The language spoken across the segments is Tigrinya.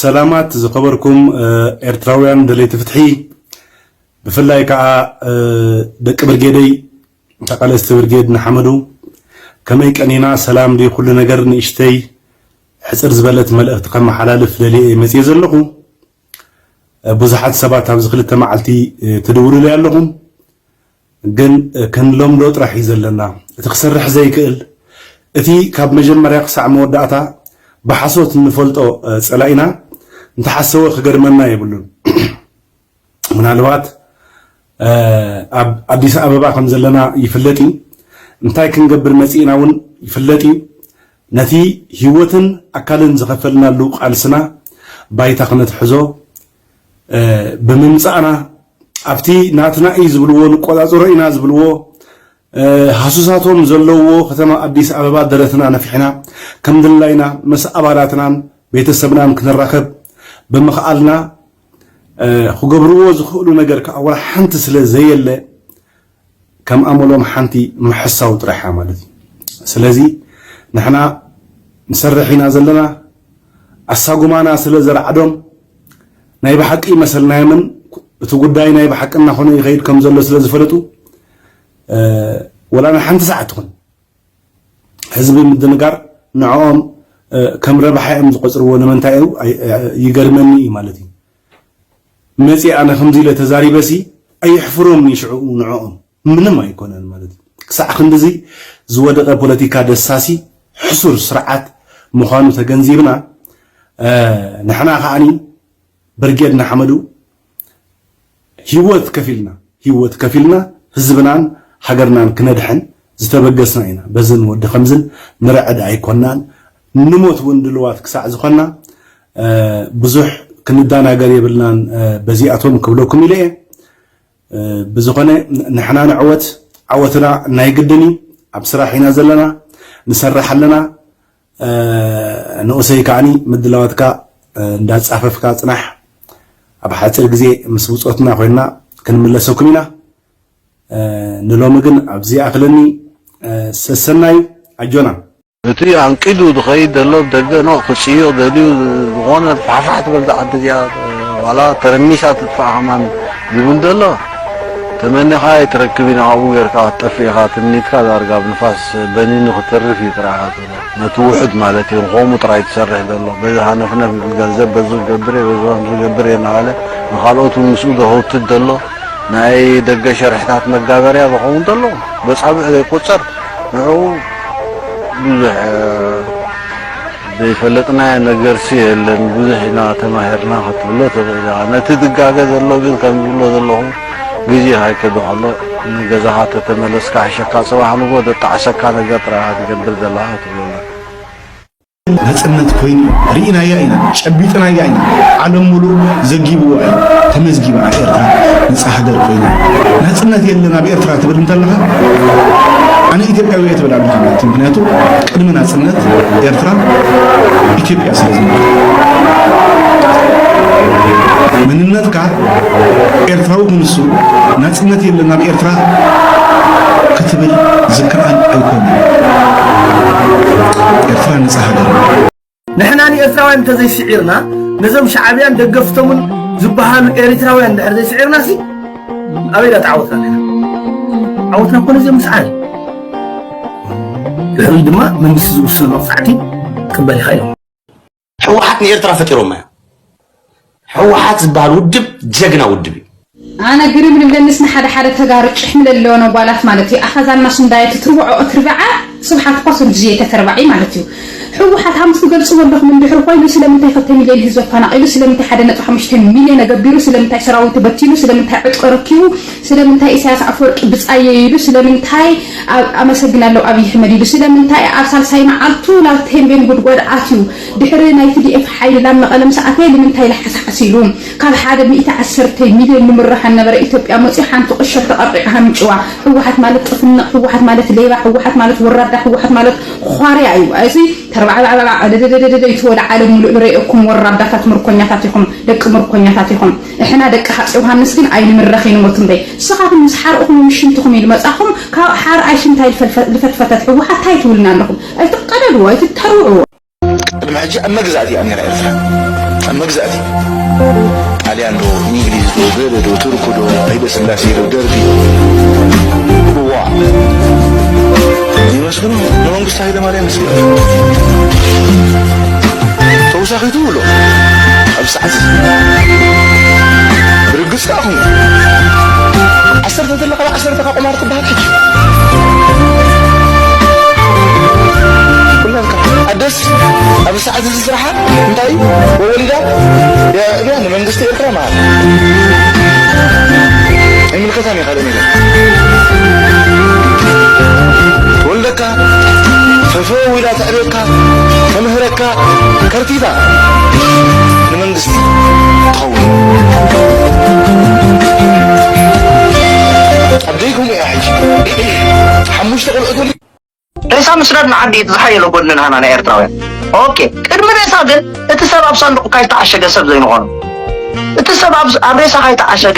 ሰላማት ዝኸበርኩም ኤርትራውያን ደለይቲ ፍትሒ፣ ብፍላይ ከዓ ደቂ ብርጌደይ ተቓለስቲ ብርጌድ ንሓመዱ፣ ከመይ ቀኒና? ሰላም ድዩ ኩሉ ነገር? ንእሽተይ ሕፅር ዝበለት መልእኽቲ ከመሓላልፍ ደልየ መፅየ ዘለኹ። ብዙሓት ሰባት ኣብዚ ክልተ መዓልቲ ትድውሉሉ ኣለኹም። ግን ክንለምዶ ጥራሕ እዩ ዘለና። እቲ ክሰርሕ ዘይክእል፣ እቲ ካብ መጀመርያ ክሳዕ መወዳእታ ብሓሶት እንፈልጦ ጸላኢና እንተሓሰወ ክገርመና የብሉን። ምናልባት ኣብ ኣዲስ ኣበባ ከም ዘለና ይፍለጥ እዩ። እንታይ ክንገብር መጺእና እውን ይፍለጥ እዩ። ነቲ ህይወትን ኣካልን ዝኸፈልናሉ ቃልስና ባይታ ክነትሕዞ ብምምጻእና ኣብቲ ናትና እዩ ዝብልዎ፣ ንቆጻጸሮ ኢና ዝብልዎ ሃሱሳቶም ዘለውዎ ከተማ ኣዲስ ኣበባ ደረትና ነፊሕና ከም ድላይና ምስ ኣባላትናን ቤተሰብናን ክንራኸብ ብምኽኣልና ክገብርዎ ዝኽእሉ ነገር ከዓ ወላ ሓንቲ ስለ ዘየለ ከም ኣመሎም ሓንቲ ምሕሳው ጥራሕ እያ ማለት እዩ። ስለዚ ንሕና ንሰርሕ ኢና ዘለና። ኣሳጉማና ስለ ዘረዓዶም ናይ ብሓቂ ይመሰልናዮምን እቲ ጉዳይ ናይ ብሓቂ እናኾነ ይኸይድ ከም ዘሎ ስለ ዝፈለጡ ወላ ንሓንቲ ሰዓት ትኹን ህዝቢ ምድንጋር ንዕኦም ከም ረብሓ እዮም ዝቆፅርዎ። ንምንታይ እዩ ይገርመኒ እዩ ማለት እዩ። መፂ ኣነ ከምዚ ኢለ ተዛሪበሲ ኣየሕፍሮም ይሽዑ ንዕኦም ምንም ኣይኮነን ማለት እዩ። ክሳዕ ክንድዚ ዝወደቐ ፖለቲካ ደሳሲ ሕሱር ስርዓት ምዃኑ ተገንዚብና ንሕና ከዓኒ ብርጌድ ንሓመዱ ህይወት ከፊልና ህይወት ከፊልና ህዝብናን ሃገርናን ክነድሕን ዝተበገስና ኢና። በዝን ወዲ ከምዝን ንርዕድ ኣይኮናን። ንሞት እውን ድልዋት ክሳዕ ዝኾና ብዙሕ ክንዳናገር የብልናን። በዚኣቶም ክብለኩም ኢለ እየ። ብዝኾነ ንሕና ንዕወት፣ ዓወትና ናይ ግድን እዩ። ኣብ ስራሕ ኢና ዘለና፣ ንሰርሕ ኣለና። ንኡሰይ ከዓኒ ምድላዋትካ እንዳጻፈፍካ ጽናሕ። ኣብ ሓጺር ግዜ ምስ ብጾትና ኮይና ክንምለሰኩም ኢና። ንሎሚ ግን ኣብዚ ኣኽለኒ። ሰሰናዩ ኣጆና። እቲ ኣንቂዱ ዝኸይድ ዘሎ ብደገ ኖእ ክጽይቕ ደልዩ ዝኾነ ፋሕፋሕ ትበል ዝዓዲ እዚኣ ዋላ ተረሚሳ ትጥፋእ ከማን ዝብል ዘሎ ተመኒኻ ኣይትረክብን። ኣብኡ ጌርካ ክትጠፍእ ኢኻ። ትምኒትካ ዳርጋ ኣብ ንፋስ በኒኑ ክተርፍ እዩ ጥራሕ ኢኻ ትብሎ። ነቲ ውሑድ ማለት እዩ። ንኸምኡ ጥራይ ትሰርሕ ዘሎ። በዚ ሃነፍነፍ ይብል ገንዘብ በዚ ክገብር እየ፣ በዚ ከምዚ ክገብር እየ እናበለ ንኻልኦት እውን ምስኡ ዘህውትት ዘሎ ናይ ደገ ሸርሕታት መጋበርያ ዝኸውን ዘሎ በጻብዕ ዘይቁጸር ንዕኡ ብዙሕ ዘይፈለጥናዮ ነገርሲ የለን። ብዙሕ ኢና ተማሂርና ክትብሎ ትኽእል ኢኻ። ነቲ ዝጋገ ዘሎ ግን ከም ዝብሎ ዘለኹ ግዜ ሃይከዶ ከሎ ንገዛኻ ተተመለስካ ሕሸካ ጽባሕ ንግሆ ዘጣዕሰካ ነገር ጥራይ ኢኻ ትገብር ዘለኻ ክትብሎ ኣለካ። ናጽነት ኮይኑ ርኢናያ ኢና፣ ጨቢጥናያ ኢና። ዓለም ሙሉእ ዘጊብዎ እዩ። ተመዝጊባ ኤርትራ ነጻ ሃገር ኮይና። ናጽነት የለን ኣብ ኤርትራ ትብል እንተለኻ ኣነ ኢትዮጵያዊ እየ ትብል ኣለኻ ማለት እዩ። ምክንያቱ ቅድሚ ናጽነት ኤርትራ ኢትዮጵያ ስለ ዝነበረ መንነትካ ኤርትራዊ ክንሱ ናጽነት የለን ኣብ ኤርትራ ክትብል ዝከኣል ኣይኮነን። ኤርትራ ነጻ ሃገር። ንሕና ንኤርትራውያን እንተዘይስዒርና ነዞም ሻዕብያን ደገፍቶምን ዝበሃሉ ኤሪትራውያን እንድሕር ዘይስዒርና ሲ ኣበይ ኢና ተዓወትና ነና? ዓወትና እኮ ነዚኦም ምስዓር እዩ። ድሕሪ ድማ መንግስቲ ዝውስኖ መቕጻዕቲ ቅበል ኢኻ ኢሎም። ህወሓት ንኤርትራ ፈጢሮማ እዮም። ህወሓት ዝበሃል ውድብ ጀግና ውድብ እዩ። ኣነ ግርም ልብለንስ ንሓደ ሓደ ተጋሩ ጭሕሚ ለለወነ ጓላት ማለት እዩ ኣኻዛና ሱንዳየ ትትርብዖ እትርብዓ ስብሓት እኳ ሱንድዚ የተተርባዒ ማለት እዩ። ህወሓት ሃምስ ክገልጽዎ ኣለኹም እንድሕር ኮይኑ ስለምንታይ ክልተ ሚልዮን ህዝቢ ኣፋናቒሉ ስለምንታይ ሓደ ነጥቢ ሓሙሽተ ሚልዮን ኣገቢሩ ስለምንታይ ሰራዊቱ በቲኑ ስለምንታይ ዕጥቂ ረኪቡ ስለምንታይ ኢሳያስ ኣፈወርቂ ብጻየ ኢሉ ስለምንታይ ኣመሰግናለሁ ኣብይ ኣሕመድ ኢሉ ስለምንታይ ኣብ ሳልሳይ መዓልቱ ናብ ቴምቤን ጉድጓድ ኣትዩ ድሕሪ ናይ ቲ ዲ ኤፍ ሓይሊ ናብ መቐለ ምስ ኣተየ ንምንታይ ለሓስሓስ ኢሉ ካብ ሓደ ሚእቲ ዓሰርተ ሚልዮን ንምርሓ ነበረ ኢትዮጵያ መፅዩ ሓንቲ ቁሸት ተቐርቂዑ ሃምጭዋ ህወሓት ማለት ጥፍንቕ ህወሓት ማለት ሌባ ህወሓት ማለት ወራዳ ህወሓት ማለት ዃርያ እዩ እዚ ተርባዕባዕባዕ ዕልልልልልል ይትወደ ዓለም ሙሉእ ንረእየኩም ወራዳታት ምርኮኛታት ኢኹም ደቂ ምርኮኛታት ኢኹም እሕና ደቂ ሃፅ ዮሃንስ ግን ኣይንምረኽ ይንሞት እምበይ ስኻትኩም ምስ ሓርቕኹም ምሽንትኹም ኢሉ መፃኹም ካብ ሓር ኣይሽንታይ ልፈትፈተት ህወሓት ታይ ትውልና ኣለኹም ኣይትቀደድዎ ኣይትተርውዕዎ ቅድሚ ሕጂ ኣብ መግዛእቲ እያ ነራ ኤርትራ። መግዛእቲ ጣልያን ዶ፣ እንግሊዝ ዶ፣ ገለ ዶ፣ ቱርክ ዶ፣ ሃይለ ስላሴ ዶ፣ ደርጊ ዶ? ዋ፣ ይመስግኑ፣ ንመንግስቱ ሃይለ ማርያም ይመስግኑ። ተውሳኺቱ ብሎ ኣብ ሰዓት ብርግጽ ኣኹም ዓሰርተ ዘለኻ ዓሰርተ ቁማር ትበሃል ሕጂ። ኩላትካ ኣደስ ኣብ ሰዓት እዚ ስራሓ እንታይ ወወሊዳ ያ ንመንግስቲ ኤርትራ ማለት ኣይምልከታን እዩ። ካልእ ነገር ትወልደካ፣ ፈፈው ኢላ ተዕብየካ፣ ተምህረካ፣ ከርቲታ ንመንግስቲ ትኸውን። ኣደይ ከምኡ እያ ሕጂ። ሓሙሽተ ቆልዑት ወሊዳ። ሬሳ ምስዳድ ንዓዲ እቲ ዝሓየለ ጎድኒ ናህና ናይ ኤርትራውያን። ኦኬ፣ ቅድሚ ሬሳ ግን እቲ ሰብ ኣብ ሳንዱቕ ካይተዓሸገ ሰብ ዘይንኾኖ። እቲ ሰብ ኣብ፣ ኣብ ሬሳ ካይተዓሸገ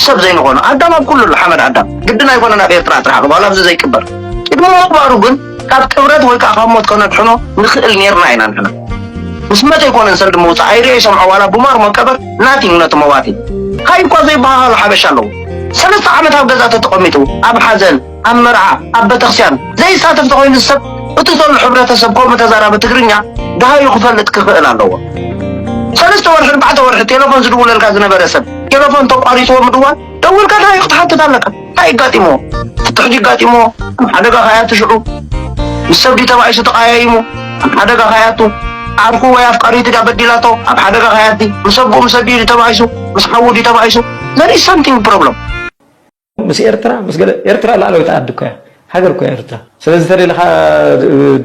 ሰብ ዘይንኾኖ። ኣዳም ኣብ ኩሉ ኣሎ፣ ሓመድ ኣዳም። ግድን ኣይኮነን ኣብ ኤርትራ ጥራሕ ክበሃል ኣብዚ ዘይቅበር። ቅድሚ ምቕባሩ ግን ካብ ቅብረት ወይ ከዓ ካብ ሞት ከነድሕኖ ንኽእል ኔርና ኢና ንሕና። ምስ መተ ኣይኮነን ሰልዲ ምውፃእ፣ ኣይሪኦ ይሰምዖ ዋላ ቡማር መቀበር ናቲንግ ነቲ መዋቲ። ሃይ እኳ ዘይበሃሃሉ ሓበሻ ኣለዉ። ሰለስተ ዓመት ኣብ ገዛ ተተቐሚጡ ኣብ ሓዘን ኣብ መርዓ፣ ኣብ ቤተክርስትያን ዘይሳተፍ ተኾይኑ ሰብ፣ እቲ ዘሎ ሕብረተሰብ ከምኡ ተዛራቢ ትግርኛ ደሃዩ ክፈልጥ ክኽእል ኣለዎ። ሰለስተ ወርሒ፣ ኣርባዕተ ወርሒ ቴሌፎን ዝድውለልካ ዝነበረ ሰብ ቴሌፎን ተቋሪፅዎ ምድዋል፣ ደውልካ ደሃዩ ክትሓትት ኣለካ። እንታይ ኣጋጢምዎ? ፍትሕ ድዩ ኣጋጢምዎ? ኣብ ሓደጋ ከይኣቱ ሽዑ ምስ ሰብ ድዩ ተባኢሱ ተቀያይሙ? ኣብ ሓደጋ ከይኣቱ ዓርኩ ወይ ኣፍቃሪቱ ድያ በዲላቶ? ኣብ ሓደጋ ከይኣቲ ምስ ኣቦኡ ምስ ኣዲኡ ድዩ ተባኢሱ? ምስ ሓዉ ድዩ ተባኢሱ? There is something problem። ምስ ኤርትራ፣ ምስ ገለ፣ ኤርትራ ላዕለወይቲ ዓዲ እኮ እያ፣ ሃገር እኮ እያ ኤርትራ። ስለዚ ተደሊኻ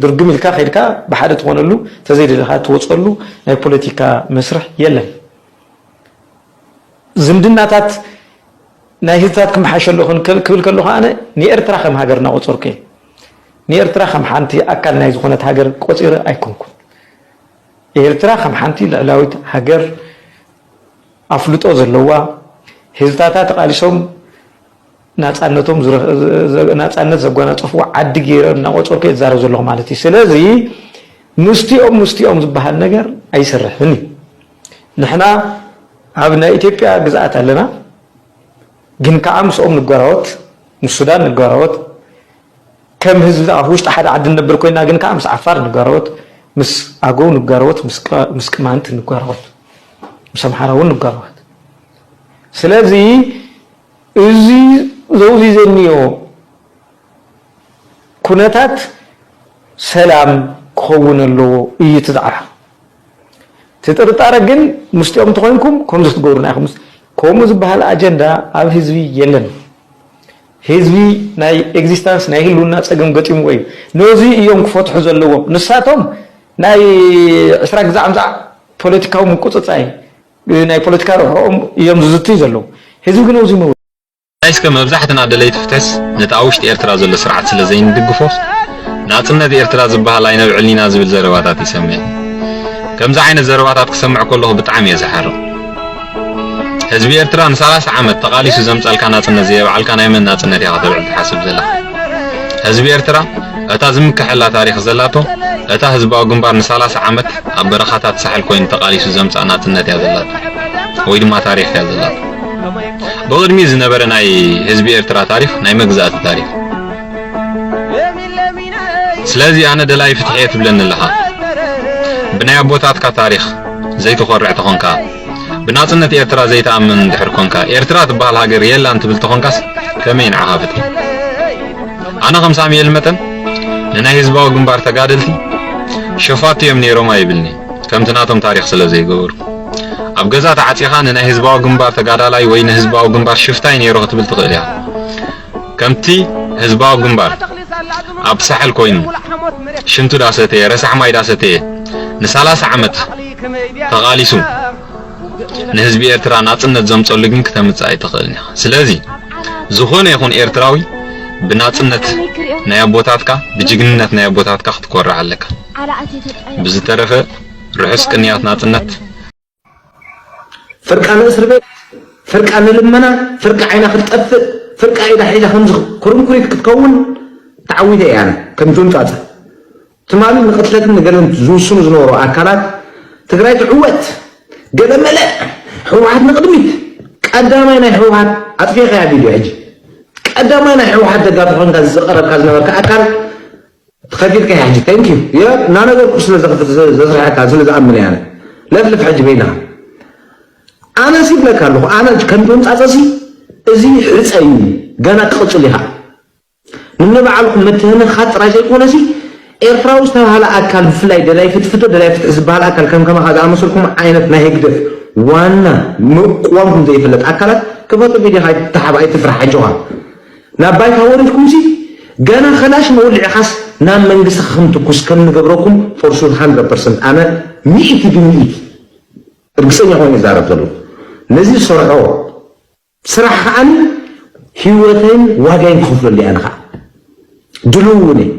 ድርግም ኢልካ ከይድካ ብሓደ ትኾነሉ፣ ተዘይደሊኻ ትወፀሉ ናይ ፖለቲካ መስርሕ የለን። ዝምድናታት ናይ ህዝብታት ክመሓሸ ኣለኹን ክብል ከለኹ ኣነ ንኤርትራ ከም ሃገር እናቆፀርኩ እየ። ንኤርትራ ከም ሓንቲ ኣካል ናይ ዝኾነት ሃገር ቆፂረ ኣይኮንኩን። ኤርትራ ከም ሓንቲ ልዕላዊት ሃገር ኣፍልጦ ዘለዋ፣ ህዝብታታ ተቓሊሶም ናጻነቶም ዝረ-፣ ዘ-፣ ዘ-፣ ናጻነት ዘጓናጸፍዎ ዓዲ ገይረ እናቆጸርኩ እየ ዝዛረብ ዘለኹ ማለት እዩ። ስለዚ ምስቲኦም ምስቲኦም ዝበሃል ነገር ኣይሰርሕን እዩ። ንሕና ኣብ ናይ ኢትዮጵያ ግዝኣት ኣለና፣ ግን ከኣ ምስኦም ንጓራወት፣ ምስ ሱዳን ንጓራወት፣ ከም ህዝቢ ኣብ ውሽጢ ሓደ ዓዲ ንነብር ኮይና ግን ከኣ ምስ ዓፋር ንጓራወት፣ ምስ ኣገው ንጓራወት፣ ምስ ቅ-፣ ምስ ቅማንት ንጓራወት፣ ምስ ኣምሓራ እውን ንጓራወት። ስለዚ እዚ ዘውዚ ዘኒዮ ኩነታት ሰላም ክኸውን ኣለዎ እዩ እቲ ዛዕባ። እቲ ጥርጣረ ግን ምስቲኦም እንተኾይንኩም ከምዚ ክትገብሩና ኢኹም። ከምኡ ዝበሃል ኣጀንዳ ኣብ ህዝቢ የለን። ህዝቢ ናይ ኤግዚስታንስ ናይ ህልውና ጸገም ገጢምዎ እዩ። ነዚ እዮም ክፈትሑ ዘለዎም። ንሳቶም ናይ ዕስራ ግዛዕ ምዛዕ ፖለቲካዊ ምቁጽጻይ ናይ ፖለቲካ ርሕኦም እዮም ዝዝትዩ ዘለዉ። ህዝቢ ግን ነዚ ይመውት። እስከ መብዛሕትና ደለይቲ ፍትሕስ ነቲ ኣብ ውሽጢ ኤርትራ ዘሎ ስርዓት ስለ ዘይንድግፎስ ናጽነት ኤርትራ ዝበሃል ኣይነብዕልን ኢና ዝብል ዘረባታት ይሰምዕ። ከምዚ ዓይነት ዘረባታት ክሰምዕ ከለኹ ብጣዕሚ እየ ዝሓርቕ። ህዝቢ ኤርትራ ንሰላሳ ዓመት ተቓሊሱ ዘምጻልካ ናጽነት ዘየብዓልካ ናይ መን ናጽነት ኢኻ ከተብዕል ትሓስብ ዘለኻ? ህዝቢ ኤርትራ እታ ዝምከሐላ ታሪኽ ዘላቶ፣ እታ ህዝባዊ ግንባር ንሰላሳ ዓመት ኣብ በረኻታት ሳሕል ኮይኑ ተቓሊሱ ዘምጽኣ ናጽነት እያ ዘላቶ፣ ወይ ድማ ታሪኽ እያ ዘላቶ። ብቕድሚ ዝነበረ ናይ ህዝቢ ኤርትራ ታሪኽ ናይ መግዛእቲ ታሪኽ። ስለዚ ኣነ ደላይ ፍትሒ እየ ትብለኒ ኣለኻ። ብናይ ኣቦታትካ ታሪኽ ዘይትኾርዕ ተኾንካ፣ ብናጽነት ኤርትራ ዘይትኣምን እንድሕር ኮንካ፣ ኤርትራ ትበሃል ሃገር የላን ትብል ተኾንካስ ከመይ ንዓኻ ፍትሒ? ኣነ ከም ሳሙኤል መጠን ንናይ ህዝባዊ ግንባር ተጋደልቲ ሸፋቱ እዮም ነይሮም ኣይብልኒ፣ ከምቲ ናቶም ታሪኽ ስለ ዘይገበሩ። ኣብ ገዛ ተዓጺኻ ንናይ ህዝባዊ ግንባር ተጋዳላይ ወይ ንህዝባዊ ግንባር ሽፍታይ ነይሩ ክትብል ትኽእል ኢኻ። ከምቲ ህዝባዊ ግንባር ኣብ ሳሕል ኮይኑ ሽንቱ ዳሰተየ፣ ረሳሕ ማይ ዳሰተየ፣ ንሰላሳ ዓመት ተቓሊሱ ንህዝቢ ኤርትራ ናጽነት ዘምጸሉ ግን ክተምጽእ ኣይትኽእልን ኢኻ። ስለዚ ዝኾነ ይኹን ኤርትራዊ ብናጽነት ናይ ኣቦታትካ፣ ብጅግንነት ናይ ኣቦታትካ ክትኮርዕ ኣለካ። ብዝተረፈ ርሑስ ቅንያት ናጽነት። ፍርቃ ንእስር ቤት፣ ፍርቃ ንልመና፣ ፍርቂ ዓይና ክትጠፍእ፣ ፍርቃ ኢዳ ሒዛ ከምዚ ኩርንኩሪት ክትከውን ተዓዊተ እየ ኣነ ከም ጆን ጻጸ። ትማሊ ንቅትለትን ንገለን ዝውስኑ ዝነበሩ ኣካላት ትግራይ ትዕወት፣ ገለመለ። ህወሓት ንቕድሚት። ቀዳማይ ናይ ህወሓት ኣጥፊእካያ ቪድዮ ሕጂ። ቀዳማይ ናይ ህወሓት ደጋፊ ኮንካ ዝቐረብካ ዝነበርካ ኣካል ተኸፊልካ ሕጂ። Thank you። የ ናነገርኩ ስለ ዘኽፍት ዘስርሐካ ስለ ዝኣምን እየ ኣነ። ለፍልፍ ሕጂ በይንኻ። ኣነ ሲ ብለካ ኣለኹ፣ ኣነ ከም ተምጻጸሲ እዚ ሕጸ እዩ፣ ገና ክቕጽል ኢኻ። ንንባዕልኩም ምትህንኻት ጥራይ ዘይኮነሲ፣ ኤርትራዊ ዝተባህለ ኣካል፣ ብፍላይ ደላይ ፍትፍቶ፣ ደላይ ፍትሒ ዝበሃል ኣካል፣ ከም ከማኻ ዝኣመሰልኩም ዓይነት ናይ ህግደፍ ዋና ምቅዋምኩም ዘይፍለጥ ኣካላት ክፈቱ ቪድዮኻ ኣይትተሓብ፣ ኣይትፍራሕ፣ ኣጆኻ። ናብ ባይታ ወሪድኩምሲ፣ ገና ከላሽ መውልዕኻስ ናብ መንግስቲ ከም ትኩስ ከም ንገብረኩም for sure hundred percent ኣነ ሚእቲ ብሚእቲ ርግጸኛ ኮይኑ ይዛረብ ዘለኹ። ነዚ ዝሰርሖ ስራሕ ከዓኒ ህይወተይን ዋጋይን ክኸፍለሉ እየ። ኣነ ከዓ ድልው እውን እየ።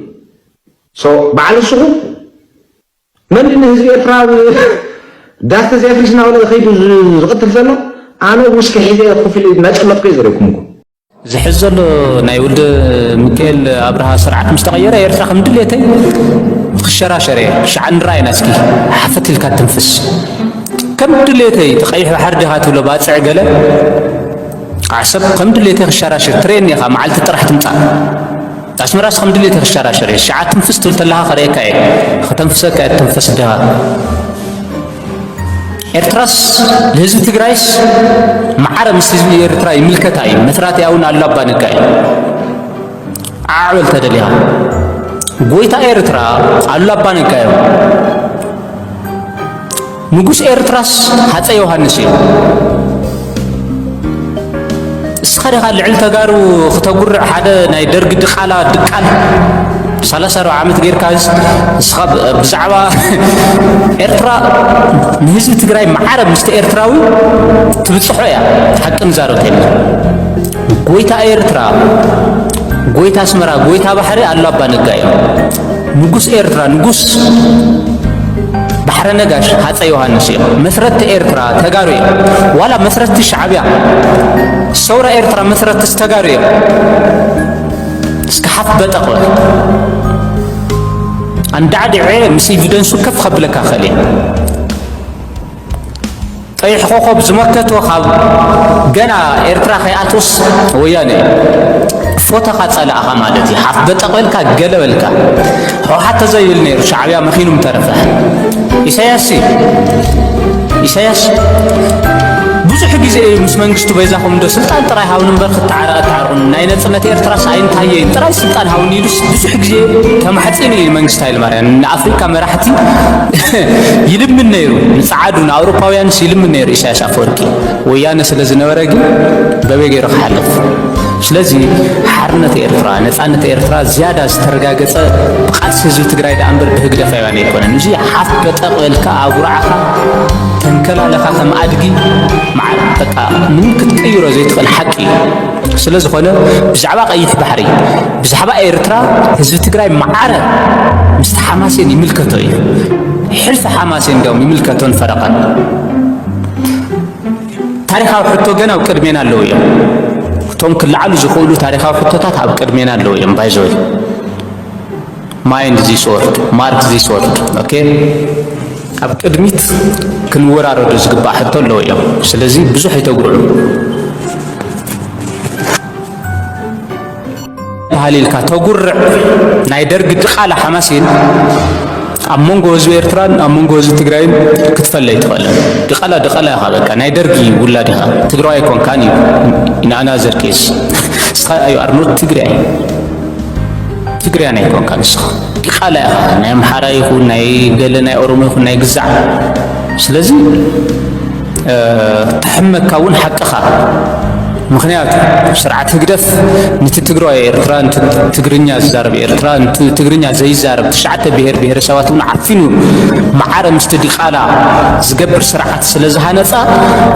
So በዓል ንስኹ መን ንህዝቢ ኤርትራ ዳስ ተዘይፍርስ እናበለ ከይዱ ዝ- ዝቕትል ዘሎ? ኣነ ውስኪ ሒዘ ኮፍ ኢለ እናጨመጥኩ እየ ዘርእኩምኩም። ዝሕዝ ዘሎ ናይ ወልደ ሚካኤል ኣብርሃ ስርዓት ምስ ተቐየረ ኤርትራ ከም ድሌተይ ክሸራሸር እየ። ሽዓ ንረኣይና እስኪ ሓፈት ኢልካ ትንፍስ። ከም ድሌተይ እቲ ቀይሕ ባሕሪ ዲኻ ትብሎ ባጽዕ ገለ ዓሰብ ከም ድሌተይ ክሸራሸር ትሬኒ ኢኻ መዓልቲ ጥራሕ ትምጻእ። ኣስመራስ ከም ድሌተይ ክሸራሸር እየ። ሽዓ ትንፍስ ትብል ተለኻ ከርእየካ እየ። ከተንፍሰካ እየ ትንፈስ ድኻ። ኤርትራስ ንህዝቢ ትግራይስ ማዕረ ምስ ህዝቢ ኤርትራ ይምልከታ እዩ። መስራቲኣ እውን ኣሉላ ኣባ ነጋ እዩ። ዓዕ በል ተደሊኻ። ጎይታ ኤርትራ ኣሉላ ኣባ ነጋ እዮም። ንጉስ ኤርትራስ ሃፀይ ዮሃንስ እዮም። እስኻ ዲኻ ልዕሊ ተጋሩ ክተጉርዕ ሓደ ናይ ደርጊ ድቓላ ድቃል ሰላሳ ኣርባዓ ዓመት ጌርካ ንስኻ ብዛዕባ ኤርትራ ንህዝቢ ትግራይ ማዕረ ምስቲ ኤርትራዊ ትብፅሖ እያ። ሓቂ ንዛረብ ተይልና ጎይታ ኤርትራ፣ ጎይታ ኣስመራ፣ ጎይታ ባሕሪ ኣሉላ ኣባ ነጋ እዮም። ንጉስ ኤርትራ፣ ንጉስ ባሕረ ነጋሽ ሃፀይ ዮሃንስ እዮም። መስረቲ ኤርትራ ተጋሩ እዮም። ዋላ መስረቲ ሻዕብያ፣ ሰውራ ኤርትራ መስረትስ ተጋሩ እዮም። እስኪ ሓፍ በጠቕ በል። ኣንዳዕዲዐ ምስ ኢቪደንሱ ከፍ ከብለካ እኽእል እየ። ቀይሕ ኮኾብ ዝመከቶ ካብ ገና ኤርትራ ከይኣትወስ ወያነ እዩ። ፎቶኻ ጸላእኻ ማለት እዩ። ሓፍ በጠቕ በልካ፣ ገለ በልካ። ህወሓት ተዘይብል ነይሩ፣ ሻዕብያ መኺኑ ምተረፈ። ኢሳያስ ኢሳያስ ብዙሕ ግዜ እዩ ምስ መንግስቱ በይዛኹም እንዶ ስልጣን ጥራይ ሃብኒ እምበር ክተዓረቕ ኣተዓርቑኒ። ናይ ነጽነት ኤርትራስ ኣይንታየይን ጥራይ ስልጣን ሃብኒ ኢሉስ ብዙሕ ግዜ ተማሕጺኑ እዩ ንመንግስቲ ሃይለማርያም። ንኣፍሪካ መራሕቲ ይልምን ነይሩ፣ ንጸዓዱ ንኣውሮፓውያንስ ይልምን ነይሩ ኢሳያስ ኣፈወርቂ። ወያነ ስለ ዝነበረ ግን በበይ ገይሩ ክሓልፍ። ስለዚ ሓርነት ኤርትራ፣ ነጻነት ኤርትራ ዝያዳ ዝተረጋገጸ ብቃልሲ ህዝቢ ትግራይ ደኣ እምበር ብህግደፍ ኣይባን ኣይኮነን። እዚ ሓፍ በጠቕ በልካ ኣጉራዕኻ ተንከላለኻ ከም ኣድጊ ማዕረ በቃ ምንም ክትቅይሮ ዘይትኽእል ሓቂ እዩ። ስለ ዝኾነ ብዛዕባ ቀይሕ ባሕሪ፣ ብዛዕባ ኤርትራ ህዝቢ ትግራይ ማዕረ ምስቲ ሓማሴን ይምልከቶ እዩ። ሕልፊ ሓማሴን እንዲያውም ይምልከቶን ፈረቐን። ታሪኻዊ ሕቶ ግን ኣብ ቅድሜና ኣለዉ እዮም። እቶም ክለዓሉ ዝኽእሉ ታሪኻዊ ሕቶታት ኣብ ቅድሜና ኣለዉ እዮም። By the way, mind this word, mark this word, okay? ኣብ ቅድሚት ክንወራረዱ ዝግባእ ሕቶ ኣለዉ እዮም። ስለዚ ብዙሕ ኣይተጉርዑ። በሃል ኢልካ ተጉርዕ ናይ ደርጊ ድቓላ ሓማሴን ኣብ መንጎ ህዝቢ ኤርትራን ኣብ መንጎ ህዝቢ ትግራይን ክትፈለ ኣይትኽእልን። ድቓላ ድቓላ ኢኻ በቃ። ናይ ደርጊ ውላድ ኢኻ። ትግራዋይ ኣይኮንካን እዩ። In another case፣ ንስኻ you are not ትግራይ። ትግራያን ኣይኮንካን ንስኻ። ድቓላ ኢኻ። ናይ ኣምሓራ ይኹን ናይ ገለ ናይ ኦሮሞ ይኹን ናይ ግዛዕ። ስለዚ እ፣ ተሕመካ እውን ሓቅኻ። ምኽንያቱ ስርዓት ህግደፍ ነቲ ትግራዋይ ኤርትራ፣ ነቲ ትግርኛ ዝዛረብ ኤርትራ፣ ነቲ ትግርኛ ዘይዛረብ ትሽዓተ ብሄር ብሄረሰባት እውን ዓፊኑ ማዕረ ምስቲ ዲቓላ ዝገብር ስርዓት ስለ ዝሃነጻ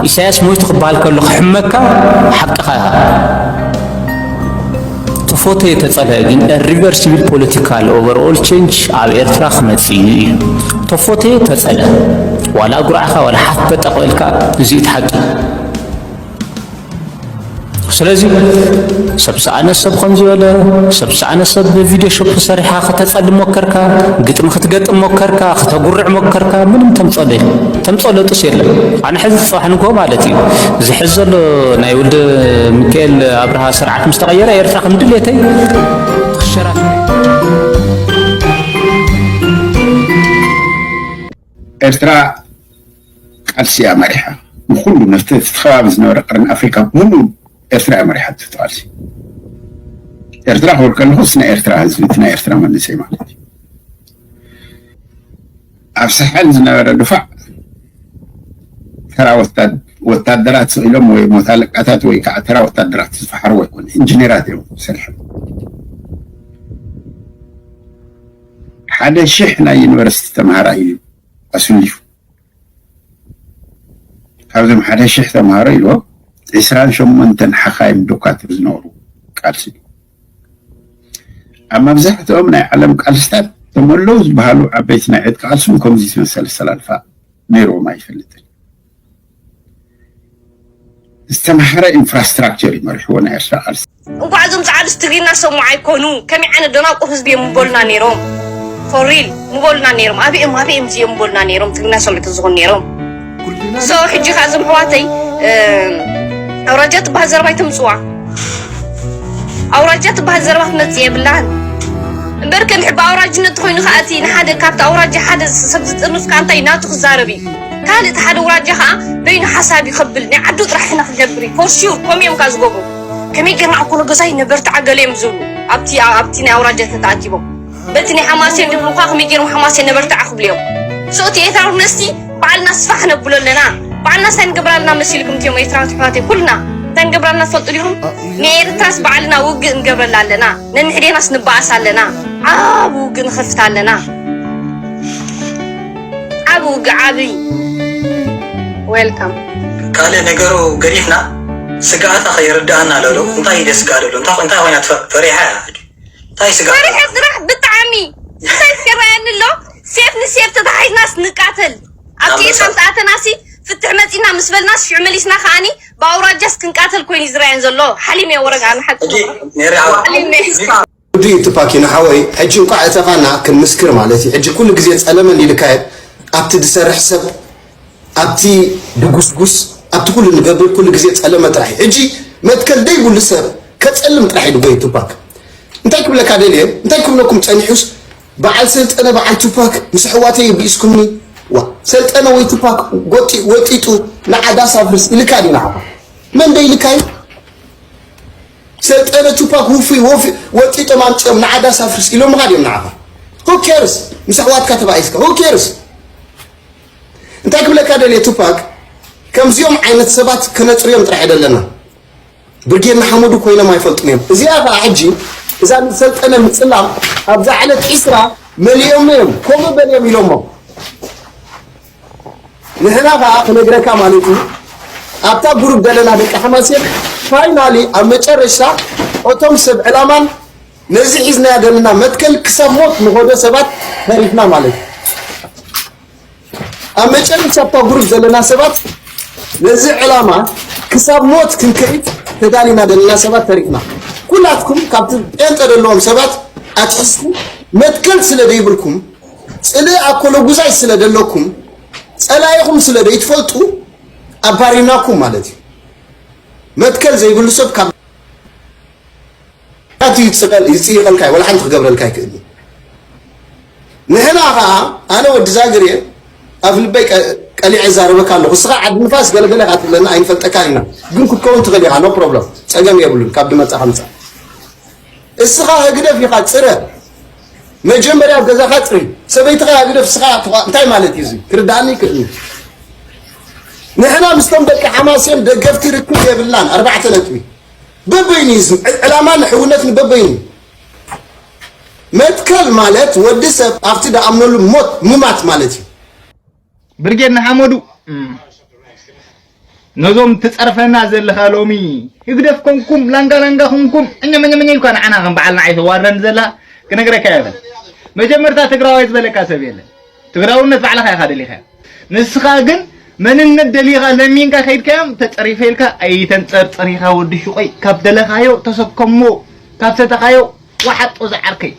ኢሳያስ ሞይቱ ክበሃል ከሎ ክሕመካ ሓቅኻ ኢኻ። ተፎተየ ተጸልአ ግን a reversible political overall change ኣብ ኤርትራ ክመጽእ እዩ። ተፎተየ ተጸልአ ዋላ ኣጉራዕካ ዋላ ሓፍ በጠቕ በልካ እዚ እቲ ሓቂ። ስለዚ ሰብ ሰኣነ ሰብ ከም ዝበለ ሰብ ሰኣነ ሰብ ቪድዮ ሾፕ ሰሪሓ ከተጸልም ሞከርካ፣ ግጥሚ ክትገጥም ሞከርካ፣ ከተጉርዕ ሞከርካ፣ ምንም ተምጸሎ የለን። ተምጸሎ ጡስ የለን። ኣነ ሕዚ ጽባሕ ንግሆ ማለት እዩ ዝሕዝ ዘሎ ናይ ወልደ ሚካኤል ኣብርሃ ስርዓት ምስ ተቐየረ ኤርትራ ከም ድሌተይ ትኽሸራት። ኤርትራ ቃልሲ እያ መሪሓ። ንኩሉ ነቲ እቲ ከባቢ ዝነበረ ቀርኒ ኣፍሪካ ብምሉኡ ኤርትራ እያ መሪሓ እቲ ቃልሲ። ኤርትራ ክብል ከለኹ እቲ ናይ ኤርትራ ህዝቢ፣ እቲ ናይ ኤርትራ መንእሰይ ማለት እዩ። ኣብ ሳሕል ዝነበረ ድፋዕ ተራ ወታደራት ስቕ ኢሎም ወይ ሞት ኣለቃታት ወይ ከዓ ተራ ወታደራት ዝፈሓርዎ ኣይኮነ፣ ኢንጂነራት እዮም ሰሪሖም። ሓደ ሽሕ ናይ ዩኒቨርሲቲ ተምሃራይ እዩ ኣስሊፉ። ካብዞም ሓደ ሽሕ ተምሃሮ ኢልዎ ዒስራን ሸሞንተን ሓኻይም ዶካትር ዝነበሩ ቃልሲ እዩ። ኣብ መብዛሕትኦም ናይ ዓለም ቃልስታት ተመለዉ ዝበሃሉ ዓበይቲ ናይ ዕጥቂ ቃልሲ እውን ከምዚ ዝመሰለ ኣሰላልፋ ነይርዎም ኣይፈልጥን። ዝተምሃረ ኢንፍራስትራክቸር እዩ መሪሕዎ ናይ ኤርትራ ቃልሲ። እንኳዕ እዞም ፃዕዱስ ትግርኛ ሰሙ ኣይኮኑ ከመይ ዓይነት ደናቁር ህዝቢ እዮም ምበሉና ነይሮም። For real ምበሉና ነይሮም። ኣበይ እዮም ኣበይ እዮም እዚኦም ምበሉና ነይሮም ትግርኛ ሰሙ ተዝኾኑ ነይሮም። So ሕጂ ከዓ እዞም ኣሕዋተይ ኣውራጃ ትበሃል ዘረባ ኣይተምፅዋ። ኣውራጃ ትበሃል ዘረባ ክትመፅእ የብላን። እምበር ከንድሕ ብኣውራጅነት ተኮይኑ ከዓ እቲ ንሓደ ካብቲ ኣውራጃ ሓደ ሰብ ዝጥርንፍ ከዓ እንታይ ናቱ ክዛረብ እዩ። ካልእ እቲ ሓደ ኣውራጃ ከዓ በይኑ ሓሳብ እዩ ከብል ናይ ዓዱ ጥራሕ ሕነ ክገብር እዩ for sure። ከምኡ እዮም ከዓ ዝገብሩ። ከመይ ጌርና ኣኮሎ ገዛይ ነበርትዓ ገለ እዮም ዝብሉ ኣብቲ ኣብቲ ናይ ኣውራጃ ተተኣኪቦም በቲ ናይ ሓማሴን ድብሉ እኳ ከመይ ገይሮም ሓማሴን ነበርትዓ ክብሉ እዮም። So እቲ ኤርትራዊ ነስቲ ባዕልና ስፋሕ ነብሎ ኣለና። ባዕልና እንታይ ንገብር ኣለና መሲልኩም እቲኦም ኤርትራውያን ኣሕዋተይ ኩልና እንታይ ንገብር ኣለና ትፈልጡ ዲኹም? ንኤርትራስ ባዕልና ውግእ ንገብረላ ኣለና። ነንሕዴናስ ንበኣስ ኣለና። ዓቢ ውግእ ንኸፍት ኣለና። ዓቢ ውግእ ዓቢ። Welcome። ካልእ ነገሩ ገዲፍና ስግኣታ ከይርድኣና ኣሎ ዶ እንታይ ኢለ ስግኣ ደሎ እንታይ እንታይ ኮይና ፈሪሓ እያ ሕጂ እንታይ ስግኣ ፈሪሐ ስራሕ ብጣዕሚ እንታይ ይረኣየኒ ኣሎ ሴፍ ንሴፍ ተታሒዝናስ ንቃተል ኣብቲ ኣብዛ ኤርትራ ምስ ኣተናሲ ፍትሕ መፂና ምስ በልናስ ሽዑ መሊስና ከዓኒ ብኣውራጃስ ክንቃተል ኮይኑ እዩ ዝረኣየን ዘሎ ሓሊመ ወረግ ኣነ ሓቂ ሕጂ ነይረ ሓሊመ ውዱ እዩ ቱፓኪ ንሓወይ ሕጂ እንኳዕ እተኻና ክንምስክር ማለት እዩ ሕጂ ኩሉ ግዜ ጸለመ እንዲልካየ ኣብቲ ዝሰርሕ ሰብ ኣብቲ ድጉስጉስ ኣብቲ ኩሉ ንገብር ኩሉ ግዜ ጸለመ ጥራሕ እዩ ሕጂ መትከል ደይብሉ ሰብ ከጸልም ጥራሕ እዩ ድጎይ ቱፓክ እንታይ ክብለካ ደልየ እንታይ ክብለኩም ጸኒሑስ በዓል ሰልጠነ በዓል ቱፓክ ምስ ኣሕዋተይ የቢእስኩምኒ ዋ ሰልጠነ ወይ ቱፓክ ወጢጡ ንዓዳ ሳፍርስ ኢልካ ድዩ ንዓኻ መን ደይልካ እዩ ሰልጠነ ቱፓክ ውፉይ ወፊ ወጢጦም ኣምጺኦም ንዓዳ ሳፍርስ ኢሎምኻ ድዮም ንዓኻ who cares ምስ ኣሕዋትካ ተባኢስካ who cares እንታይ ክብለካ ደልየ ቱፓክ ከምዚኦም ዓይነት ሰባት ከነጽርዮም ጥራሕ የደለና ብርጌድ ንሓመዱ ኮይኖም ኣይፈልጡን እዮም እዚኣ ከዓ ሕጂ እዛ ሰልጠነ ምጽላም ኣብዛ ዕለት ዒስራ መሊኦም እዮም ከምኡ በልዮም ኢሎሞ ንሕና ከዓ ክነግረካ ማለት እዩ ኣብታ ጉሩብ ዘለና ደቂ ሓማሴን ፋይናሊ ኣብ መጨረሻ እቶም ሰብ ዕላማን ነዚ ሒዝናዮ ዘለና መትከል ክሳብ ሞት ንኸዶ ሰባት ተሪፍና ማለት እዩ ኣብ መጨረሻ ኣብታ ጉሩብ ዘለና ሰባት ነዚ ዕላማ ክሳብ ሞት ክንከይድ ተዳሊና ዘለና ሰባት ተሪፍና ኩላትኩም ካብቲ ጴንጠ ዘለዎም ሰባት ኣትሒዝኩም መትከል ስለ ደይብልኩም ጽልኢ ኣኮሎጉዛይ ስለ ደለኩም ጸላኢኹም ስለ ደይትፈልጡ ኣባሪናኩም ማለት እዩ መትከል ዘይብሉ ሰብ ካብ ኣቲ ይጽቀል ይጽይቀልካ ወላ ሓንቲ ክገብረልካ ይክእል ንሕና ከዓ ኣነ ወዲ ዛግር እየ ኣብ ልበይ ቀሊዐ ዛረበካ ኣለኹ እስኻ ዓዲ ንፋስ ገለገለ ኢኻ ትብለና ኣይንፈልጠካን ኢና ግን ክትከውን ትኽእል ኢኻ no problem ጸገም የብሉን ካብ ድመጻኻ ምጻእ እስኻ ህግደፍ ኢኻ ጽረ መጀመርያ ኣብ ገዛኻ ጽሪ ሰበይትኻ ህግደፍ እስኻ እንታይ ማለት እዩ እዚ ክርዳኣኒ ይክእል ንሕና ምስቶም ደቂ ሓማሴን ደገፍቲ ርክብ የብልናን ኣርባዕተ ነጥቢ በበይኑ እዩ ዕላማ ንሕውነት ንበበይኑ መትከል ማለት ወዲ ሰብ ኣብቲ ደኣምነሉ ሞት ምማት ማለት እዩ ብርጌድ ንሓመዱ ነዞም ትጸርፈና ዘለኻ ሎሚ ህግደፍ ኮንኩም ላንጋ ላንጋ ኮንኩም እኛ መኛ መኛ ኢልኳ ንዓና ከም በዓል ንዓይ ተዋርደን ዘላ ክነግረካ የብለን መጀመርታ ትግራዋይ ዝበለካ ሰብ የለን ትግራውነት ባዕልኻ ኢኻ ደሊኻ ንስኻ ግን መንነት ደሊኻ ለሚንካ ከይድካዮም ተጸሪፈ ኢልካ ኣይተንጸርጽር ኢኻ ወዲ ሹቐይ። ካብ ደለኻዮ ተሰከሞ፣ ካብ ሰተኻዮ ወሓጦ ዝዓርከይ።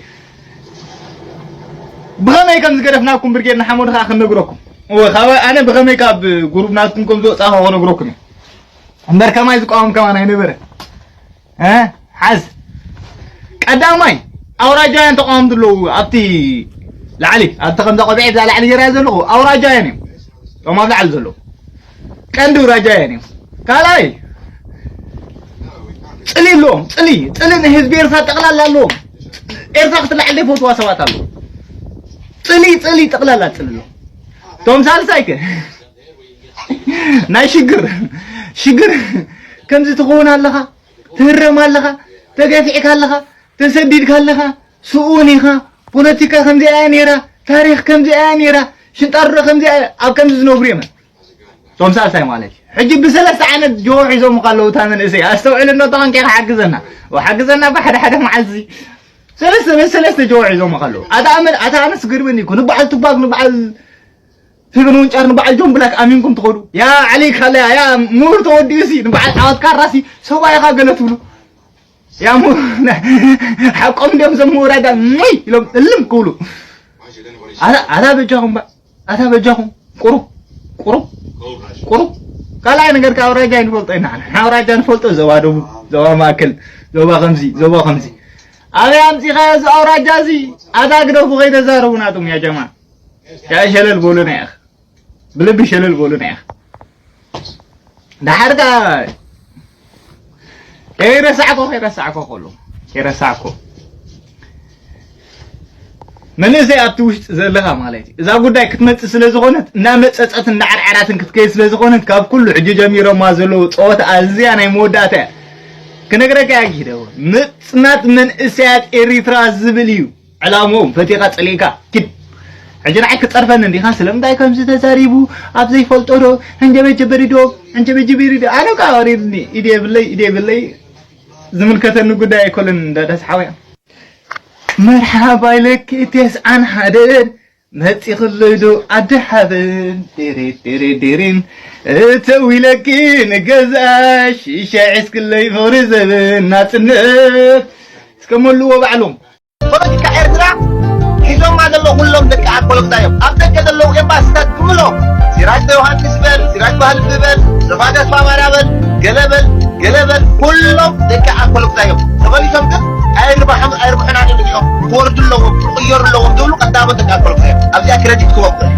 ብኸመይ ከም ዝገደፍናኩም ብርጌድ ንሓመዱ ከኣ ክነግረኩም። እወ፣ ካብ ኣነ ብኸመይ ካብ ጉሩብ ናትኩም ከም ዝወጻኹ ክነግረኩም እየ። እምበር ከማይ ዝቃወም ከማን ኣይነበረ። እ? ሓዝ። ቀዳማይ ኣውራጃውያን ተቃወምቲ ኣለዉ ኣብቲ ላዕሊ፣ ኣብቲ ከምዛ ቆቢዐ እዛ ላዕሊ ጌራ ዘለኹ ኣውራጃውያን እዮም። እቶም ኣብ ላዕሊ ዘለዉ ቀንዲ ኣውራጃውያን እዮም። ካልኣይ ጽሊ ኣለዎም፣ ጽሊ፣ ጽሊ ንህዝቢ ኤርትራ ጠቕላላ ኣለዎም። ኤርትራ ክትለዓል ዘይፈትዋ ሰባት ኣለዉ። ጽሊ፣ ጽሊ፣ ጠቕላላ ጽሊ ኣለዎም። እቶም ሳልሳይ ከ ናይ ሽግር፣ ሽግር ከምዚ ትኸውን ኣለኻ፣ ትህረም ኣለኻ፣ ተገፊዕካ ኣለኻ፣ ተሰዲድካ ኣለኻ፣ ስኡን ኢኻ፣ ፖለቲካ ከምዚኣ እያ ነይራ፣ ታሪኽ ከምዚኣ እያ ነይራ፣ ሽንጣሮ ከምዚኣ እያ፣ ኣብ ከምዚ ዝነብሩ እዮም። እቶም ሳልሳይ ማለት እዩ። ሕጂ ብሰለስተ ዓይነት ጆ ሒዞም ኣለዉ እታ መንእሰይ። ኣስተውዕል እንዶ ተቐንቂኻ ሓግዘና። ወሓግዘና ብሓደ ሓደ መዓልቲ ሰለስተ፣ ሰለስተ ጆ ሒዞም ኣለዉ። ኣታ ኣመል፣ ኣታ ኣነስ ግርምን እኮ። ንበዓል ቱባግ፣ ንበዓል ፌቨን ወንጫር፣ ንበዓል ጆን ብላክ ኣሚንኩም ትኸዱ። ያ ዓሊ ካለያ፣ ያ ምሁር ተወዲኡ ሲ፣ ንበዓል ዓወት ካራ ሲ፣ ሰብኣይኻ ገለ ትብሉ። ያ ምሁር፣ ሓቆም እንዲዮም እዞም ምሁራት ዳ፣ ሙይ ኢሎም እልም ክብሉ። ኣታ፣ ኣታ በጃኹም ባ፣ ኣታ በጃኹም። ቁሩብ፣ ቁሩብ፣ ቁሩብ። ካልኣይ ነገር ካብ ኣውራጃ ንፈልጦ ኢና። ንሕና ኣውራጃ ንፈልጦ ዞባ ደቡብ፣ ዞባ ማእከል፣ ዞባ ከምዚ፣ ዞባ ከምዚ። ኣበይ ኣምጺኻዮ እዚ ኣውራጃ እዚ? ኣታ ግደፉ ከይተዛረቡ ናቱም ያ ጀማ። ያ ሸለል በሉና ኢኻ። ብልቢ ሸለል በሉና ኢኻ። ደሓር ከኣ ከይረሳዕኮ፣ ከይረሳዕኮ ከሎ፣ ከይረሳዕኮ። መንእሰይ ኣብቲ ውሽጢ ዘለኻ ማለት እዩ። እዛ ጉዳይ ክትመጽእ ስለ ዝኾነት፣ እናመጸጸትን እናዓርዓራትን ክትከይድ ስለ ዝኾነት፣ ካብ ኩሉ ሕጂ ጀሚሮማ ዘለዉ ጸወታ ኣዝያ ናይ መወዳእታ እያ። ክነግረካ እየ ጊደቦ። ምጽናት መንእሰያት ኤሪትራ ዝብል እዩ። ዕላምኦም ፈጢኻ ጸሊእካ ኪድ። ሕጂ ንዓይ ክጸርፈኒ እንዲኻ? ስለምንታይ ከምዚ ተዛሪቡ? ኣብ ዘይፈልጦ ዶ? ሕንጀበጀበሪ ዶ? ሕንጀበጀበሪ ዶ? ኣነ እኳ ወሪድኒ። ኢድ የብለይ፣ ኢድ የብለይ። ዝምልከተኒ ጉዳይ ኣይኮነን። እንዳ ዳስ ሓውያ። መርሓባ ኢለኪ ተስዓን ሓደን መጺኽለይ ዶ ዓዲ ሓበን? ዴሬ ዴሬ ዴሬን እተው ኢለኪ ንገዛ ሽሻ ዒስክለይ ፍቕሪ ዘበን ናጽነት። እስከ መልዎ ባዕሎም። ፖለቲካ ኤርትራ ሒዞማ ዘለዉ ኩሎም ደቂ ኣኮሎጉዛ እዮም። ኣብ ደገ ዘለዉ ኤምባሲታት ብምሎም፣ ሲራጅ ዮሃንስ በል፣ ሲራጅ ባህልቢ በል፣ ሰፋ ተስፋ ማርያ በል፣ ገለ በል፣ ገለ በል፣ ኩሎም ደቂ ኣኮሎጉዛ እዮም። ተመሊሶም ግን ኣይርባሕም-፣ ኣይርብሑናን እዮም እዚኦም። ክወርዱ ኣለዎም፣ ክቕየሩ ኣለዎም ዝብሉ ቀዳሞት ደቂ ኣኮሎጉዛ እዮም። ኣብዚኣ ክረዲት ክወቅዕ።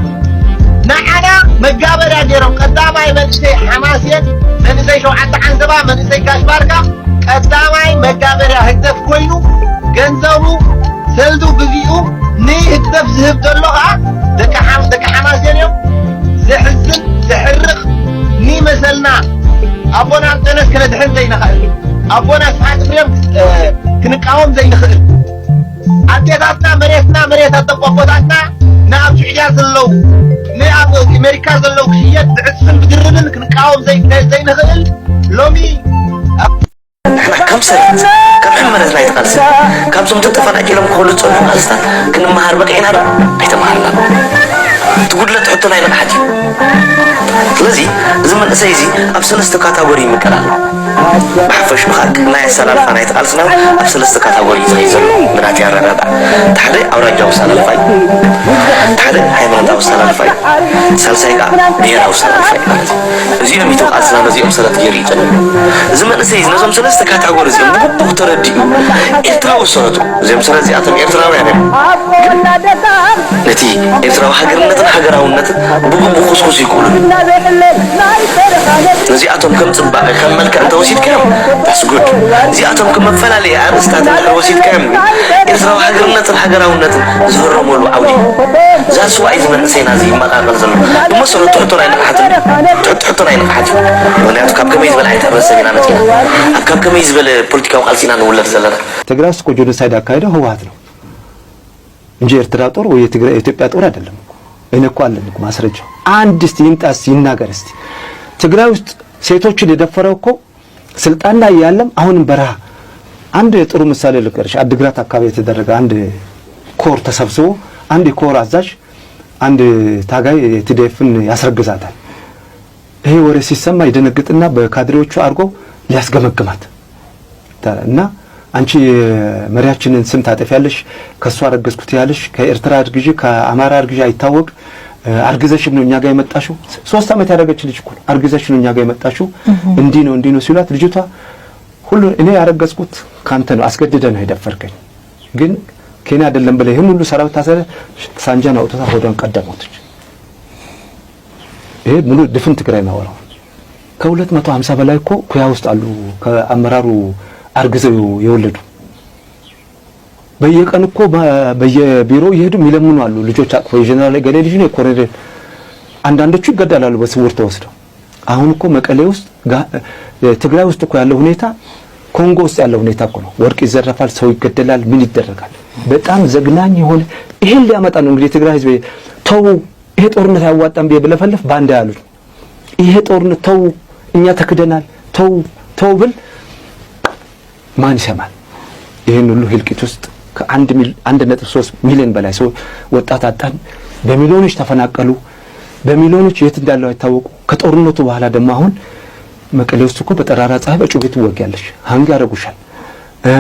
ንዓና መጋበርያ ገይሮም ቀዳማይ መንእሰይ ሓማሴን፣ መንእሰይ ሸውዓተ ዓንሰባ፣ መንእሰይ ጋሽ ባርካ፣ ቀዳማይ መጋበርያ ህግደፍ ኮይኑ፣ ገንዘቡ፣ ሰልዱ፣ ግዜኡ ንህግደፍ ዝህብ ዘሎ ኸዓ ደቂ ሓም-፣ ደቂ ሓማሴን እዮም። ዘሕዝን፣ ዘሕርቕ፣ ንመሰልና ኣቦና ኣንጠነስ ከነድሕን ዘይንኽእል፣ ኣቦና ስብሓት እፍሬም፣ እ፣ ክንቃወም ዘይንኽእል፣ ኣዴታትና መሬትና፣ መሬት ኣቦታትና ንኣብ ሱዕድያ ዘለዉ፣ ንኣብ ኣሜሪካ ዘለዉ ክሽየጥ ብዕጽፍን ብድርብን ክንቃወም ዘይ-፣ ዘይንኽእል ሎሚ ንሕና ከም ሰረት፣ ከም ሕመረት ናይቲ ቃልሲ፣ ካብዞም ተፈናቂሎም ክኸዱ ዝጸንሑ ቃልስታት ክንመሃር በቂዕና ዶ? ኣይተመሃርናን። እቲ ጉድለት ሕቶና ኣይንቕሓት እዩ። ስለዚ፣ እዚ መንእሰይ እዚ ኣብ ሰለስተ ካታጎሪ ይምቀል ኣሎ። ብሓፈሽኡ ኸኣ ቅድማይ ኣሰላልፋ ናይቲ ቃልስና እውን ኣብ ሰለስተ ካታጎሪ እዩ ዝኸይድ ዘሎ፣ ብናተይ ኣረዳድኣ። እቲ ሓደ ኣውራጃዊ ኣሰላልፋ እዩ። እቲ ሓደ ሃይማኖታዊ ኣሰላልፋ እዩ። ሳልሳይ ከኣ ብሄራዊ ኣሰላልፋ እዩ ማለት እዩ። እዚኦም እዩ ቃልስና ነዚኦም ሰረት ገይሩ ይጸንሑ። እዚ መንእሰይ እዚ ነዞም ሰለስተ ካታጎሪ እዚኦም ብግቡእ ተረዲኡ ኤርትራዊ ሰረቱ፣ እዚኦም ሰረት እዚኣቶም ኤርትራውያን እዮም። ግን ነቲ ኤርትራዊ ሃገርነትን ሃገራውነትን ብግቡእ ኩስኩስ ይክእሉ። ነዚኣቶም ከም ጽባቐ፣ ከም መልክዕ እንተወሲድካዮም፣ that's good። እዚኣቶም ከም መፈላለዪ ኣርእስታት እንድሕር ወሲድካዮም ግን፣ ኤርትራዊ ሃገርነትን ሃገራውነትን ዝህረመሉ ዓውዲ እዩ። That's why እዚ መንእሰይና እዚ ይመቓቐል ዘሎ። ብመሰረቱ ሕቶና ኣይንቕሓትን እዩ። ትሕቲ ሕቶና ኣይንቕሓት እዩ። ምኽንያቱ ካብ ከመይ ዝበለ ዓይነት ሕብረተሰብ ኢና መጺና? ኣብ ካብ ከመይ ዝበለ ፖለቲካዊ ቃልሲ ኢና ንውለድ ዘለና? ትግራይ ውስጥ እኮ ጆኖሳይድ ያካሄደው ህወሓት ነው እንጂ የኤርትራ ጦር ወይ የትግራይ፣ የኢትዮጵያ ጦር አይደለም እኮ። እኔ እኮ አለኝ እኮ ማስረጃው። አንድ እስቲ ይምጣ፣ እስቲ ይናገር እስቲ። ትግራይ ውስጥ ሴቶችን የደፈረው እኮ ስልጣን ላይ ያለም አሁንም በረሃ። አንድ ጥሩ ምሳሌ ልንገርሽ። አድግራት አካባቢ የተደረገ አንድ ኮር ተሰብስቦ አንድ የኮር አዛዥ አንድ ታጋይ የቲ ዲ ኤፍን ያስረግዛታል። ይሄ ወሬ ሲሰማ ይደነግጥና በካድሬዎቹ አድርጎ ሊያስገመግማት እና «አንቺ የመሪያችንን ስም ታጠፊያለሽ፣ ከእሱ አረገዝኩ ትያለሽ፣ ከኤርትራ አርግዢ፣ ከአማራ አርግዢ አይታወቅ፣ አርግዘሽም ነው እኛ ጋር የመጣሽው። ሶስት ዓመት ያደረገች ልጅ እኮ ነው። አርግዘሽ ነው እኛ ጋር የመጣሽው፣ እንዲህ ነው እንዲህ ነው» ሲሏት ልጅቷ «ሁሉ እኔ ያረገዝኩት ካንተ ነው፣ አስገድደህ ነው የደፈርከኝ፣ ግን ከኔ አይደለም» ብለህ ይህን ሁሉ ሰራዊት ታሰረ ሳንጃን አውጥታ ሆዷን ቀደሞትች። ይሄ ሙሉ ድፍን ትግራይ ማወራው። ከሁለት መቶ ሀምሳ በላይ እኮ ኩያ ውስጥ አሉ፣ ከአመራሩ አርግዘው የወለዱ። በየቀን እኮ በ- በየቢሮው እየሄዱ የሚለምኑ አሉ። ልጆች አቅፎ «የጀነራል ገሌ ልጅ ነው፣ የኮሎኔል»፣ አንዳንዶቹ ይገደላሉ በስውር ተወስደው። አሁን እኮ መቀሌ ውስጥ ጋ- ትግራይ ውስጥ እኮ ያለው ሁኔታ ኮንጎ ውስጥ ያለው ሁኔታ እኮ ነው። ወርቅ ይዘረፋል፣ ሰው ይገደላል፣ ምን ይደረጋል? በጣም ዘግናኝ የሆነ፣ ይሄን ሊያመጣ ነው እንግዲህ የትግራይ ህዝብ «ተው፣ ይሄ ጦርነት አያዋጣም» ብዬ ብለፈልፍ ባንዳ ያሉት። «ይሄ ጦርነት ተው፣ እኛ ተክደናል፣ ተው፣ ተው» ብል ማን ይሰማል? ይህን ሁሉ ህልቂት ውስጥ ከአንድ ሚል- አንድ ነጥብ ሶስት ሚሊዮን በላይ ሰው ወጣት አጣን። በሚሊዮኖች ተፈናቀሉ። በሚሊዮኖች የት እንዳለው አይታወቁ። ከጦርነቱ በኋላ ደግሞ አሁን መቀሌ ውስጥ እኮ በጠራራ ፀሐይ በጩቤ ትወጊያለሽ። ሀንግ ያደርጉሻል። እ፣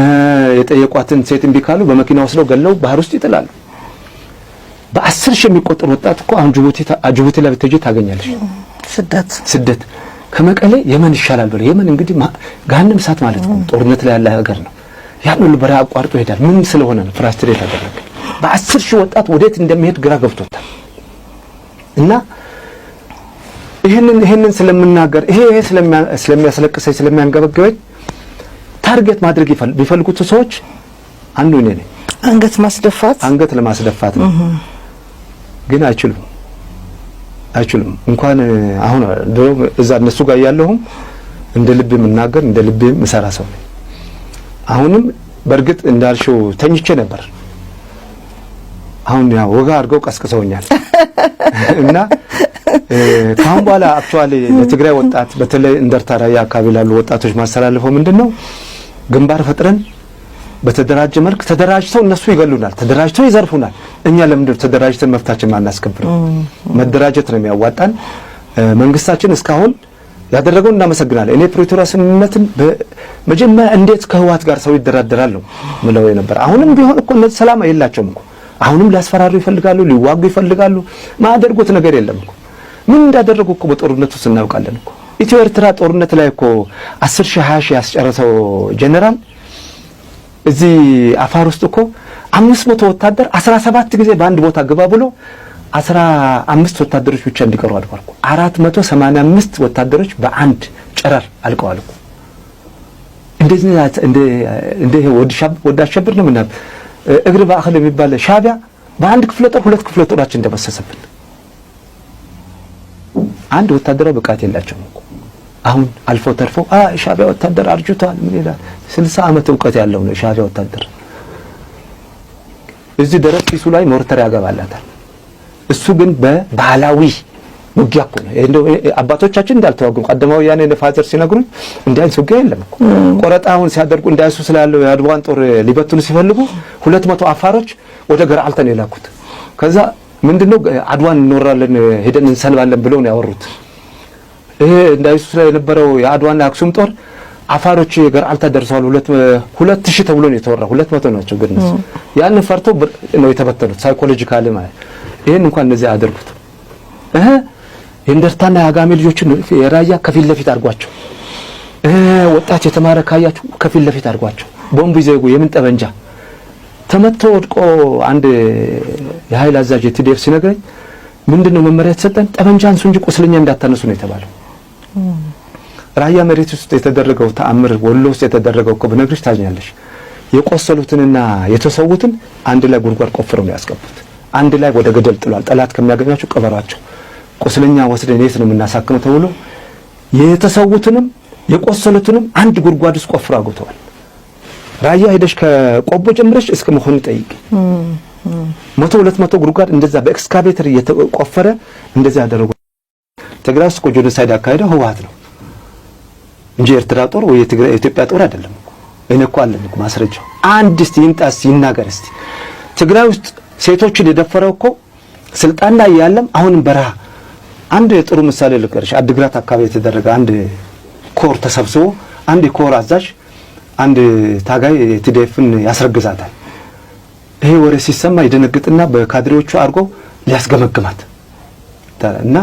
የጠየቋትን ሴት እምቢ ካሉ በመኪና ወስደው ገለው ባህር ውስጥ ይጥላሉ። በአስር ሺህ የሚቆጠር ወጣት እኮ አሁን ጅቡቲ ታ- ጅቡቲ ላይ ብትሄጂ ታገኛለሽ። ስደት ስደት ከመቀሌ የመን ይሻላል ብለው፣ የመን እንግዲህ ማ- ገሃነም እሳት ማለት ነው። ጦርነት ላይ ያለ ሀገር ነው። ያን ሁሉ በረሃ አቋርጦ ይሄዳል። ምን ስለሆነ ነው ፍራስትሬት ያደረገ? በአስር ሺህ ወጣት ወዴት እንደሚሄድ ግራ ገብቶታል። እና ይህንን ይህንን ስለምናገር፣ ይሄ ይሄ ስለሚያ- ስለሚያስለቅሰኝ፣ ስለሚያንገበግበኝ፣ ታርጌት ማድረግ ይፈል- ቢፈልጉት ሰዎች አንዱ እኔ ነኝ። አንገት ማስደፋት አንገት ለማስደፋት ነው። ግን አይችሉም፣ አይችሉም። እንኳን አሁን ድሮ እዛ እነሱ ጋር ያለሁም እንደ ልብ የምናገር፣ እንደ ልብ የምሰራ ሰው ነኝ። አሁንም በእርግጥ እንዳልሽው ተኝቼ ነበር። አሁን ያው ወጋ አድርገው ቀስቅሰውኛል። እና እ፣ ከአሁን በኋላ አክቹዋሊ ለትግራይ ወጣት፣ በተለይ እንደርታ ራያ አካባቢ ላሉ ወጣቶች ማስተላለፈው ምንድን ነው? ግንባር ፈጥረን በተደራጀ መልክ፣ ተደራጅተው እነሱ ይገሉናል፣ ተደራጅተው ይዘርፉናል። እኛ ለምንድን ነው ተደራጅተን መብታችን ማናስከብረው? መደራጀት ነው የሚያዋጣን። እ፣ መንግስታችን እስካሁን ያደረገው እናመሰግናለን። እኔ ፕሪቶሪያ ስምምነትን በ- መጀመሪያ እንዴት ከህወሓት ጋር ሰው ይደራደራል ነው ምለው የነበር። አሁንም ቢሆን እኮ እነዚህ ሰላም የላቸውም እኮ። አሁንም ሊያስፈራሩ ይፈልጋሉ፣ ሊዋጉ ይፈልጋሉ። ማያደርጉት ነገር የለም እኮ። ምን እንዳደረጉ እኮ በጦርነቱ ውስጥ እናውቃለን እኮ። ኢትዮ ኤርትራ ጦርነት ላይ እኮ አስር ሺህ ሃያ ሺህ ያስጨረሰው ጀነራል እዚህ አፋር ውስጥ እኮ አምስት መቶ ወታደር አስራ ሰባት ጊዜ በአንድ ቦታ ግባ ብሎ አስራ አምስት ወታደሮች ብቻ እንዲቀሩ አድርጓል እኮ። አራት መቶ ሰማንያ አምስት ወታደሮች በአንድ ጨረር አልቀዋል እኮ። እንደዚህ ናት። እንደ እንደ ይሄ ወድ ሻብ- ወድ አሸብር ነው ምናምን፣ እግር በአክል የሚባል ሻቢያ በአንድ ክፍለ ጦር ሁለት ክፍለ ጦራችን እንደመሰሰብን። አንድ ወታደራዊ ብቃት የላቸውም እኮ። አሁን አልፎ ተርፎ «አ፣ ሻቢያ ወታደር አርጅቷል» ምን ይላል? ስልሳ ዓመት እውቀት ያለው ነው ሻቢያ ወታደር። እዚህ ደረት ኪሱ ላይ ሞርተር ያገባላታል። እሱ ግን በባህላዊ ውጊያ እኮ ነው። እንደው አባቶቻችን እንዳልተዋጉ፣ ቀደማዊ ያኔ ፋዘር ሲነግሩኝ እንዲህ አይነት ውጊያ የለም እኮ። ቆረጣ አሁን ሲያደርጉ እንዳይሱ ስላለው የአድዋን ጦር ሊበትኑ ሲፈልጉ ሁለት መቶ አፋሮች ወደ ገርዓልተን የላኩት። ከዛ ምንድነው «አድዋን እንወራለን፣ ሄደን እንሰልባለን» ብለው ነው ያወሩት። ይሄ እንዳይሱ ስለ የነበረው የአድዋና የአክሱም ጦር አፋሮች ገርዓልታ ደርሰዋል። ሁለት ሁለት ሺህ ተብሎ ነው የተወራ። ሁለት መቶ ናቸው ግን እነሱ። ያንን ፈርተው ብር- ነው የተበተኑት። ሳይኮሎጂካሊ ማለት ይሄን እንኳን እንደዚህ አያደርጉት። እህ የእንደርታና የአጋሜ ልጆችን የራያ ከፊት ለፊት አድርጓቸው። እህ ወጣት የተማረ ካያችሁ ከፊት ለፊት አድርጓቸው። ቦምብ ይዘው የምን ጠበንጃ ተመቶ ወድቆ አንድ የኃይል አዛዥ የቲዲኤፍ ሲነግረኝ ምንድን ነው መመሪያ የተሰጠን? ጠበንጃ አንሱ እንጂ ቁስለኛ እንዳታነሱ ነው የተባለው። ራያ መሬት ውስጥ የተደረገው ተአምር፣ ወሎ ውስጥ የተደረገው እኮ ብነግርሽ ታዝኛለሽ። የቆሰሉትንና የተሰዉትን አንድ ላይ ጉድጓድ ቆፍረው ነው ያስገቡት። አንድ ላይ ወደ ገደል ጥሏል። ጠላት ከሚያገኛቸው ቅበሯቸው። ቁስለኛ ወስደን የት ነው የምናሳክመው ተብሎ የተሰዉትንም የቆሰሉትንም አንድ ጉድጓድ ውስጥ ቆፍረው አግብተዋል። ራያ ሄደሽ ከቆቦ ጀምረሽ እስከ መኾኒ ጠይቂ። መቶ ሁለት መቶ ጉድጓድ እንደዛ በኤክስካቬተር እየተቆፈረ እንደዛ ያደረጉ። ትግራይ ውስጥ እኮ ጄኖሳይድ ያካሄደው ህወሓት ነው እንጂ የኤርትራ ጦር ወይ የትግራይ የኢትዮጵያ ጦር አይደለም እኮ። እኔ እኮ አለኝ እኮ ማስረጃው። አንድ እስቲ ይምጣ እስቲ ይናገር እስቲ። ትግራይ ውስጥ ሴቶችን የደፈረው እኮ ስልጣን ላይ ያለም አሁንም በረሃ አንድ ጥሩ ምሳሌ ልንገርሽ። አድግራት አካባቢ የተደረገ አንድ ኮር ተሰብስቦ አንድ የኮር አዛዥ አንድ ታጋይ ቲ ዲ ኤፍን ያስረግዛታል። ይሄ ወሬ ሲሰማ ይደነግጥና በካድሬዎቹ አድርጎ ሊያስገመግማት እና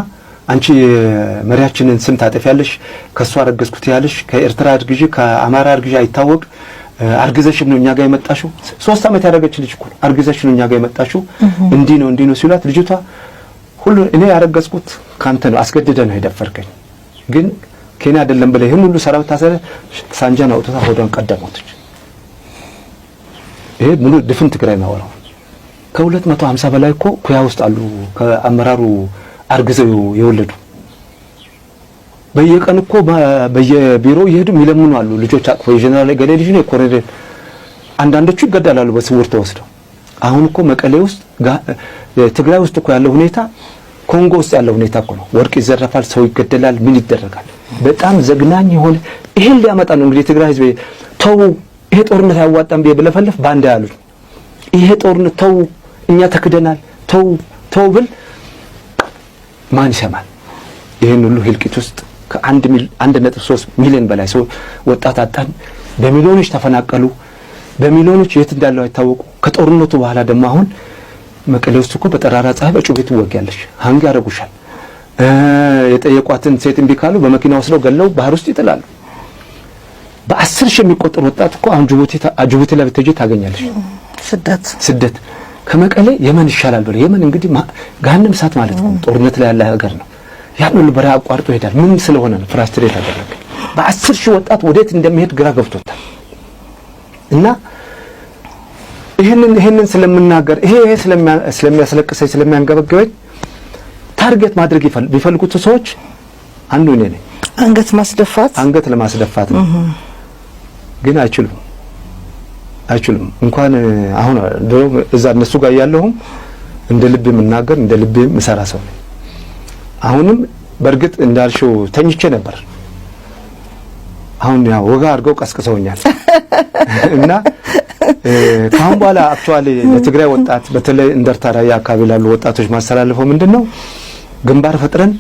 «አንቺ የመሪያችንን ስም ታጠፊያለሽ፣ ከእሱ አረገዝኩ ትያለሽ፣ ከኤርትራ አርግዢ፣ ከአማራ አርግዢ አይታወቅ፣ አርግዘሽም ነው እኛ ጋር የመጣሽው። ሶስት ዓመት ያደረገች ልጅ እኮ ነው። አርግዘሽ ነው እኛ ጋር የመጣሽው። እንዲህ ነው እንዲህ ነው» ሲሏት ልጅቷ «ሁሉ እኔ ያረገዝኩት ካንተ ነው፣ አስገድደህ ነው የደፈርከኝ፣ ግን ከኔ አይደለም» ብለህ ይህን ሁሉ ሰራዊት ታሰረ ሳንጃን አውጥታ ሆዷን ቀደሞትች። ይሄ ሙሉ ድፍን ትግራይ የሚያወራው። ከሁለት መቶ ሀምሳ በላይ እኮ ኩያ ውስጥ አሉ፣ ከአመራሩ አርግዘው የወለዱ። በየቀን እኮ በ- በየቢሮው እየሄዱ የሚለምኑ አሉ። ልጆች አቅፎ «የጀነራል ገሌ ልጅ ነው፣ የኮሎኔል»፣ አንዳንዶቹ ይገደላሉ በስውር ተወስደው። አሁን እኮ መቀሌ ውስጥ ጋ- ትግራይ ውስጥ እኮ ያለው ሁኔታ ኮንጎ ውስጥ ያለው ሁኔታ እኮ ነው። ወርቅ ይዘረፋል፣ ሰው ይገደላል፣ ምን ይደረጋል? በጣም ዘግናኝ የሆነ። ይሄን ሊያመጣ ነው እንግዲህ የትግራይ ህዝብ «ተው፣ ይሄ ጦርነት አያዋጣም» ብዬ ብለፈልፍ ባንዳ ያሉት። «ይሄ ጦርነት ተው፣ እኛ ተክደናል፣ ተው፣ ተው» ብል ማን ይሰማል? ይህን ሁሉ ህልቂት ውስጥ ከአንድ ሚል- አንድ ነጥብ ሶስት ሚሊዮን በላይ ሰው ወጣት አጣን። በሚሊዮኖች ተፈናቀሉ። በሚሊዮኖች የት እንዳለው አይታወቁ። ከጦርነቱ በኋላ ደግሞ አሁን መቀሌ ውስጥ እኮ በጠራራ ፀሐይ በጩቤ ትወጊያለሽ። ሀንግ ያደርጉሻል። እ፣ የጠየቋትን ሴት እምቢ ካሉ በመኪና ወስደው ገለው ባህር ውስጥ ይጥላሉ። በአስር ሺህ የሚቆጠር ወጣት እኮ አሁን ጅቡቲ ታ- ጅቡቲ ላይ ብትሄጂ ታገኛለሽ። ስደት ስደት ከመቀሌ የመን ይሻላል ብለው፣ የመን እንግዲህ ማ- ገሃነም እሳት ማለት ነው። ጦርነት ላይ ያለ ሀገር ነው። ያን ሁሉ በረሃ አቋርጦ ይሄዳል። ምን ስለሆነ ነው ፍራስትሬት ያደረገ? በአስር ሺህ ወጣት ወዴት እንደሚሄድ ግራ ገብቶታል። እና ይህንን ይህንን ስለምናገር፣ ይሄ ይሄ ስለሚያ- ስለሚያስለቅሰኝ፣ ስለሚያንገበግበኝ፣ ታርጌት ማድረግ ይፈል- ቢፈልጉት ሰዎች አንዱ እኔ ነኝ። አንገት ማስደፋት አንገት ለማስደፋት ነው። ግን አይችሉም፣ አይችሉም። እንኳን አሁን ድሮ እዛ እነሱ ጋር ያለሁም እንደ ልብ የምናገር፣ እንደ ልብ የምሰራ ሰው ነኝ። አሁንም በእርግጥ እንዳልሽው ተኝቼ ነበር። አሁን ያው ወጋ አድርገው ቀስቅሰውኛል። እና እ፣ ከአሁን በኋላ አክቹዋሊ ለትግራይ ወጣት፣ በተለይ እንደርታ ራያ አካባቢ ላሉ ወጣቶች ማስተላልፈው ምንድን ነው? ግንባር ፈጥረን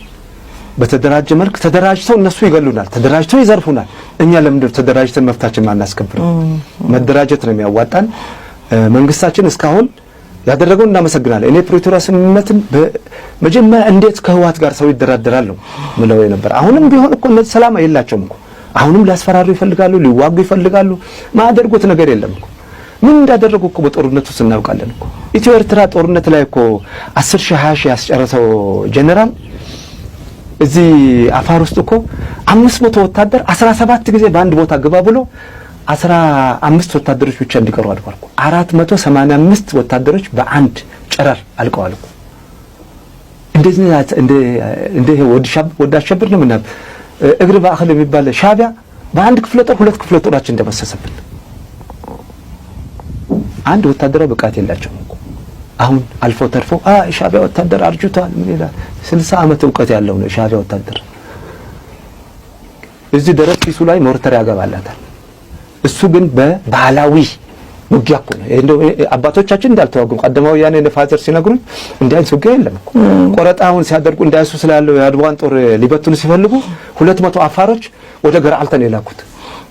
በተደራጀ መልክ፣ ተደራጅተው እነሱ ይገሉናል፣ ተደራጅተው ይዘርፉናል። እኛ ለምንድን ነው ተደራጅተን መብታችን ማናስከብረው? መደራጀት ነው የሚያዋጣን። እ፣ መንግስታችን እስካሁን ያደረገው እናመሰግናለን። እኔ ፕሪቶሪያ ስምምነትን በ- መጀመሪያ እንዴት ከህወሓት ጋር ሰው ይደራደራል ነው ምለው የነበር። አሁንም ቢሆን እኮ እነዚህ ሰላም የላቸውም እኮ። አሁንም ሊያስፈራሩ ይፈልጋሉ፣ ሊዋጉ ይፈልጋሉ። ማያደርጉት ነገር የለም እኮ። ምን እንዳደረጉ እኮ በጦርነቱ ውስጥ እናውቃለን እኮ። ኢትዮ ኤርትራ ጦርነት ላይ እኮ አስር ሺህ ሃያ ሺህ ያስጨረሰው ጀነራል እዚህ አፋር ውስጥ እኮ አምስት መቶ ወታደር አስራ ሰባት ጊዜ በአንድ ቦታ ግባ ብሎ አስራ አምስት ወታደሮች ብቻ እንዲቀሩ አድርጓል እኮ። አራት መቶ ሰማንያ አምስት ወታደሮች በአንድ ጨረር አልቀዋል እኮ። እንደዚህ ናት። እንደ እንደ ይሄ ወድ ሻብ- ወድ አሸብር ነው ምናምን፣ እግር በአክል የሚባል ሻቢያ በአንድ ክፍለ ጦር ሁለት ክፍለ ጦራችን እንደመሰሰብን። አንድ ወታደራዊ ብቃት የላቸውም እኮ። አሁን አልፎ ተርፎ «አ ሻቢያ ወታደር አርጅቷል» ምን ይላል? ስልሳ ዓመት እውቀት ያለው ነው ሻቢያ ወታደር። እዚህ ደረት ኪሱ ላይ ሞርተር ያገባላታል። እሱ ግን በባህላዊ ውጊያ እኮ ነው። ይሄ እንደው አባቶቻችን እንዳልተዋጉ ቀደማዊ ያኔ ፋዘር ሲነግሩን እንዲህ አይነት ውጊያ የለም እኮ። ቆረጣ አሁን ሲያደርጉ እንዳይሱ ስላለው የአድዋን ጦር ሊበትኑ ሲፈልጉ ሁለት መቶ አፋሮች ወደ ገርዓልታ ነው የላኩት።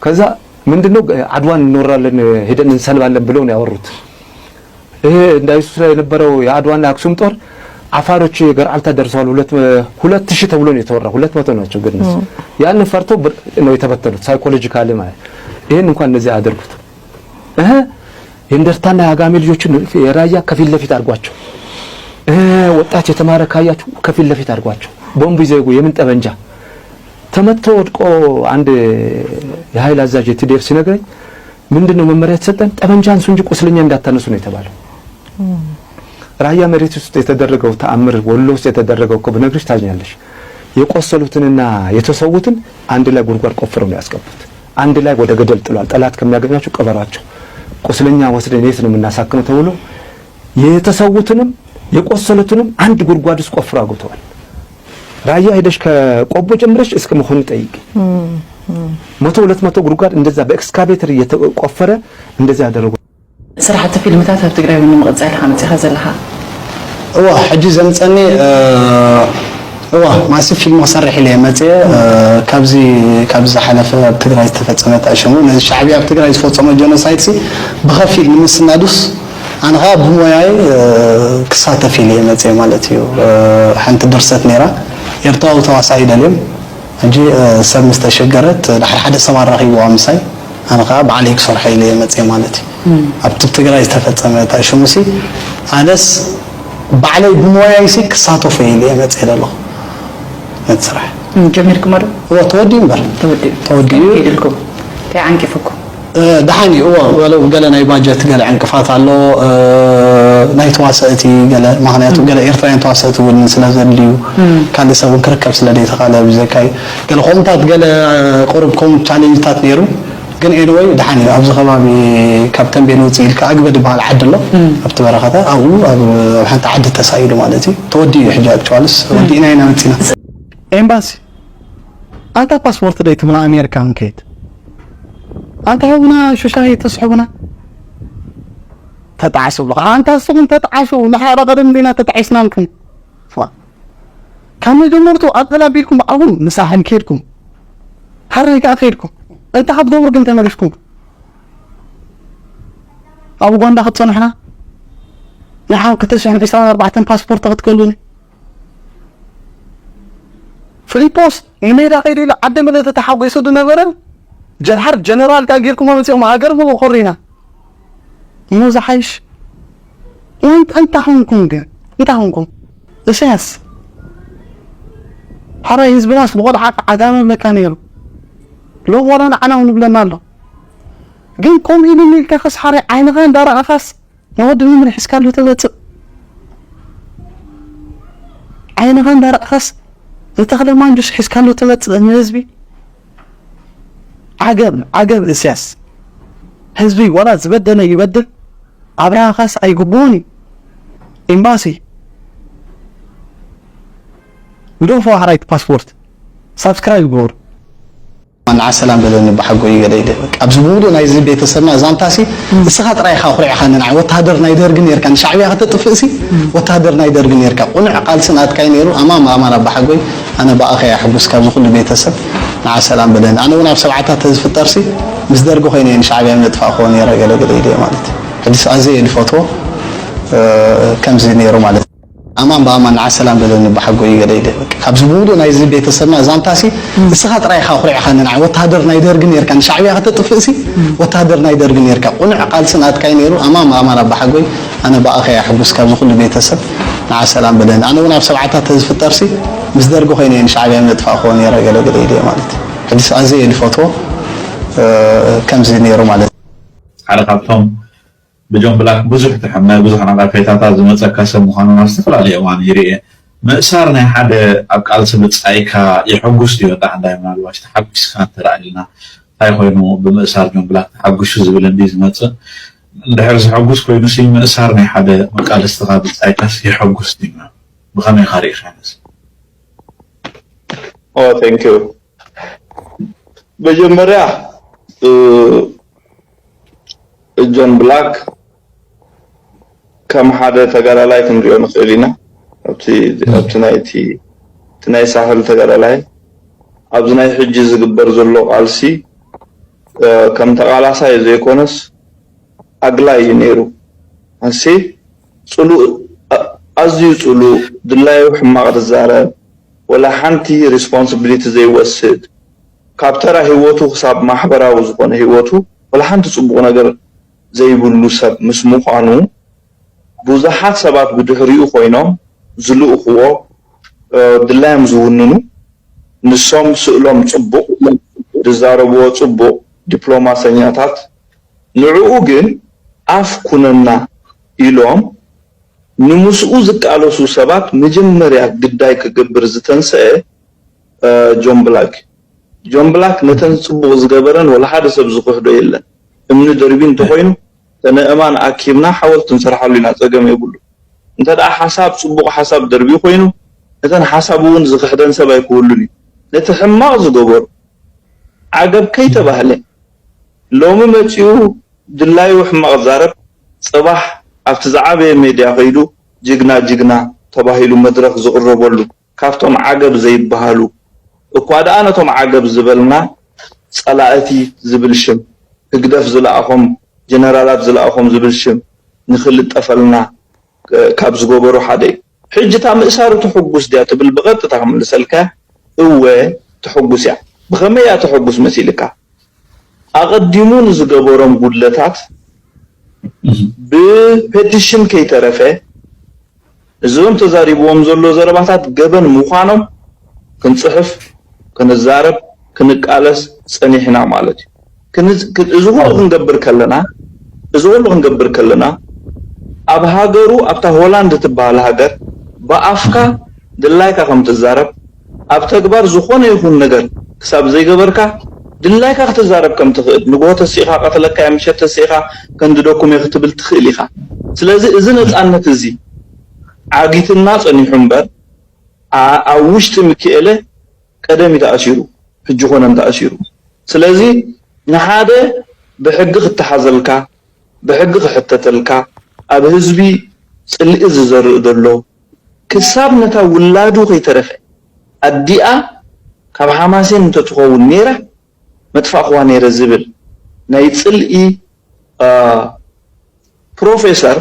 ከዛ ምንድነው «አድዋን እንወራለን፣ ሄደን እንሰልባለን» ብለው ነው ያወሩት። ይሄ እንዳይሱ ላይ የነበረው የአድዋና የአክሱም ጦር አፋሮች ገርዓልታ ደርሰዋል። ሁለት ሁለት ሺህ ተብሎ ነው የተወራ። ሁለት መቶ ናቸው ግን እነሱ ያንን ፈርተው ብር- ነው የተበተኑት። ሳይኮሎጂካሊ ማለት ይሄን እንኳን እነዚህ አያደርጉት። እህ የእንደርታና የአጋሜ ልጆችን የራያ ከፊት ለፊት አድርጓቸው። እህ ወጣት የተማረ ካያችሁ ከፊት ለፊት አድርጓቸው። ቦምብ ይዘው የምን ጠበንጃ ተመቶ ወድቆ አንድ የኃይል አዛዥ የቲ ዲ ኤፍ ሲነግረኝ ምንድን ነው መመሪያ የተሰጠን? ጠበንጃ አንሱ እንጂ ቁስለኛ እንዳታነሱ ነው የተባለው። ራያ መሬት ውስጥ የተደረገው ተአምር ወሎ ውስጥ የተደረገው እኮ ብነግርሽ ታዝኛለሽ። የቆሰሉትንና የተሰዉትን አንድ ላይ ጉድጓድ ቆፍረው ነው ያስገቡት። አንድ ላይ ወደ ገደል ጥሏል። ጠላት ከሚያገኛቸው ቅበሯቸው፣ ቁስለኛ ወስደን የት ነው የምናሳክመው ተብሎ የተሰዉትንም የቆሰሉትንም አንድ ጉድጓድ ውስጥ ቆፍረው አግብተዋል። ራያ ሄደሽ ከቆቦ ጀምረሽ እስከ መኾኒ ጠይቂ። መቶ ሁለት መቶ ጉድጓድ እንደዛ በኤክስካቬተር እየተቆፈረ እንደዛ ያደረጉ። ስራሕቲ ፊልምታት ኣብ ትግራይ እውን ንምቕጻል ኢኻ መጺኻ ዘለኻ። እዋ ሕጂ ዘምፀኒ እ፣ እዋ ማሲ ፊልም ክሰርሕ ኢለ እየ መፅየ። እ፣ ካብዚ ካብዚ ዝሓለፈ ኣብ ትግራይ ዝተፈፀመ ተኣሽሙ ነዚ ሻዕብያ ኣብ ትግራይ ዝፈፀሞ ጀኖሳይድ ሲ ብኸፊል ንምስናዱስ ኣነ ከዓ ብሞያይ፣ እ፣ ክሳተፍ ኢለ እየ መፅየ ማለት እዩ። እ፣ ሓንቲ ድርሰት ነይራ፣ ኤርትራዊ ተዋሳኢ ደልዮም ሕጂ፣ እ፣ ሰብ ምስ ተሸገረት ድሓር ሓደ ሰብ ኣራኺብዋ ምሳይ ኣነ ከዓ ባዕለይ ክሰርሖ ኢለ እየ መፅየ ማለት እዩ። ኣብቲ ኣብ ትግራይ ዝተፈፀመ ተኣሽሙ ሲ ኣነስ ባዕለይ ብሞያይ ሲ ክሳተፎ ኢለ እየ መፅየ ዘለኹ ነቲ ስራሕ። ጀሚርኩሞ ዶ? እዎ ተወዲኡ እምበር ተወዲኡ ተወዲኡ ኢድልኩም እንታይ ዓንቂፉኩም? እ፣ ደሓን እዩ። እዎ ወለው ገለ ናይ ባጀት ገለ ዕንቅፋት ኣሎ። እ፣ ናይ ተዋሰእቲ ገለ ምክንያቱ ገለ ኤርትራውያን ተዋሰእቲ እውን ስለ ዘድልዩ ካልእ ሰብ እውን ክርከብ ስለ ዘይተኻለ ብዘካይ ገለ ከምኡታት ገለ ቁሩብ ከምኡ ቻሌንጅታት ነይሩ። ግን ኤኒወይ ደሓን እዩ። ኣብዚ ከባቢ ካብ ተንቤን ውፅእ ኢልካ ኣግበ ዝበሃል ዓዲ ኣሎ ኣብቲ በረኻታት ኣብኡ ኣብ ኣብ ሓንቲ ዓዲ ተሳኢሉ ማለት እዩ። ተወዲኡ እዩ ሕጂ ኣክቹዋልስ ወዲእና ኢና መፂና። ኤምባሲ ኣንታ ፓስፖርት ደይ ትብላ ኣሜሪካ ክንከይድ ኣንታ ሕቡና ሹሻይ ተስሕቡና ተጣዓሱ ብለኻ ኣንታ ንስኹም ተጣዓሱ ንሓራ ቀደም ዲና ተጣዒስናልኩም ካብ መጀመርቱ ኣብ ጠላ ቢልኩም ኣብኡ ምሳሕን ከይድኩም ሓራይ ከዓ ከይድኩም እንታይ ክትገብሩ ግን ተመሊስኩም ኣብ ኡጋንዳ ክትፀንሑና ንሓው ክልተ ሽሕን ዕስራን ኣርባዕተን ፓስፖርት ክትከሉኒ ፊሊጶስ ንሜዳ ከይዱ ኢሉ ዓዲ ምልእቲ ተሓጒሱ ዝነበረ ጀድሓር ጀነራል ካብ ጌርኩም መፂኦም ሃገር ምሉእ ኮሪና እሞ ዝሓይሽ እንታይ እንታይ ኾንኩም ግን እንታይ ኾንኩም እሰያስ ሓራይ ህዝብናስ ብቆልዓ ዓጋመ መካ ነይሩ ሎም ዋላ ንዓና እውን ይብለና ኣሎ ግን ከምኡ ኢሉ ኢልካ ከስ ሓራይ ዓይንኻ እንዳረኣኻስ ንወዲ መምህር ሒዝካሉ ትመፅእ ዓይንኻ እንዳረኣኻስ ንተኽለ ማንጁስ ሒዝካሉ ትመፅእ ንህዝቢ ዓገብ ዓገብ እስያስ ህዝቢ ዋላ ዝበደለ ይበድል ኣብርሃኻስ ኣይግብኡን እዩ ኤምባሲ ግደፎ ሓራይት ፓስፖርት ሳብስክራይብ ግበሩ ንዓ ሰላም በለኒ ብሓጎይ ገለ ኢለ በቃ ኣብዚ ብምሉእ ናይዚ ቤተሰብና ዛንታሲ እስኻ ጥራይ ኢኻ ኣኹሪዕኻኒ ንዓይ ወተሃደር ናይ ደርጊ ኔርካ ንሻዕብያ ከተጥፍእሲ ወተሃደር ናይ ደርጊ ኔርካ ቁኑዕ ቃልሲ ናትካይ ነይሩ ኣማን ብኣማን ኣባሓጎይ ኣነ ብኣኸ እየ ሕጉስ ካብዚ ኩሉ ቤተሰብ ንዓ ሰላም በለኒ ኣነ እውን ኣብ ሰብዓታት ተዝፍጠርሲ ምስ ደርጊ ኮይነ እየ ንሻዕብያ ምጥፋእክዎ ነይረ ገለ ገለ ኢለ ማለት እዩ ሕጂስ ኣዘየ ዝፈትዎ ከምዚ ነይሩ ማለት እዩ ኣማን ብኣማን ንዓ ሰላም በለኒ ብሓጎይ ገለ ኢለ በቃ ካብዚ ብምሉእ ናይዚ ቤተሰብና ዛንታሲ እስኻ ጥራይ ኢኻ ኣኹሪዕኻኒ ንዓይ ወተሃደር ናይ ደርጊ ኔርካ ንሻዕብያ ከተጥፍእሲ ወተሃደር ናይ ደርጊ ኔርካ ቁኑዕ ቃልሲ ናትካይ ነይሩ ኣማን ብኣማን ኣባሓጎይ ኣነ ብኣኸ እየ ሕጉስ ካብዚ ኩሉ ቤተሰብ ንዓ ሰላም በለኒ ኣነ እውን ኣብ ሰብዓታት ተዝፍጠርሲ ምስ ደርጊ ኮይነ እየ ንሻዕብያ ምጥፋእክዎ ነይረ ገለ ገለ ኢለ ማለት እዩ ሕጂስ ኣዘየ ዝፈትዎ ከምዚ ነይሩ ማለት እዩ ሓደ ካብቶም ብጆን ብላክ ብዙሕ ትሕመ፣ ብዙሕ ነቐፌታታት ዝመጸካ ሰብ ምዃኑ ኣብ ዝተፈላለየ እዋን ይርኤ። ምእሳር ናይ ሓደ ኣብ ቃልሲ ብጻይካ የሐጉስ ድዩ? ወዲ ሓንዳይ ምናልባሽ ተሓጒስካ እንተ ደኣ ኢልና፣ እንታይ ኮይኑ ብምእሳር ጆን ብላክ ተሓጒሱ ዝብል እንድዩ ዝመጽእ? እንድሕር ዘሐጉስ ኮይኑሲ ምእሳር ናይ ሓደ መቃለስትኻ ብጻይካስ የሐጉስ ድዩ? ብኸመይ ኢኻ ርኢኻዮ ነዚ? Oh, thank you. መጀመርያ ጆን ብላክ ከም ሓደ ተጋዳላይ ክንሪኦ ንኽእል ኢና። ኣብቲ ኣብቲ ናይቲ እቲ ናይ ሳሕል ተጋዳላይ ኣብዚ ናይ ሕጂ ዝግበር ዘሎ ቃልሲ ከም ተቓላሳይ ዘይኮነስ ኣግላይ እዩ ነይሩ። ኣሲ ጽሉእ ኣዝዩ ጽሉእ ድላዩ ሕማቕ ዝዛረብ ወላ ሓንቲ responsibility ዘይወስድ ካብ ተራ ህይወቱ ክሳብ ማሕበራዊ ዝኾነ ህይወቱ ወላ ሓንቲ ጽቡቕ ነገር ዘይብሉ ሰብ ምስ ምዃኑ ብዙሓት ሰባት ብድሕሪኡ ኮይኖም ዝልእኽዎ ድላዮም ዝውንኑ ንሶም ስእሎም ጽቡቕ ዝዛረብዎ ጽቡቕ ዲፕሎማሰኛታት ንዕኡ ግን ኣፍ ኩነና ኢሎም ንምስኡ ዝቃለሱ ሰባት መጀመርያ ግዳይ ክገብር ዝተንሰአ ጆን ብላክ ጆን ብላክ ነተን ጽቡቕ ዝገበረን ወላ ሓደ ሰብ ዝኽሕዶ የለን እምኒ ደርቢ እንተኾይኑ ተነእማን ኣኪብና ሓወልቲ ንሰርሓሉ ኢና ጸገም የብሉ እንተ ደኣ ሓሳብ ጽቡቕ ሓሳብ ደርቢ ኮይኑ ነተን ሓሳብ እውን ዝኽሕደን ሰብ ኣይክህሉን እዩ ነቲ ሕማቕ ዝገበሩ ዓገብ ከይተባህለ ሎሚ መጺኡ ድላዩ ሕማቕ ዛረብ ጽባሕ ኣብቲ ዝዓበየ ሜድያ ከይዱ ጅግና ጅግና ተባሂሉ መድረኽ ዝቕረበሉ ካብቶም ዓገብ ዘይበሃሉ፣ እኳ ደኣ ነቶም ዓገብ ዝበልና ጸላእቲ ዝብል ሽም፣ ህግደፍ ዝለኣኾም፣ ጀነራላት ዝለኣኾም ዝብል ሽም ንኽልጠፈልና ካብ ዝገበሩ ሓደ እዩ። ሕጂ እታ ምእሳሩ ትሕጉስ ድያ ትብል ብቐጥታ ክምልሰልካ፣ እወ ትሕጉስ እያ። ብኸመይ እያ ትሕጉስ መሲልካ? ኣቐዲሙ ንዝገበሮም ጉድለታት ብፔቲሽን ከይተረፈ እዞም ተዛሪብዎም ዘሎ ዘረባታት ገበን ምዃኖም ክንጽሕፍ፣ ክንዛረብ፣ ክንቃለስ ጸኒሕና ማለት እዩ። ክንዝ- ክ- እዚ ኩሉ ክንገብር ከለና፣ እዚ ኩሉ ክንገብር ከለና፣ ኣብ ሃገሩ፣ ኣብታ ሆላንድ ትበሃል ሃገር፣ ብኣፍካ ድላይካ ከም ትዛረብ፣ ኣብ ተግባር ዝኾነ ይኹን ነገር ክሳብ ዘይገበርካ፣ ድላይካ ክትዛረብ ከም ትኽእል፣ ንግሆ ተሲእኻ ቀትለካ እየ፣ ምሸት ተሲእኻ ከንድደኩም እየ ክትብል ትኽእል ኢኻ። ስለዚ እዚ ነጻነት እዚ ዓጊትና ጸኒሑ እምበር፣ ኣ- ኣብ ውሽጢ ምክኤለ ቀደም እዩ ተኣሲሩ፣ ሕጂ ኮነን ተኣሲሩ። ስለዚ ንሓደ ብሕጊ ክተሓዘልካ፣ ብሕጊ ክሕተተልካ፣ ኣብ ህዝቢ ጽልኢ ዝዘርእ ዘሎ፣ ክሳብ ነታ ውላዱ ከይተረፈ፣ ኣዲኣ ካብ ሓማሴን እንተትኸውን ነይራ፣ መጥፋእኽዋ ነይረ ዝብል ናይ ጽልኢ፣ አ፣ ፕሮፌሰር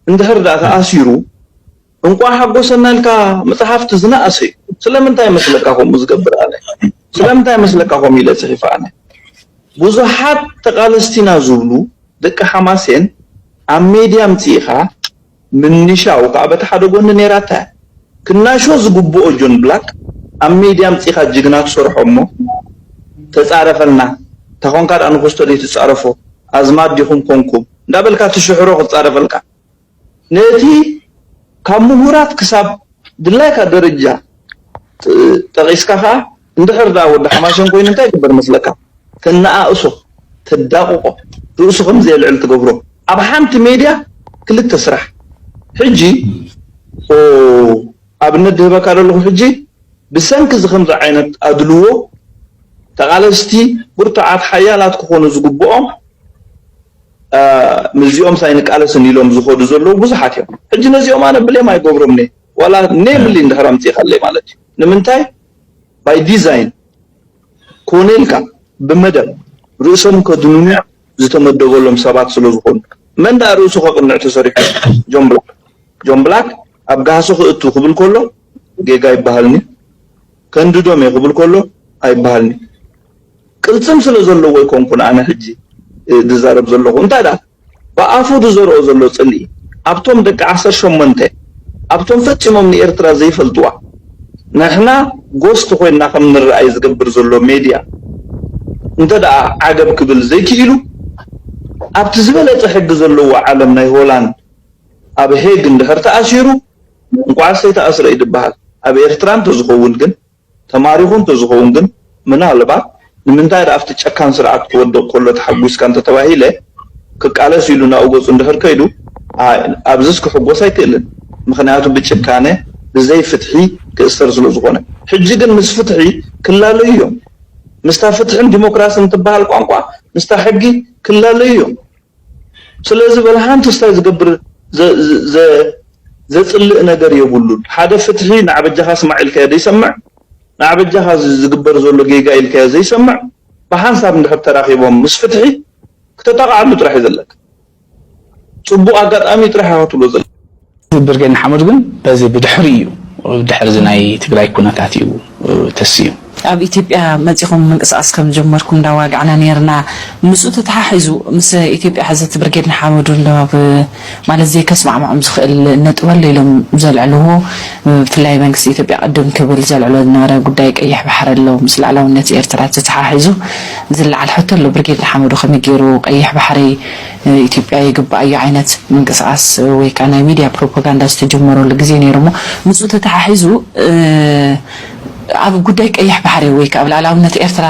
እንድሕር ደኣ ተኣሲሩ፣ እንቋዕ ሓጎሰና ኢልካ መጽሓፍቲ ዝነኣሰ እዩ። ስለምንታይ መስለካ ከምኡ ዝገብር ኣነ? ስለምንታይ መስለካ ከምኡ ኢለ ጽሒፈ ኣነ? ብዙሓት ተቓለስቲና ዝብሉ ደቂ ሓማሴን ኣብ ሜድያ ኣምጺእኻ ምንሻው ከዓ በቲ ሓደ ጎኒ ነይራታ እያ። ክናሾ ዝግብኦ ጆን ብላክ ኣብ ሜድያ ኣምጺእኻ ጅግና ትሰርሖ እሞ ተጻረፈልና፣ ተኾንካ ደኣ ንክስቶዲ ትጻረፎ፣ ኣዝማድ ዲኹም ኮንኩም እንዳበልካ ትሽሕሮ ክጻረፈልካ። ነቲ ካብ ምሁራት ክሳብ ድላይካ ደረጃ ጥ- ጠቒስካ ከኣ እንድሕር ደኣ ወዲ ሓማሴን ኮይኑ እንታይ ይግበር መስለካ? ተነኣእሶ፣ ተዳቕቖ፣ ርእሱ ከም ዘየልዕል ትገብሮ። ኣብ ሓንቲ ሜድያ ክልተ ስራሕ። ሕጂ ኦ፣ ኣብነት ዝህበካ ዘለኹ ሕጂ ብሰንኪ እዚ ከምዚ ዓይነት ኣድልዎ ተቓለስቲ ብርቱዓት ሓያላት ክኾኑ ዝግብኦም አ፣ ምስዚኦም ሳይንቃለስን ኢሎም ዝኸዱ ዘለዉ ብዙሓት እዮም። ሕጂ ነዚኦም ኣነ ብሌም ኣይገብሮም ነ ዋላ ኔምሊ እንድሕር ኣምፂእኻለይ ማለት እዩ። ንምንታይ ባይ ዲዛይን ኮነ ኢልካ ብመደብ ርእሶም ከድንኑ ዝተመደበሎም ሰባት ስለ ዝኾኑ። መን ደኣ ርእሱ ከቕንዕ ተሰሪሑ? ጆን ብላክ። ጆን ብላክ ኣብ ጋህሲ ክእቱ ክብል ከሎ ጌጋ ይበሃልኒ፣ ከንድዶም እየ ክብል ከሎ ኣይበሃልኒ። ቅልፅም ስለ ዘለዎ ኣይኮንኩን ኣነ ሕጂ እ፣ ዝዛረብ ዘለኹ። እንታይ ደኣ ብኣፉ ዝዘርኦ ዘሎ ፅልኢ ኣብቶም ደቂ ዓሰርተ ሸሞንተ ኣብቶም ፈፂሞም ንኤርትራ ዘይፈልጥዋ ንሕና ጎስት ኮይንና ከም ንረኣይ ዝገብር ዘሎ ሜድያ እንተ ደኣ ዓገብ ክብል ዘይክኢሉ ኣብቲ ዝበለፀ ሕጊ ዘለዎ ዓለም ናይ ሆላንድ ኣብ ሄግ እንድሕር ተኣሲሩ እንቋዕ ዘይተኣስረ እዩ ዝበሃል። ኣብ ኤርትራ እንተዝኸውን ግን ተማሪኹ እንተዝኸውን ግን ምናልባት ንምንታይ ደኣ ኣብቲ ጨካን ስርዓት ክወድቕ ከሎ ተሓጒስካ እንተተባሂለ ክቃለስ ኢሉ ናብኡ ገጹ እንድሕር ከይዱ ኣ- ኣብዝስ ክሕጎስ ኣይክእልን። ምኽንያቱ ብጭካነ ብዘይ ፍትሒ ክእሰር ስለ ዝኾነ። ሕጂ ግን ምስ ፍትሒ ክላለዩ እዮም። ምስታ ፍትሕን ዲሞክራስን ትበሃል ቋንቋ ምስታ ሕጊ ክላለዩ እዮም። ስለዚ በል ሓንቲ ስታይ ዝገብር ዘ- ዘ- ዘ- ዘጽልእ ነገር የብሉን። ሓደ ፍትሒ ንዓበጃኻ ስማዕ ኢልካዮ ዘይሰምዕ፣ ንዓበጃኻ ዝ- ዝግበር ዘሎ ጌጋ ኢልካዮ ዘይሰምዕ፣ ብሓንሳብ እንድሕር ተራኺቦም ምስ ፍትሒ ክተጣቕዓሉ ጥራሕ እዩ ዘለካ። ጽቡቕ ኣጋጣሚ ጥራሕ ኢኻ ትብሎ ዘለካ። ብርጌድ ንሓመዱ ግን በዚ ብድሕሪ እዩ፣ ድሕሪ እዚ ናይ ትግራይ ኩነታት እዩ ተስዩ። ኣብ ኢትዮጵያ መጺኹም ምንቅስቃስ ከም ጀመርኩም እንዳዋጋዕና ነይርና። ምስኡ ተተሓሒዙ ምስ ኢትዮጵያ ሕዚ እቲ ብርጌድ ንሓመዱ እንዶ ኣብ ማለት ዘይከስማዕምዖም ዝኽእል ነጥቢ ኣሎ ኢሎም ዘልዕልዎ፣ ብፍላይ መንግስቲ ኢትዮጵያ ቅድም ክብል ዘልዕሎ ዝነበረ ጉዳይ ቀይሕ ባሕሪ ኣሎ፣ ምስ ልዕላውነት ኤርትራ ተተሓሒዙ ዝለዓል ሕቶ ኣሎ። ብርጌድ ንሓመዱ ከመይ ገይሩ ቀይሕ ባሕሪ ኢትዮጵያ ይግባኣዮ ዓይነት ምንቅስቃስ ወይ ከዓ ናይ ሚድያ ፕሮፓጋንዳ ዝተጀመረሉ ግዜ ነይሩ እሞ ምስኡ ተተሓሒዙ ኣብ ጉዳይ ቀይሕ ባሕሪ ወይ ከዓ ኣብ ልዕላውነት ኤርትራ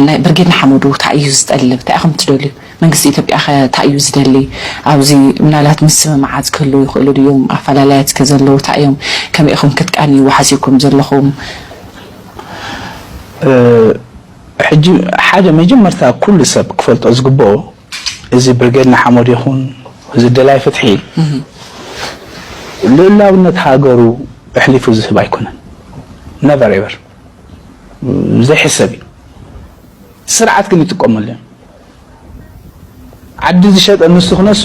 ናይ ብርጌድ ንሓመዱ እንታይ እዩ ዝጠልብ? እንታይ ኢኹም ትደልዩ? መንግስቲ ኢትዮጵያ ከ እንታይ እዩ ዝደሊ? ኣብዚ ምናልባት ምስምማዓት ክህልዉ ይኽእሉ ድዮም? ኣፈላላያት ከ ዘለዉ እንታይ እዮም? ከመይ ኢኹም ክትቃንይዎ ሓሲብኩም ዘለኹም? ሕጂ ሓደ መጀመርታ ኩሉ ሰብ ክፈልጦ ዝግብኦ እዚ ብርጌድ ንሓመዱ ይኹን እዚ ደላይ ፍትሒ ልኡላውነት ሃገሩ ኣሕሊፉ ዝህብ ኣይኮነን። ነቨር ኤቨር ዘይሕሰብ እዩ። ስርዓት ግን ይጥቀመሉ እዮም። ዓዲ ዝሸጠ ንሱ ክነሱ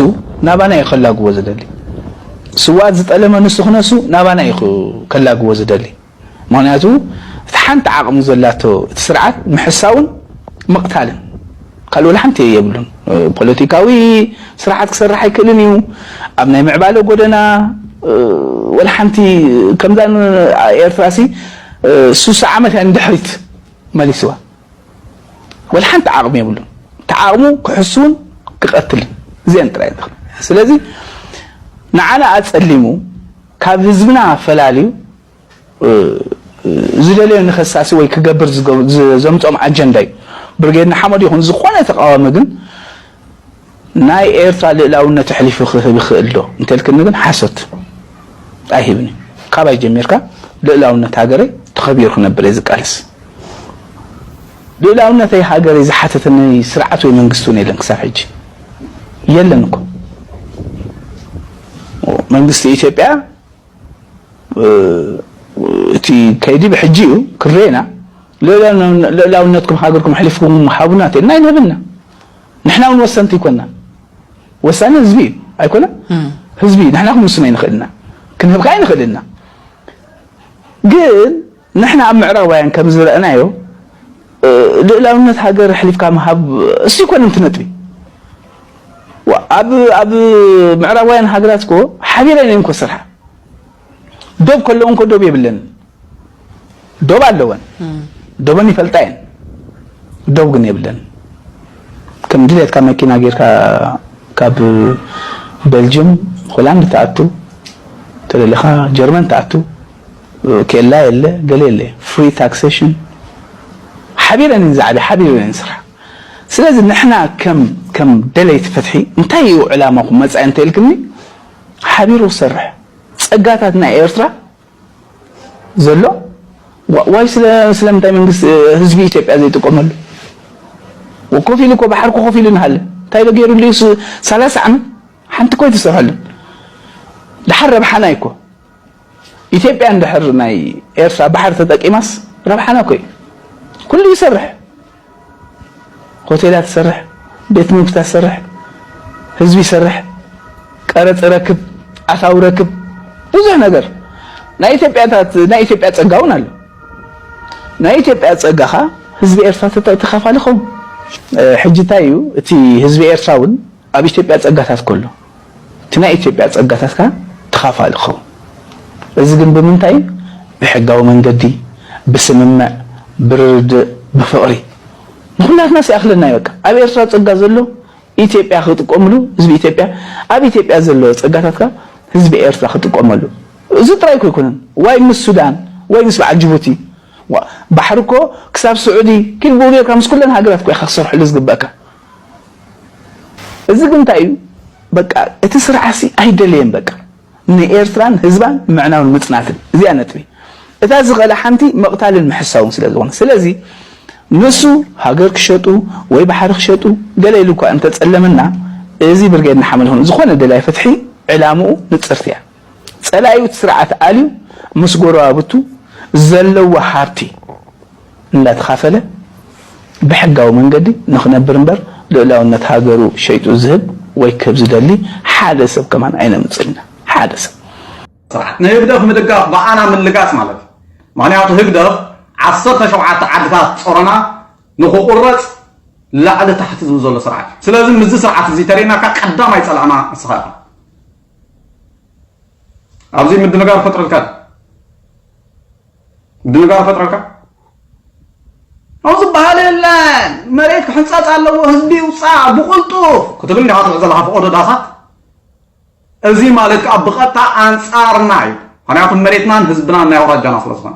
ናባና እዩ ከላግቦ ዝደሊ። ስዋት ዝጠለመ ንሱ ክነሱ ናባና እዩ ከላግቦ ዝደሊ። ምክንያቱ እቲ ሓንቲ ዓቕሚ ዘላቶ እቲ ስርዓት ምሕሳውን ምቕታልን ካልእ ወላ ሓንቲ የብሉን። ፖለቲካዊ ስርዓት ክሰርሕ ኣይክእልን እዩ። ኣብ ናይ ምዕባለ ጎደና ወላ ሓንቲ ከምዛ ኤርትራሲ ሱሳ ዓመት እያ ንድሕሪት መሊስዋ። ወላ ሓንቲ ዓቕሚ የብሉን። እቲ ዓቕሙ ክሕስውን ክቐትልን እዚአን ጥራይ። ስለዚ ንዓና ኣጸሊሙ ካብ ህዝብና ፈላልዩ ዝደለዮ ንኸሳሲ ወይ ክገብር ዘምጾም ኣጀንዳ እዩ። ብርጌድ ንሓመዱ ይኹን ዝኾነ ተቃዋሚ ግን ናይ ኤርትራ ልእላውነት ኣሕሊፉ ክህብ ይኽእል ዶ እንተልክኒ ግን ሓሶት ኣይህብን እዩ። ካባይ ጀሚርካ ልእላውነት ሃገረይ ተኸቢሩ ክነብር እየ ዝቃለስ። ልእላውነተይ ሃገረይ ዝሓተተኒ ስርዓት ወይ መንግስቲ እውን የለን ክሳብ ሕጂ የለን እኮ። መንግስቲ ኢትዮጵያ እቲ ከይዲ ብሕጂ እዩ ክረየና። ልእላውነትኩም ሃገርኩም ኣሕሊፍኩም ሃቡና ተልና ኣይንህብና። ንሕና እውን ወሰንቲ ይኮና። ወሳኒ ህዝቢ እዩ ኣይኮነ? ህዝቢ ንሕና ክንውስኖ ኣይንኽእልና፣ ክንህብካ ኣይንኽእልና። ግን ንሕና ኣብ ምዕራባውያን ከም ዝረእናዮ ልእላውነት ሃገር ኣሕሊፍካ ምሃብ እሱ ይኮነ እቲ ነጥቢ። ኣብ ኣብ ምዕራባውያን ሃገራት እኮ ሓቢረን እየን እኮ ዝሰርሓ። ዶብ ከለውን እኮ ዶብ የብለን። ዶብ ኣለወን። ዶበን ይፈልጣ እየን። ዶብ ግን የብለን። ከም ድሌትካ መኪና ጌርካ ካብ ቤልጅም ሆላንድ ትኣቱ፣ ተደለኻ ጀርመን ትኣቱ፣ ኬላ የለ፣ ገለ የለ፣ ፍሪ ታክሴሽን። ሓቢረን እየን ዝዓብያ፣ ሓቢረን እየን ዝስርሓ። ስለዚ ንሕና ከም ከም ደለይቲ ፍትሒ እንታይ እዩ ዕላማኹም መጻኢ እንተኢልክኒ፣ ሓቢሩ ክሰርሕ ጸጋታት ናይ ኤርትራ ዘሎ ዋይ ስለ ስለምንታይ መንግስቲ ህዝቢ ኢትዮጵያ ዘይጥቀመሉ? ኮፍ ኢሉ እኮ ባሕሪ ኮፍ ኢሉ እናሃለ እንታይ ዶ ገይሩሉ እዩ? ሰላሳ ዓመት ሓንቲ እኮ ኣይተሰርሐሉን። ድሓር ረብሓና እዩ እኮ። ኢትዮጵያ እንድሕር ናይ ኤርትራ ባሕሪ ተጠቂማስ ረብሓና እኮ እዩ። ኩሉ ይሰርሕ። ሆቴላት ይሰርሕ፣ ቤት ምግብታት ይሰርሕ፣ ህዝቢ ይሰርሕ፣ ቀረጽ ረክብ፣ ኣታዊ ረክብ፣ ብዙሕ ነገር። ናይ ኢትዮጵያታት ናይ ኢትዮጵያ ጸጋ እውን ኣሎ። ናይ ኢትዮጵያ ጸጋ ኸኣ ህዝቢ ኤርትራ ተተ- ተኻፋሊ ኸውን። ሕጂ እንታይ እዩ እቲ ህዝቢ ኤርትራ እውን ኣብ ኢትዮጵያ ጸጋታት ከሎ እቲ ናይ ኢትዮጵያ ጸጋታት ከኣ ተኻፋሊ ክኸውን። እዚ ግን ብምንታይ? ብሕጋዊ መንገዲ፣ ብስምምዕ፣ ብርርድእ፣ ብፍቕሪ። ንኹላትና ሲኣኽለና እዩ በቃ። ኣብ ኤርትራ ጸጋ ዘሎ ኢትዮጵያ ክጥቀምሉ፣ ህዝቢ ኢትዮጵያ ኣብ ኢትዮጵያ ዘሎ ጸጋታት ከኣ ህዝቢ ኤርትራ ክጥቀመሉ። እዚ ጥራይ እኮ ኣይኮነን። ዋይ ምስ ሱዳን፣ ወይ ምስ በዓል ጅቡቲ። ዋ- ባሕሪ እኮ ክሳብ ስዑዲ ኪልቡር ጌርካ ምስ ኩለን ሃገራት እኮ ኢኻ ክሰርሕሉ ዝግበእካ። እዚ ግን እንታይ እዩ? በቃ እቲ ስርዓሲ ኣይደለየን። በቃ ንኤርትራን ህዝባን ምዕናውን ምጽናትን እዚኣ ነጥቢ። እታ ዝኸለ ሓንቲ መቕታልን ምሕሳውን ስለ ዝኾነ፣ ስለዚ ንሱ ሃገር ክሸጡ ወይ ባሕሪ ክሸጡ ገለ ኢሉ እኳ እንተጸለመና፣ እዚ ብርጌድ ንሓመድ ኹን ዝኾነ ደላይ ፍትሒ ዕላምኡ ንጽርቲ እያ። ጸላኢኡ እቲ ስርዓት ኣልዩ ምስ ጎረባብቱ ዘለዎ ሃብቲ እንዳተኻፈለ ብሕጋዊ መንገዲ ንኽነብር እምበር ልእላውነት ሃገሩ ሸይጡ ዝህብ ወይ ክህብ ዝደሊ ሓደ ሰብ ከማን ኣይነምጽልና። ሓደ ሰብ። ስራሕ ንህግደፍ ምድጋፍ ብኣና ምልጋጽ ማለት እዩ። ምክንያቱ ህግደፍ ዓሰርተ ሸውዓተ ዓድታት ጾሮና ንኽቑረጽ ላዕሊ ታሕቲ ዝብል ዘሎ ስርዓት እዩ። ስለዚ ምስዚ ስርዓት እዚ ተሪናካ ቀዳማይ ጸላእና ንስኻ ኢኻ። ኣብዚ ምድንጋር ፈጥረልካ ድዩ? ምድንጋር ፈጥረልካ? ኣብዚ በሃል የለን፣ መሬት ክሕንጸጽ ኣለዎ፣ ህዝቢ ይውጻእ ብቕልጡፍ ክትብል ዲኻ ትውዕ ዘለኻ ፈቐዶ ዳሳት? እዚ ማለት ከዓ ብቐጥታ ኣንጻርና እዩ። ምክንያቱ መሬትናን ህዝብናን ናይ ኣውራጃና ስለ ዝኾነ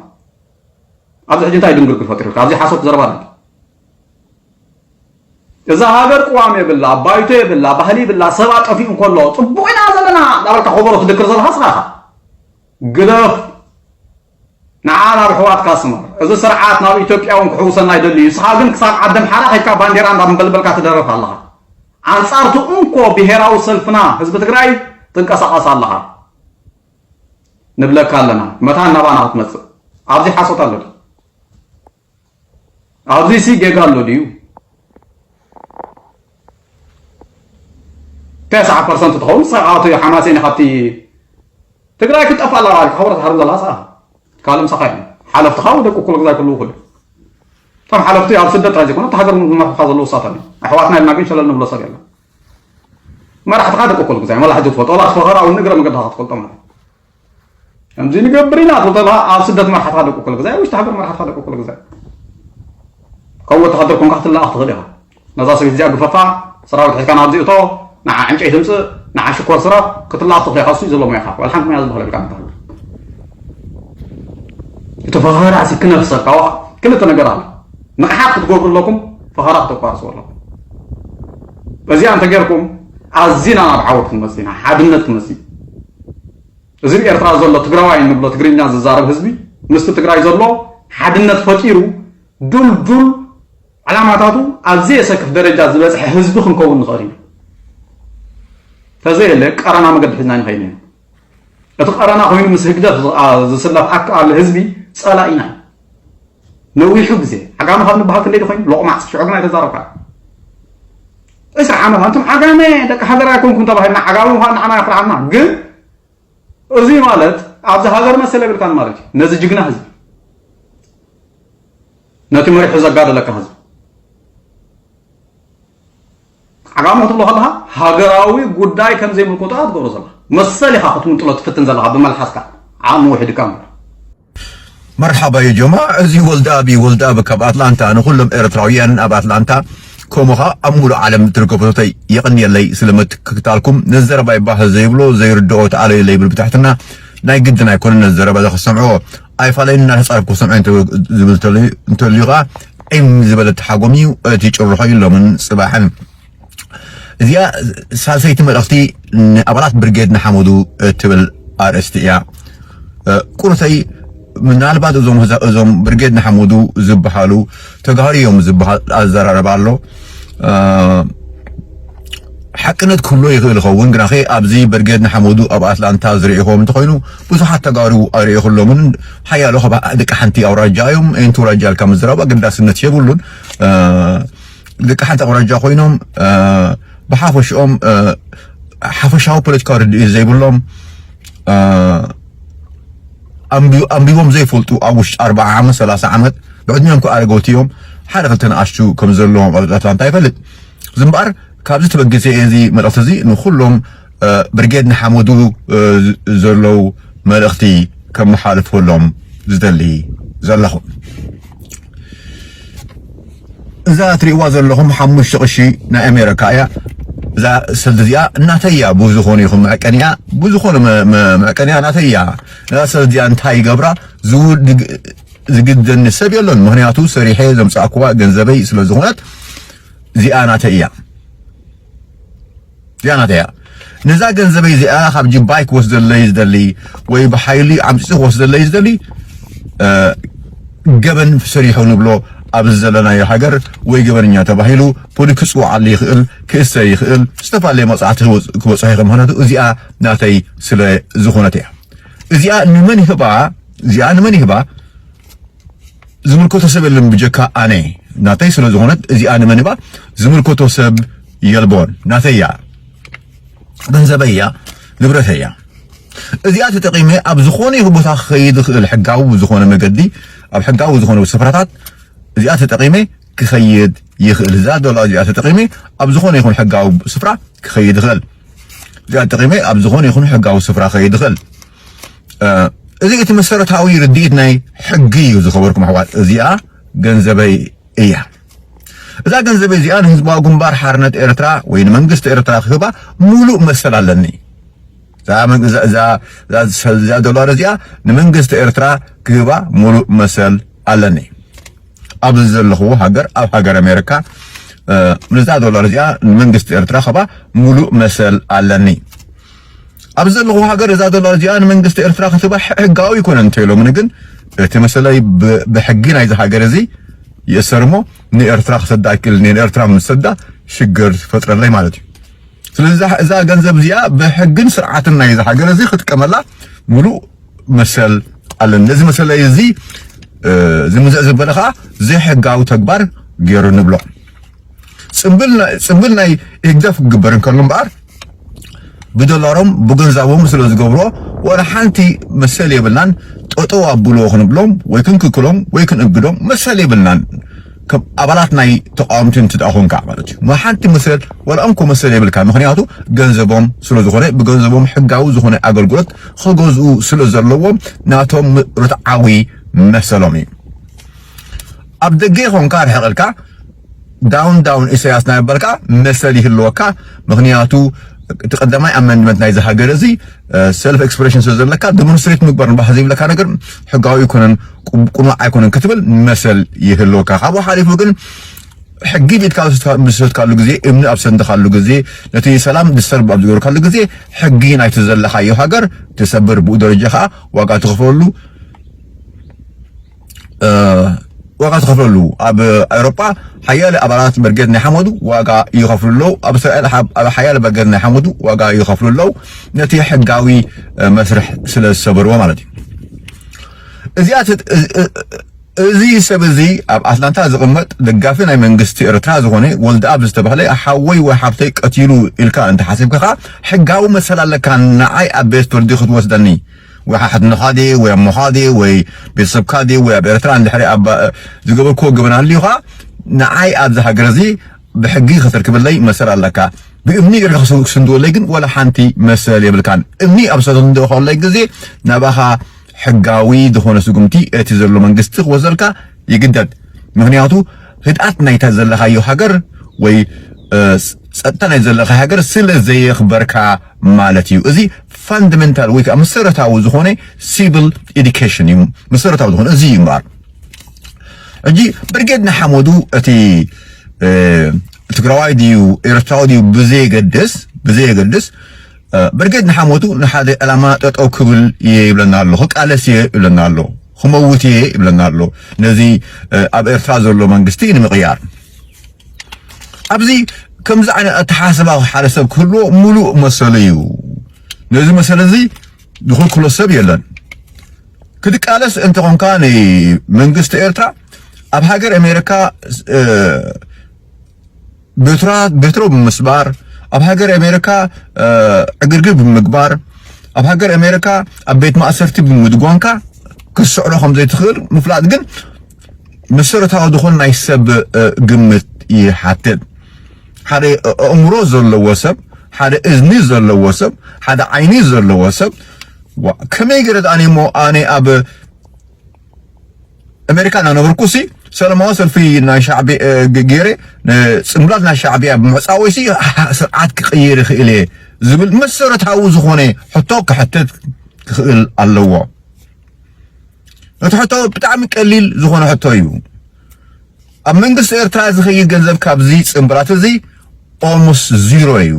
ኣብዚ ሕጂ እንታይ ድንግርግር ፈጢሩልካ? ኣብዚ ሓሶት ዘረባ ኣሎ። እዛ ሃገር ቅዋም የብላ፣ ባይቶ የብላ፣ ባህሊ የብላ፣ ሰብ ኣጠፊኡ እንከሎ ጽቡቕ ኢና ዘለና እንዳበልካ ከበሮ ትድክር ዘለኻ ስኻ ኢኻ። ግደፍ። ንዓ ናብ ኣሕዋትካ ስመር። እዚ ስርዓት ናብ ኢትዮጵያ እውን ክሕውሰና ይደሊ እዩ። ንስኻ ግን ክሳብ ዓዲ ኣምሓራ ከይድካ ባንዴራ እንዳንበልበልካ ትደርፍ ኣለኻ። ኣንጻር እቲ እንኮ ብሄራዊ ሰልፍና ህዝቢ ትግራይ ትንቀሳቐስ ኣለኻ። ንብለካ ኣለና። መታን ናባና ክትመጽእ። ኣብዚ ሓሶት ኣሎ ድዩ? ኣብዚ ሲ ጌጋ ኣሎ ድዩ? ተስዓ ፐርሰንት ትኸውን ንስኻ ኣቶ ሓማሴን ካብቲ ትግራይ ክትጠፍእ ኣለዋ ኢልካ ከበሮ ትሃርም ዘለኻ ስኻ ካልእ ምሳኻ እዮም። ሓለፍትኻ ደቂ ኩሉ ግዛይ ኩሉ ኩሉ እቶም ሓለፍቲ ኣብ ስደት ጥራይ ዘይኮነ እታ ሃገር ዝመርሑኻ ዘለዉ ንሳቶም እዮም። ኣሕዋትና ኢልና ግን ሸለል ንብሎ ሰብ የለን። መራሕትኻ ደቂ ኩሉ ግዛይ መላሕቲ ትፈልጦ ዋላ ክትፈኸራ እውን እግረ መገድኻ ክትፈልጦም ኣለካ። ከምዚ ንገብር ኢና ትብል ተለኻ ኣብ ስደት መርሓትካ ደቂ ኩሉ ግዜ ውሽጢ ሃገር መርሓትካ ደቂ ኩሉ ግዜ ከም ወተሃደር ኮንካ ክትለኣኽ ትኽእል ኢኻ። ነዛ ሰበይቲ እዚኣ ግፈፋ፣ ሰራዊት ሒዝካ ናብዚ እቶ፣ ንዓ ዕንጨይቲ ምጽእ፣ ንዓ ሽኮር ስራሕ ክትለኣኽ ትኽእል ኢኻ። እሱ እዩ ዘሎ ሞያኻ። ዋላ ሓንቲ ሞያ ዝበሃል የብልካ እንተ እቲ ፈኸራ ሲ ክነፍሰካ ዋ ክልተ ነገር ኣሎ። ንቕሓት ክትገብሩ ኣለኩም፣ ፈኸራ ክተቋርጽዎ ኣለኩም። በዚኣ እንተጌርኩም ኣዚና ናብ ዓወት ክንመጽእ ኢና፣ ሓድነት ክንመጽእ። እዚ ኣብ ኤርትራ ዘሎ ትግራዋይ እንብሎ ትግርኛ ዝዛረብ ህዝቢ ምስቲ ትግራይ ዘሎ ሓድነት ፈጢሩ ዱልዱል ዕላማታቱ ኣብ ዘየሰክፍ ደረጃ ዝበፅሐ ህዝቢ ክንከውን ንኽእል ኢና። ተዘየለ ቀረና መገዲ ሒዝና ንኸይድ ኢና። እቲ ቀረና ኮይኑ ምስ ህግደፍ ዝ- ኣ- ዝስለፍ ኣካል ህዝቢ ፀላኢና እዩ። ነዊሑ ግዜ ዓጋመ ካብ ንበሃል ክንደይ ዶ ኮይኑ ሎቕማዕ ሽዑ ግና ኣይተዛረብካ ዕስራ ዓመት ኣንቱም ዓጋመ ደቂ ሃገር ኣይኮንኩም ተባሂልና ዓጋመ ምዃን ንዓና የፍርሓና ግን እዚ ማለት ኣብዚ ሃገር መሰል የብልካን ማለት እዩ። ነዚ ጅግና ህዝቢ፣ ነቲ መሪሑ ዘጋደለካ ህዝቢ ዓጋመ ክትብሎ ከለኻ ሃገራዊ ጉዳይ ከም ዘይምልከቶ እያ ትገብሮ ዘለኻ። መሰል ኢኻ ክትምንጥሎ ትፍትን ዘለኻ ብመልሓስካ ዓቕሚ ውሕድ እካ እምበር። መርሓባ ጀማ፣ እዚ ወልደኣብ እዩ። ወልደኣብ ካብ ኣትላንታ። ንኹሎም ኤርትራውያን ኣብ ኣትላንታ ከምኡ ኸኣ ኣብ ሙሉእ ዓለም ትርከቡ ፈተውተይ የቐንየለይ ስለ ምክትታልኩም። ነዚ ዘረባይ ባህ ዘይብሎ ዘይርድኦ ተኣለዩለይ ይብል ብትሕትና። ናይ ግድን ኣይኮነን ነዚ ዘረባ እዚ ክሰምዕዎ። ኣይፋለይን እናተጻረፍኩ ክሰምዖ እንተ- ዝብል እንተልዩ- እንተልዩ ኸኣ ዒም ዝበለ ተሓጎም እዩ እቲ ጭርሖ እዩ ሎምን ጽባሕን። እዚኣ ሳልሰይቲ መልእኽቲ ንኣባላት ብርጌድ ንሓመዱ እትብል ኣርእስቲ እያ። እ፣ ቁርተይ ምናልባት እዞም ህዛ- እዞም ብርጌድ ንሓመዱ ዝበሃሉ ተጋሩ እዮም ዝበሃል ኣዘራረባ ኣሎ። እ፣ ሓቅነት ክህሎ ይኽእል ይኸውን፣ ግናኸ ኣብዚ ብርጌድ ንሓመዱ ኣብ ኣትላንታ ዝርኢኹም እንተኾይኑ ብዙሓት ተጋሩ ኣይርኢኹሎምን። ሓያሎ ካብ ደቂ ሓንቲ ኣውራጃ እዮም። ኣየንቲ ኣውራጃ ኢልካ ምዝራብ ኣገዳስነት የብሉን። እ፣ ደቂ ሓንቲ ኣውራጃ ኮይኖም እ፣ ብሓፈሽኦም እ፣ ሓፈሻዊ ፖለቲካዊ ርድኢት ዘይብሎም እ፣ ኣንቢ- ኣንቢቦም ዘይፈልጡ ኣብ ውሽጢ ኣርብዓ ዓመት ሰላሳ ዓመት ብዕድሚኦም ከ ኣረገውቲ እዮም። ሓደ ክልተ ንኣሽቱ ከም ዘለዎም ኣብ ኣትላንታ ይፈልጥ። እዚ እምበኣር ካብዚ ተበጊሰ እዚ መልእኽቲ እዚ ንኩሎም እ፣ ብርጌድ ንሓመዱ እ፣ ዘለዉ መልእኽቲ ከመሓልፈሎም ዝደሊ ዘለኹ። እዛ ትሪእዋ ዘለኹም ሓሙሽተ ቅሺ ናይ ኣሜሪካ እያ። እዛ ሰልዲ እዚኣ እናተይ እያ። ብዝኾነ ይኹን መዕቀኒኣ ብዝኾነ መ- መ- መዕቀኒኣ እናተይ እያ። ነዛ ሰልዲ እዚኣ እንታይ ይገብራ ዝው- ዝግ- ዝግደኒ ሰብ የሎን። ምኽንያቱ ሰሪሐ ዘምፃእኩዋ ገንዘበይ ስለ ዝኾነት እዚኣ ናተይ እያ። እዚኣ ናተይ እያ። ነዛ ገንዘበይ እዚኣ ካብ ጅባይ ክወስደለይ ዝደሊ ወይ ብሓይሊ ዓምፂፁ ክወስደለይ ዝደሊ እ፣ ገበን ሰሪሑ ንብሎ ኣብዚ ዘለናዮ ሃገር ወይ ገበነኛ ተባሂሉ ፖሊስ ክፅውዓሉ ይኽእል፣ ክእሰር ይኽእል፣ ዝተፈላለየ መቕፃዕቲ ክበፅ- ክበፅሖ ይኽእል። ምክንያቱ እዚኣ ናተይ ስለ ዝኾነት እያ። እዚኣ ንመን ይህባ? እዚኣ ንመን ይህባ? ዝምልከቶ ሰብ የለን ብጀካ ኣነ። ናተይ ስለ ዝኾነት እዚኣ ንመን ይህባ? ዝምልከቶ ሰብ የልቦን። ናተይ እያ፣ ገንዘበይ እያ፣ ንብረተይ እያ። እዚኣ ተጠቒመ ኣብ ዝኾነ ይኹን ቦታ ክኸይድ ይኽእል፣ ሕጋዊ ዝኾነ መገዲ ኣብ ሕጋዊ ዝኾነ ስፍራታት እዚኣ ተጠቒመ ክኸይድ ይኽእል። እዛ ዶላር እዚኣ ተጠቒመ ኣብ ዝኾነ ይኹን ሕጋዊ ስፍራ ክኸይድ ይኽእል። እዚኣ ተጠቒመ ኣብ ዝኾነ ይኹን ሕጋዊ ስፍራ ክኸይድ ይኽእል። እ፣ እዚ እቲ መሰረታዊ ርድኢት ናይ ሕጊ እዩ ዝኸበርኩም ኣሕዋት። እዚኣ ገንዘበይ እያ። እዛ ገንዘበይ እዚኣ ንህዝባዊ ግንባር ሓርነት ኤርትራ ወይ ንመንግስቲ ኤርትራ ክህባ ሙሉእ መሰል ኣለኒ። እዛ መን- እዛ- እዛ- እዛ- እዛ ዶላር እዚኣ ንመንግስቲ ኤርትራ ክህባ ሙሉእ መሰል ኣለኒ። ኣብዚ ዘለኹዎ ሃገር ኣብ ሃገር ኣሜሪካ እ፣ ነዛ ዶላር እዚኣ ንመንግስቲ ኤርትራ ክህባ ሙሉእ መሰል ኣለኒ። ኣብ ዘለኹ ሃገር እዛ ዶላር እዚኣ ንመንግስቲ ኤርትራ ክትህባ ሕ- ሕጋዊ ይኮነ እንተኢሎምኒ ግን እቲ መሰለይ ብ- ብሕጊ ናይዚ ሃገር እዚ ይእሰር እሞ ንኤርትራ ክሰዳ ኣይክእል ንኤርትራ ምስ ሰዳ ሽግር ትፈጥረለይ ማለት እዩ። ስለዚ እዛ- እዛ ገንዘብ እዚኣ ብሕግን ስርዓትን ናይዚ ሃገር እዚ ክጥቀመላ ሙሉእ መሰል ኣለኒ። ነዚ መሰለይ እዚ፣ እ፣ ዝምዘእ ዘበለ ኸዓ ዘይሕጋዊ ተግባር ገይሩ ንብሎ። ጽምብል ናይ፣ ጽምብል ናይ ህግደፍ ክግበር እንከሎ እምበኣር፣ ብዶላሮም ብገንዘቦም ስለ ዝገብርዎ፣ ዋላ ሓንቲ መሰል የብልናን። ጠጠው ኣብልዎ ክንብሎም ወይ ክንክክሎም ወይ ክንእግዶም መሰል የብልናን። ከም ኣባላት ናይ ተቃወምቲ እንትደኣ ኮንካ ማለት እዩ። ማ ሓንቲ መሰል፣ ዋላ እንኮ መሰል የብልካ። ምኽንያቱ ገንዘቦም ስለ ዝኾነ፣ ብገንዘቦም ሕጋዊ ዝኾነ ኣገልግሎት ክገዝኡ ስለ ዘለዎም፣ ናቶም ርትዓዊ መሰሎም እዩ። ኣብ ደገ ኮንካ ርሕቕ ኢልካ ዳውን ዳውን ኢሳያስ ናይ በልካ መሰል ይህልወካ። ምኽንያቱ እቲ ቀዳማይ ኣመንድመንት ናይዚ ሃገር እዚ፣ እ፣ ሰልፍ ኤክስፕሬሽን ስለ ዘለካ፣ ዲሞንስትሬት ምግባር ንባህ ዘይብለካ ነገር ሕጋዊ ኣይኮነን፣ ቁ-፣ ቁኑዕ ኣይኮነን ክትብል መሰል ይህልወካ። ካብኡ ሓሊፉ ግን ሕጊ ቢትካ ምስ ሰትካሉ ግዜ፣ እምኒ ኣብ ሰንደኻሉ ግዜ፣ ነቲ ሰላም ዲስተርብ ኣብ ዝገበርካሉ ግዜ፣ ሕጊ ናይቲ ዘለኻዮ ሃገር ትሰብር፣ ብኡ ደረጃ ኸዓ ዋጋ ትኸፍለሉ፣ እ፣ ዋጋ ትኸፍለሉ። ኣብ ኣውሮጳ ሓያለ ኣባላት ብርጌድ ናይ ሓመዱ ዋጋ ይኸፍሉ ኣለዉ። ኣብ እስራኤል ሓ-፣ ኣብ ሓያለ ብርጌድ ናይ ሓመዱ ዋጋ ይኸፍሉ ኣለዉ። ነቲ ሕጋዊ፣ እ፣ መስርሕ ስለ ዝሰበርዎ ማለት እዩ። እዚኣ ትት-፣ እ-፣ እ-፣ እዚ ሰብ እዚ ኣብ ኣትላንታ ዝቕመጥ ደጋፊ ናይ መንግስቲ ኤርትራ ዝኾነ ወልደኣብ ዝተባህለ ሓወይ ወይ ሓብተይ ቀቲሉ ኢልካ እንተሓሲብካ ኸዓ ሕጋዊ መሰል ኣለካ ንዓይ ኣብ ቤት ፍርዲ ክትወስደኒ። ወይ ሓሕትነኻ ድየ፣ ወይ ኣሞኻ ድየ፣ ወይ ቤተሰብካ ድየ፣ ወይ ኣብ ኤርትራ እንድሕሪ ኣብ ዝገበርክዎ ገበን ሃልዩ ኸዓ ንዓይ ኣብዚ ሃገር እዚ ብሕጊ ከተርክበለይ መሰል ኣለካ። ብእምኒ ጌርካ ክስ-፣ ክስንድወለይ ግን ዋላ ሓንቲ መሰል የብልካን። እምኒ ኣብ ሰንደቕ ከለይ ግዜ ናባኻ ሕጋዊ ዝኾነ ስጉምቲ እቲ ዘሎ መንግስቲ ክወስደልካ ይግደድ። ምኽንያቱ ህድኣት ናይታ ዘለኻዮ ሃገር ወይ፣ እ፣ ጸጥታ ናይ ዘለኻ ሃገር ስለ ዘየኽበርካ ማለት እዩ። እዚ ፋንዳመንታል ወይ ከዓ መሰረታዊ ዝኾነ ሲቪል ኤዱኬሽን እዩ። መሰረታዊ ዝኾነ እዚ እዩ እምበኣር። ሕጂ ብርጌድ ንሓመዱ እቲ፣ እ፣ ትግራዋይ ድዩ ኤርትራዊ ድዩ ብዘየገድስ፣ ብዘየገድስ፣ እ፣ ብርጌድ ንሓመዱ ንሓደ ዕላማ ጠጠው ክብል እየ ይብለና ኣሎ፣ ክቃለስ እየ ይብለና ኣሎ፣ ክመውት እየ ይብለና ኣሎ። ነዚ፣ እ፣ ኣብ ኤርትራ ዘሎ መንግስቲ ንምቕያር። ኣብዚ ከምዚ ዓይነት ኣተሓሳስባ ሓደ ሰብ ክህልዎ ሙሉእ መሰሉ እዩ። ነዚ መሰል እዚ ዝኽልክሎ ሰብ የለን። ክትቃለስ እንተኾንካ ንመንግስቲ ኤርትራ ኣብ ሃገር ኣሜሪካ፣ እ፣ ቤትራ-፣ ቤትሮ ብምስባር፣ ኣብ ሃገር ኣሜሪካ፣ እ፣ ዕግርግር ብምግባር፣ ኣብ ሃገር ኣሜሪካ ኣብ ቤት ማእሰርቲ ብምድጓንካ ክትስዕሮ ከም ዘይትኽእል ምፍላጥ ግን መሰረታዊ ዝኾነ ናይ ሰብ፣ እ፣ ግምት ይሓትት። ሓደ ኣእምሮ ዘለዎ ሰብ፣ ሓደ እዝኒ ዘለዎ ሰብ፣ ሓደ ዓይኒ ዘለዎ ሰብ፣ ዋ፣ ከመይ ገይረ ኣነ እሞ ኣነ ኣብ ኣሜሪካ እናነበርኩ ሲ ሰላማዊ ሰልፊ ናይ ሻዕቢ-፣ እ፣ ግ-፣ ገይረ፣ ን-፣ ጽምብላት ናይ ሻዕብያ ብምዕጻወይ ሲ፣ ህ-፣ ስርዓት ክቕይር ይኽእል እየ ዝብል መሰረታዊ ዝኾነ ሕቶ ክሕተት ክኽእል ኣለዎ። እቲ ሕቶ ብጣዕሚ ቀሊል ዝኾነ ሕቶ እዩ። ኣብ መንግስቲ ኤርትራ ዝኸይድ ገንዘብ ካብዚ ጽምብላት እዚ ኦልሞስት ዚሮ እዩ።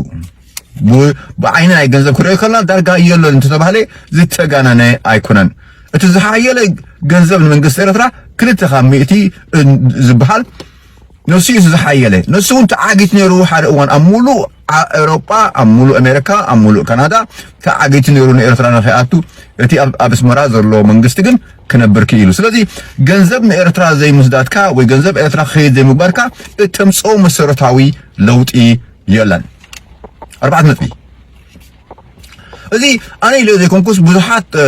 ብ-፣ ብዓይኒ ናይ ገንዘብ ክርእዮ ከለና ዳርጋ የሎን እንተተባህለ ዝተጋነነ ኣይኮነን። እቲ ዝሓየለ ገንዘብ ንመንግስቲ ኤርትራ ክልተ ካብ ሚእቲ ዝበሃል ንሱ እዩ ዝሓየለ። ንሱ እውን ተዓጊቱ ነይሩ ሓደ እዋን ኣብ ሙሉእ ዓ-፣ ኤውሮጳ፣ ኣብ ሙሉእ ኣሜሪካ፣ ኣብ ሙሉእ ካናዳ ተዓጊቱ ነይሩ ንኤርትራ ንኸይኣቱ። እቲ ኣብ፣ ኣብ ኣስመራ ዘሎ መንግስቲ ግን ክነብር ክኢሉ። ስለዚ ገንዘብ ንኤርትራ ዘይምስዳድካ ወይ ገንዘብ ኤርትራ ክኸይድ ዘይምግባርካ እተምጽኦ መሰረታዊ ለውጢ የለን። ኣርባዕተ ነጥቢ። እዚ ኣነ ኢለ ዘይኮንኩስ ብዙሓት፣ እ፣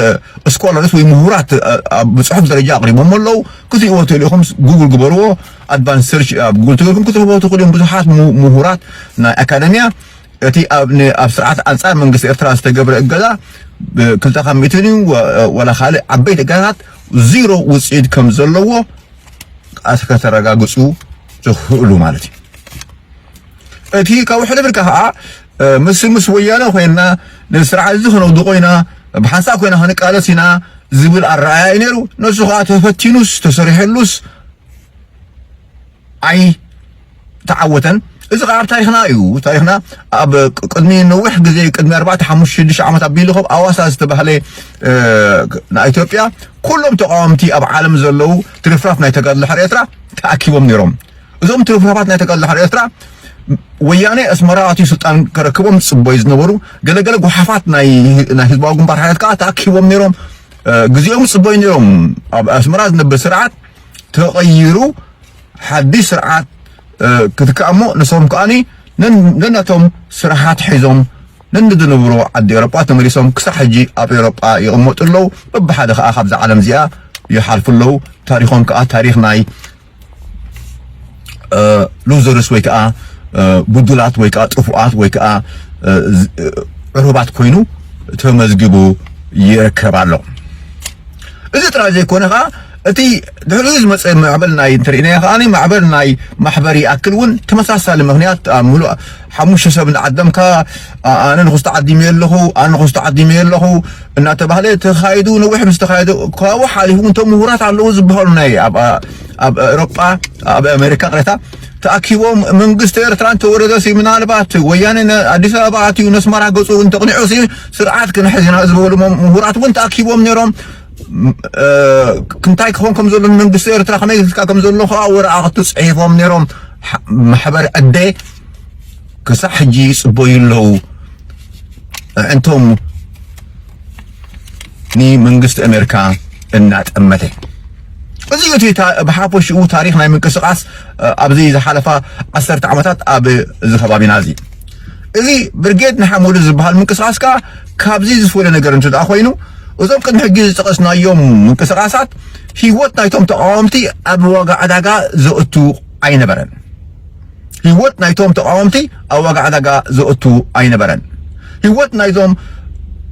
ስኮላርስ ወይ ምሁራት፣ እ፣ ኣብ ብጽሑፍ ደረጃ ኣቕሪቦም ኣለዉ። ክትሪእዎ ትኽእሉ ኢኹም። ጉግል ግበርዎ። ኣድቫንስ ሰርች ኣብ ጉግል ትገብርኩም ክትረኽብዎ ትኽእሉ እዮም። ብዙሓት ምሁ-፣ ምሁራት ናይ ኣካደምያ እቲ ኣብ፣ ን-፣ ኣብ ስርዓት ኣንጻር መንግስቲ ኤርትራ ዝተገብረ እገዛ ብ-፣ ክልተ ካብ ሚእትን እዩ፣ ወ-፣ ወላ ካልእ ዓበይቲ እገዛታት ዚሮ ውጽኢት ከም ዘለዎ ኣስ-፣ ከተረጋግጹ ትኽእሉ ማለት እዩ። እቲ ካብኡ ሕልፍ ኢልካ ኸዓ፣ እ፣ ምስ፣ ምስ ወያነ ኮይንና ንስርዓት እዚ ክነውድቖ ኢና፣ ብሓንሳእ ኮይና ክንቃለስ ኢና ዝብል ኣረኣእያ እዩ ነይሩ። ንሱ ኸዓ ተፈቲኑስ ተሰሪሐሉስ ኣይተዓወተን። እዚ ኸዓ ኣብ ታሪኽና እዩ። ታሪኽና ኣብ ቅ-፣ ቅድሚ ነዊሕ ግዜ፣ ቅድሚ ኣርባዕተ፣ ሓሙሽተ፣ ሽዱሽተ ዓመት ኣቢሉ፣ ካብ ኣዋሳ ዝተባህለ፣ እ፣ ን-፣ ኢትዮጵያ፣ ኩሎም ተቃወምቲ ኣብ ዓለም ዘለዉ ትርፍራፍ ናይ ተጋድሎ ሕር ኤርትራ ተኣኪቦም ነይሮም። እዞም ትርፍራፋት ናይ ተጋድሎ ሕር ኤርትራ፣ ወያነ ኣስመራ ኣትዩ ስልጣን ከረክቦም ዝጽበዩ ዝነበሩ ገለገለ ጓሓፋት ናይ፣ ናይ ህዝባዊ ግንባር ሓይላት ከኣ ተኣኪቦም ነይሮም። ግዜኦም ጽበዩ ነይሮም። ኣብ ኣስመራ ዝነብር ስርዓት ተቐይሩ ሓድሽ ስርዓት ክትካእ እሞ፣ ንሶም ከኣኒ ነናቶም ስራሓት ሒዞም ነንዝነብሮ ዓዲ ኤሮጳ ተመሊሶም ክሳብ ሕጂ ኣብ ኤሮጳ ይቕመጡ ኣለዉ። በብሓደ ከኣ ካብዛ ዓለም እዚኣ ይሓልፉ ኣለዉ። ታሪኾም ከኣ ታሪኽ ናይ ሉዘርስ ወይ ከዓ ብዱላት ወይ ከዓ ጥፉኣት ወይ ከዓ ዕሩባት ኮይኑ ተመዝጊቡ ይርከብ ኣሎ። እዚ ጥራይ ዘይኮነ ከዓ እቲ ድሕሪኡ ዝመፀ ማዕበል ናይ እንተርእናዮ ከዓ ማዕበል ናይ ማሕበር ይኣክል እውን ተመሳሳሊ ምክንያት ኣብ ሙሉእ ሓሙሽተ ሰብ እናዓደምካ ኣነ ንኹስቲ ዓዲመ ኣለኹ ኣነ ንኹስቲ ዓዲመ ኣለኹ እናተባህለ ተኻይዱ ነዊሕ ምስ ተኻየደ ካብኡ ሓሊፉ እውን እቶም ምሁራት ኣለዉ ዝበሃሉ ናይ ኣብ ኤሮጳ ኣብ ኣሜሪካ ቅሬታ ተኣኪቦም መንግስቲ ኤርትራ እንተወረደ ሲ ምናልባት ወያነ ኣዲስ ኣበባ ኣትዩ ነስመራ ገፁ እንተቕኒዑ ሲ ስርዓት ክንሕዝ ኢና ዝበሉ ምሁራት እውን ተኣኪቦም ነይሮም። እንታይ ክኾን ከም ዘሎ መንግስቲ ኤርትራ ከመይ ክካ ከም ዘሎ ከዓ ወረቓቕቲ ፅሒፎም ነይሮም። ማሕበር ዕደ ክሳብ ሕጂ ይፅበዩ ኣለዉ። እንቶም ንመንግስቲ ኣሜሪካ እናጠመተ እዚ እቲ ብሓፈሽኡ ታሪኽ ናይ ምንቅስቃስ ኣብዚ ዝሓለፋ ዓሰርተ ዓመታት ኣብ እዚ ከባቢና እዚ እዚ ብርጌድ ንሓመዱ ዝበሃል ምንቅስቃስ ከዓ ካብዚ ዝፈለ ነገር እንተ ደኣ ኮይኑ እዞም ቅድሚ ሕጂ ዝጠቐስናዮም ምንቅስቃሳት ህይወት ናይቶም ተቃወምቲ ኣብ ዋጋ ዕዳጋ ዘእቱ ኣይነበረን። ህይወት ናይቶም ተቃወምቲ ኣብ ዋጋ ዕዳጋ ዘእቱ ኣይነበረን። ህይወት ናይዞም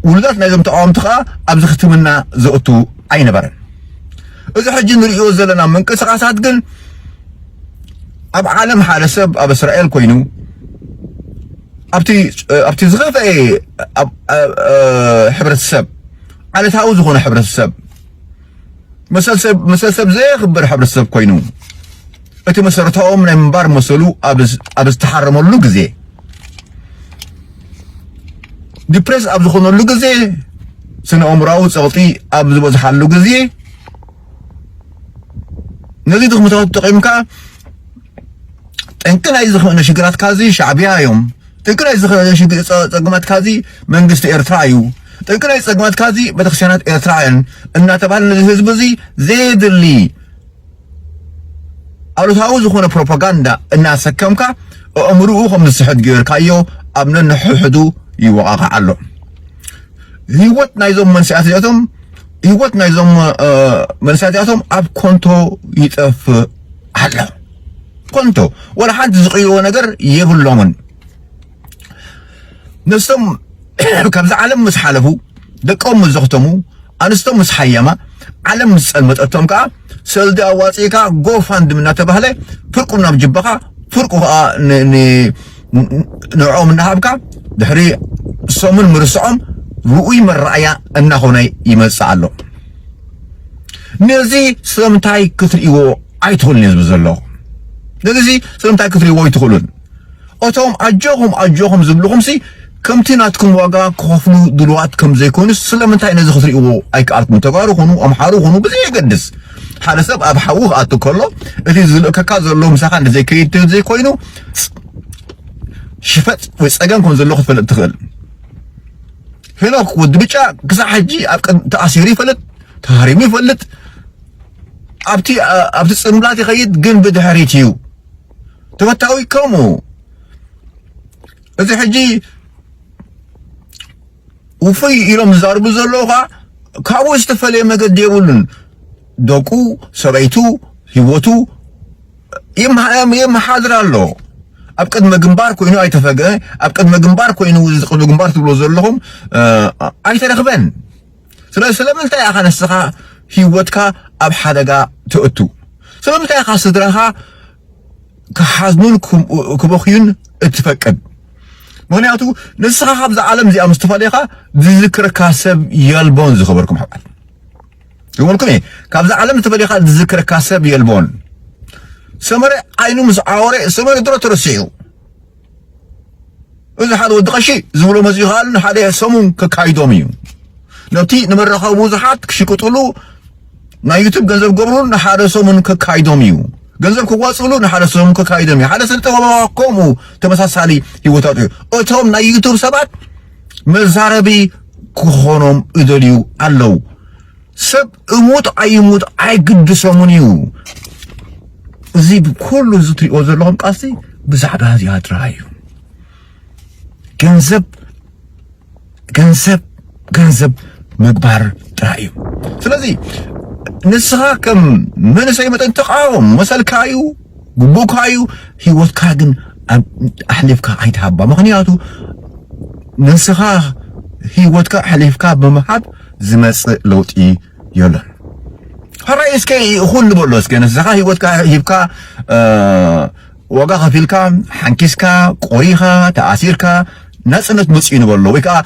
ውሉዳት ናይዞም ተቃወምቲ ከዓ ኣብዚ ክትምና ዘእቱ ኣይነበረን። እዚ ሕጂ ንርእዮ ዘለና ምንቅስቃሳት ግን ኣብ ዓለም ሓደ ሰብ ኣብ እስራኤል ኮይኑ ኣብቲ ኣብቲ ዝኸፍአ ኣብ- ኣብ- እ፣ ሕብረተሰብ ዓለታዊ ዝኾነ ሕብረተሰብ መሰል ሰብ መሰል ሰብ ዘየኽብር ሕብረተሰብ ኮይኑ እቲ መሰረታኦም ናይ ምንባር መሰሉ ኣብ ዝ- ኣብ ዝተሓረመሉ ግዜ ዲፕሬስ ኣብ ዝኾነሉ ግዜ ስነ ኣእምራዊ ፀቕጢ ኣብ ዝበዝሓሉ ግዜ ነዚ ድኽመታት ተጠቒምካ ጠንቂ ናይ ዝኾነ ሽግራትካ እዚ ሻዕብያ እዮም። ጠንቂ ናይ ዝኾነ ሽግ- ጸ- ጸገማትካ እዚ መንግስቲ ኤርትራ እዩ። ጠንቂ ናይ ጸገማትካ እዚ ቤተክርስትያናት ኤርትራ እየን እናተባህለ ነዚ ህዝቢ እዚ ዘየድሊ ኣሉታዊ ዝኾነ ፕሮፓጋንዳ እናሰከምካ ኣእምርኡ ከም ዝስሕት ገይርካዮ ኣብ ነንሕድሕዱ ይወቓቓዕ ኣሎ። ህይወት ናይዞም መንስያት እዚኣቶም ህይወት ናይዞም እ፣ መንስያት እዚኣቶም ኣብ ኮንቶ ይጠፍእ ኣሎ። ኮንቶ ወላ ሓንቲ ዝቕይርዎ ነገር የብሎምን። ነስቶም ካብዚ ዓለም ምስ ሓለፉ ደቆም ምስ ዘኽተሙ ኣንስቶም ምስ ሓየማ ዓለም ምስ ጸልመጠቶም ከዓ ሰልዲ ኣዋፂእካ ጎፋንድም እናተባህለ ፍርቁ ናብ ጅባኻ ፍርቁ ከዓ ን- ን- ንዕኦም እናሃብካ ድሕሪ ሰሙን ምርስዖም ርኡይ መረኣያ እናኾነ ይመፅእ ኣሎ። ነዚ ስለምንታይ ክትርእይዎ ኣይትኽእሉን እየ ዝብል ዘለኹ። ነዚ ስለምንታይ ክትርእይዎ ኣይትኽእሉን? እቶም ኣጆኹም ኣጆኹም ዝብልኹምሲ ከምቲ ናትኩም ዋጋ ክኸፍሉ ድልዋት ከም ዘይኮኑስ ስለምንታይ ነዚ ክትርእይዎ ኣይከኣልኩም? ተጋሩ ኹኑ ኣምሓሩ ኹኑ ብዘየገድስ ሓደ ሰብ ኣብ ሓዊ ክኣቱ ከሎ እቲ ዝልእከካ ዘሎ ምሳኻ እንተዘይከይድ ዘይኮይኑ ሽፈጥ ወይ ጸገም ከም ዘሎ ክትፈልጥ ትኽእል። ሄኖክ ወዲ ብጫ ክሳብ ሕጂ ኣብ ቅድ ተኣሲሩ ይፈልጥ፣ ተሃሪሙ ይፈልጥ፣ ኣብቲ ኣብቲ ጽንብላት ይኸይድ ግን ብድሕሪት እዩ ተፈታዊ ከምኡ እዚ ሕጂ ውፉይ ኢሎም ዝዛርቡ ዘለዉ ከዓ ካብኡ ዝተፈለየ መገዲ የብሉን። ደቁ፣ ሰበይቱ፣ ህይወቱ የመሓድር ኣሎ። ኣብ ቅድመ ግንባር ኮይኑ ኣይተፈገ ኣብ ቅድመ ግንባር ኮይኑ እዚ ቅድሚ ግንባር ትብሎ ዘለኹም ኣይተረኽበን። ስለ ስለምንታይ ኢኻ ንስኻ ህይወትካ ኣብ ሓደጋ ትእቱ? ስለምንታይ ኢኻ ስድራኻ ክሓዝኑን ክበኽዩን እትፈቅድ? ምኽንያቱ ንስኻ ካብዛ ዓለም እዚኣ ምስ ተፈለኻ ዝዝክረካ ሰብ የልቦን። ዝኸበርኩም ኣሕዋት ይበልኩም እየ፣ ካብዛ ዓለም ተፈሊኻ ዝዝክረካ ሰብ የልቦን። ሰመረ ዓይኑ ምስ ዓወረ ሰመረ ድሮ ተረሲዑ። እዚ ሓደ ወዲ ቀሺ ዝብሎ መዚኡ ከኣሉ ንሓደ ሰሙን ከካይዶም እዩ። ነቲ ንመራኸቢ ብዙሓት ክሽቅጥሉ ናይ ዩቱብ ገንዘብ ገብሩ ንሓደ ሰሙን ከካይዶም እዩ። ገንዘብ ክዋፅእሉ ንሓደ ሰሙን ከካይዶም እዩ። ሓደ ስነ ጥበባዊ ከምኡ ተመሳሳሊ ህይወታቱ እዩ። እቶም ናይ ዩቱብ ሰባት መዛረቢ ክኾኖም ይደልዩ ኣለዉ። ሰብ እሙት ኣይሙት ኣይግድሶምን እዩ። እዚ ኩሉ እዚ ትሪእዎ ዘለኹም ቃልሲ ብዛዕባ እዚኣ ጥራይ እዩ። ገንዘብ ገንዘብ ገንዘብ ምግባር ጥራይ እዩ። ስለዚ ንስኻ ከም መንእሰይ መጠን ተቃወም፣ መሰልካ እዩ፣ ግቡእካ እዩ። ህይወትካ ግን ኣብ- ኣሕሊፍካ ኣይትሃባ። ምኽንያቱ ንስኻ ህይወትካ ኣሕሊፍካ ብምሃብ ዝመጽእ ለውጢ የለን። ሕራይ እስከ ይኹን ንበሎ እስከ ንስኻ ህይወትካ ሂብካ ዋጋ ከፊልካ ሓንኪስካ ቆሪኻ ተኣሲርካ ናጽነት መጽኡ ንበሎ ወይ ከዓ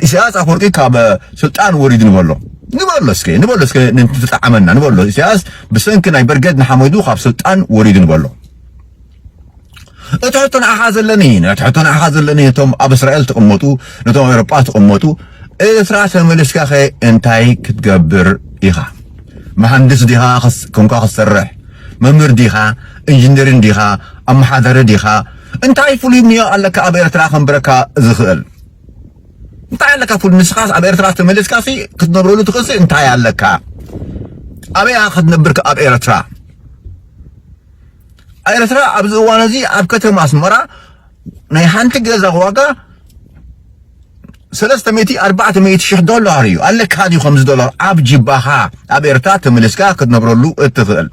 ኢሳያስ ኣፈወርቂ ካብ ስልጣን ወሪዱ ንበሎ ንበሎ እስከ ንበሎ እስከ ንተጣዓመና ንበሎ ኢሳያስ ብሰንኪ ናይ በርገድ ንሓመዱ ካብ ስልጣን ወሪዱ ንበሎ። እቲ ሕቶ ንዓኻ ዘለኒ እቲ ሕቶ ንዓኻ ዘለኒ ነቶም ኣብ እስራኤል ትቕመጡ ነቶም ኣብ ኤሮጳ ትቕመጡ ኤርትራ ተመልስካ ኸ እንታይ ክትገብር ኢኻ? መሃንድስ ዲኻ ኮንካ ክትሰርሕ? መምህር ዲኻ? ኢንጂነሪን ዲኻ? ኣመሓዳሪ ዲኻ? እንታይ ፍሉይ ሙያ ኣለካ ኣብ ኤርትራ ከንብረካ ዝኽእል? እንታይ ኣለካ ፍሉይ ንስኻስ ኣብ ኤርትራ ተመልስካ ክትነብረሉ ትኽእልሲ እንታይ ኣለካ? ኣበይ ክትነብር ኣብ ኤርትራ? ኤርትራ ኣብዚ እዋን እዚ ኣብ ከተማ ኣስመራ ናይ ሓንቲ ገዛ ዋጋ ሰለስተ ሚእቲ ኣርባዕተ ሚእቲ ሽሕ ዶላር እዩ ኣለካ ድዩ ከምዚ ዶላር ኣብ ጅባኻ ኣብ ኤርትራ ተመሊስካ ክትነብረሉ እትኽእል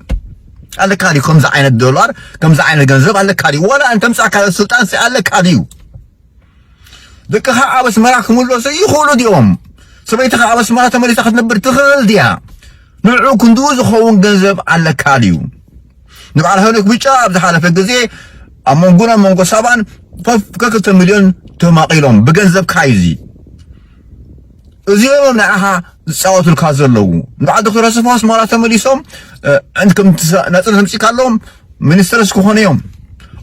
ኣለካ ድዩ ከምዚ ዓይነት ዶላር ከምዚ ዓይነት ገንዘብ ኣለካ ድዩ ዋላ እንተምጻእካ ስልጣን ኣለካ ድዩ ደቅኻ ኣብ ኣስመራ ክምለሱ ይኽእሉ ድዮም ሰበይትኻ ኣብ ኣስመራ ተመሊሳ ክትነብር ትኽእል ድያ ንዕኡ ክንድኡ ዝኸውን ገንዘብ ኣለካ ድዩ ንበዓል ሄኖክ ብጫ ኣብ ዝሓለፈ ግዜ ኣብ መንጎን ኣብ መንጎ ሳባን ከፍ ከክልተ ሚልዮን ተማቒሎም ብገንዘብካ እዩ እዚ እዚኦም ንዓኻ ዝፃወቱልካ ዘለዉ ንበዓል ዶክተር ኣሰፋ ኣስመራ ተመሊሶም ናፅነት ኣምፂእካ ኣለዎም ሚኒስትርስ ክኾኑ እዮም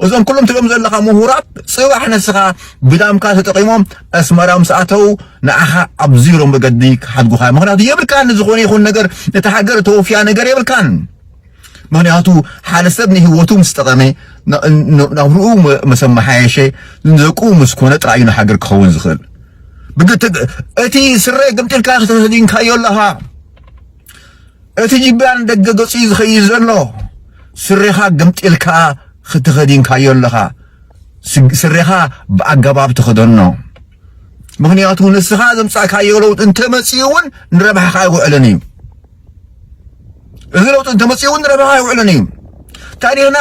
እዞም ኩሎም ትሪኦም ዘለኻ ምሁራት ፅባሕ ንስኻ ብዳምካ ተጠቒሞም ኣስመራ ምስ ኣተዉ ንዓኻ ኣብ ዚሮ መገዲ ክሓድጉኻ ምክንያቱ የብልካን ዝኾነ ይኹን ነገር እቲ ሃገር ተወፍያ ነገር የብልካን ምኽንያቱ ሓደ ሰብ ንህይወቱ ምስ ጠቐመ ናብርኡ ምስ ኣመሓየሸ ንደቁ ምስ ኮነ ጥራይ እዩ ንሃገር ክኸውን ዝኽእል ብግትግ እቲ ስረ ግምጢልካ ተኸዲንካዮ ኣለኻ እቲ ጅብያ ንደገ ገጹ እዩ ዝኸይድ ዘሎ ስሬኻ ግምጢልካ ተኸዲንካዮ ኣለኻ ስሬኻ ብኣገባብ ተኸደኖ ምኽንያቱ ንስኻ ዘምጻእካዮ ለውጢ እንተመጺኡ እውን ንረብሓኻ ኣይውዕልን እዩ እዚ ለውጢ እንተመፂኡ እውን ረብሓ ኣይውዕልን እዩ ታሪኽና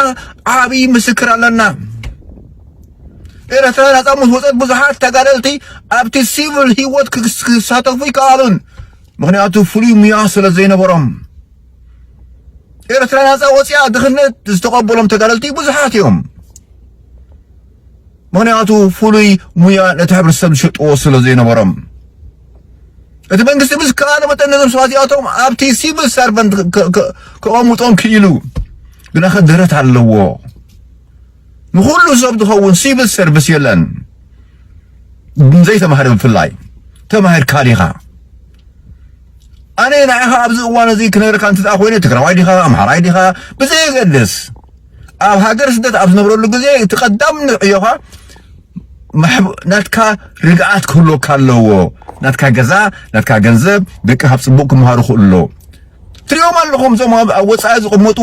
ዓብዪ ምስክር ኣለና ኤርትራ ናፃ ምስ ወፀት ብዙሓት ተጋደልቲ ኣብቲ ሲቪል ህይወት ክሳተፉ ይከኣሉን ምክንያቱ ፍሉይ ሙያ ስለ ዘይነበሮም ኤርትራ ናፃ ወፂኣ ድኽነት ዝተቐበሎም ተጋደልቲ ብዙሓት እዮም ምኽንያቱ ፍሉይ ሙያ ነቲ ሕብረተሰብ ዝሸጥዎ ስለ ዘይነበሮም እቲ መንግስቲ ምስ ከኣለ መጠን ነዞም ሰባት እዚኣቶም ኣብቲ ሲቪል ሰርቨንት ከቐምጦም ክኢሉ ግናኸ ደረት ኣለዎ ንኩሉ ሰብ ዝኸውን ሲቪል ሰርቪስ የለን ዘይተማህረ ብፍላይ ተማሂርካ ዲኻ ኣነ ንዓኻ ኣብዚ እዋን እዚ ክነግረካ እንት ኮይነ ትግራዋይ ዲኻ ኣምሓራይ ዲኻ ብዘየገድስ ኣብ ሃገር ስደት ኣብ ዝነብረሉ ግዜ እቲ ቀዳም ንዕዮኻ ናትካ ርግኣት ክህልወካ ኣለዎ ናትካ ገዛ ናትካ ገንዘብ ደቂ ካብ ፅቡቅ ክምሃሩ ክእሉ ኣለዎ ትሪኦም ኣለኹም እዞም ኣብ ወፃኢ ዝቕመጡ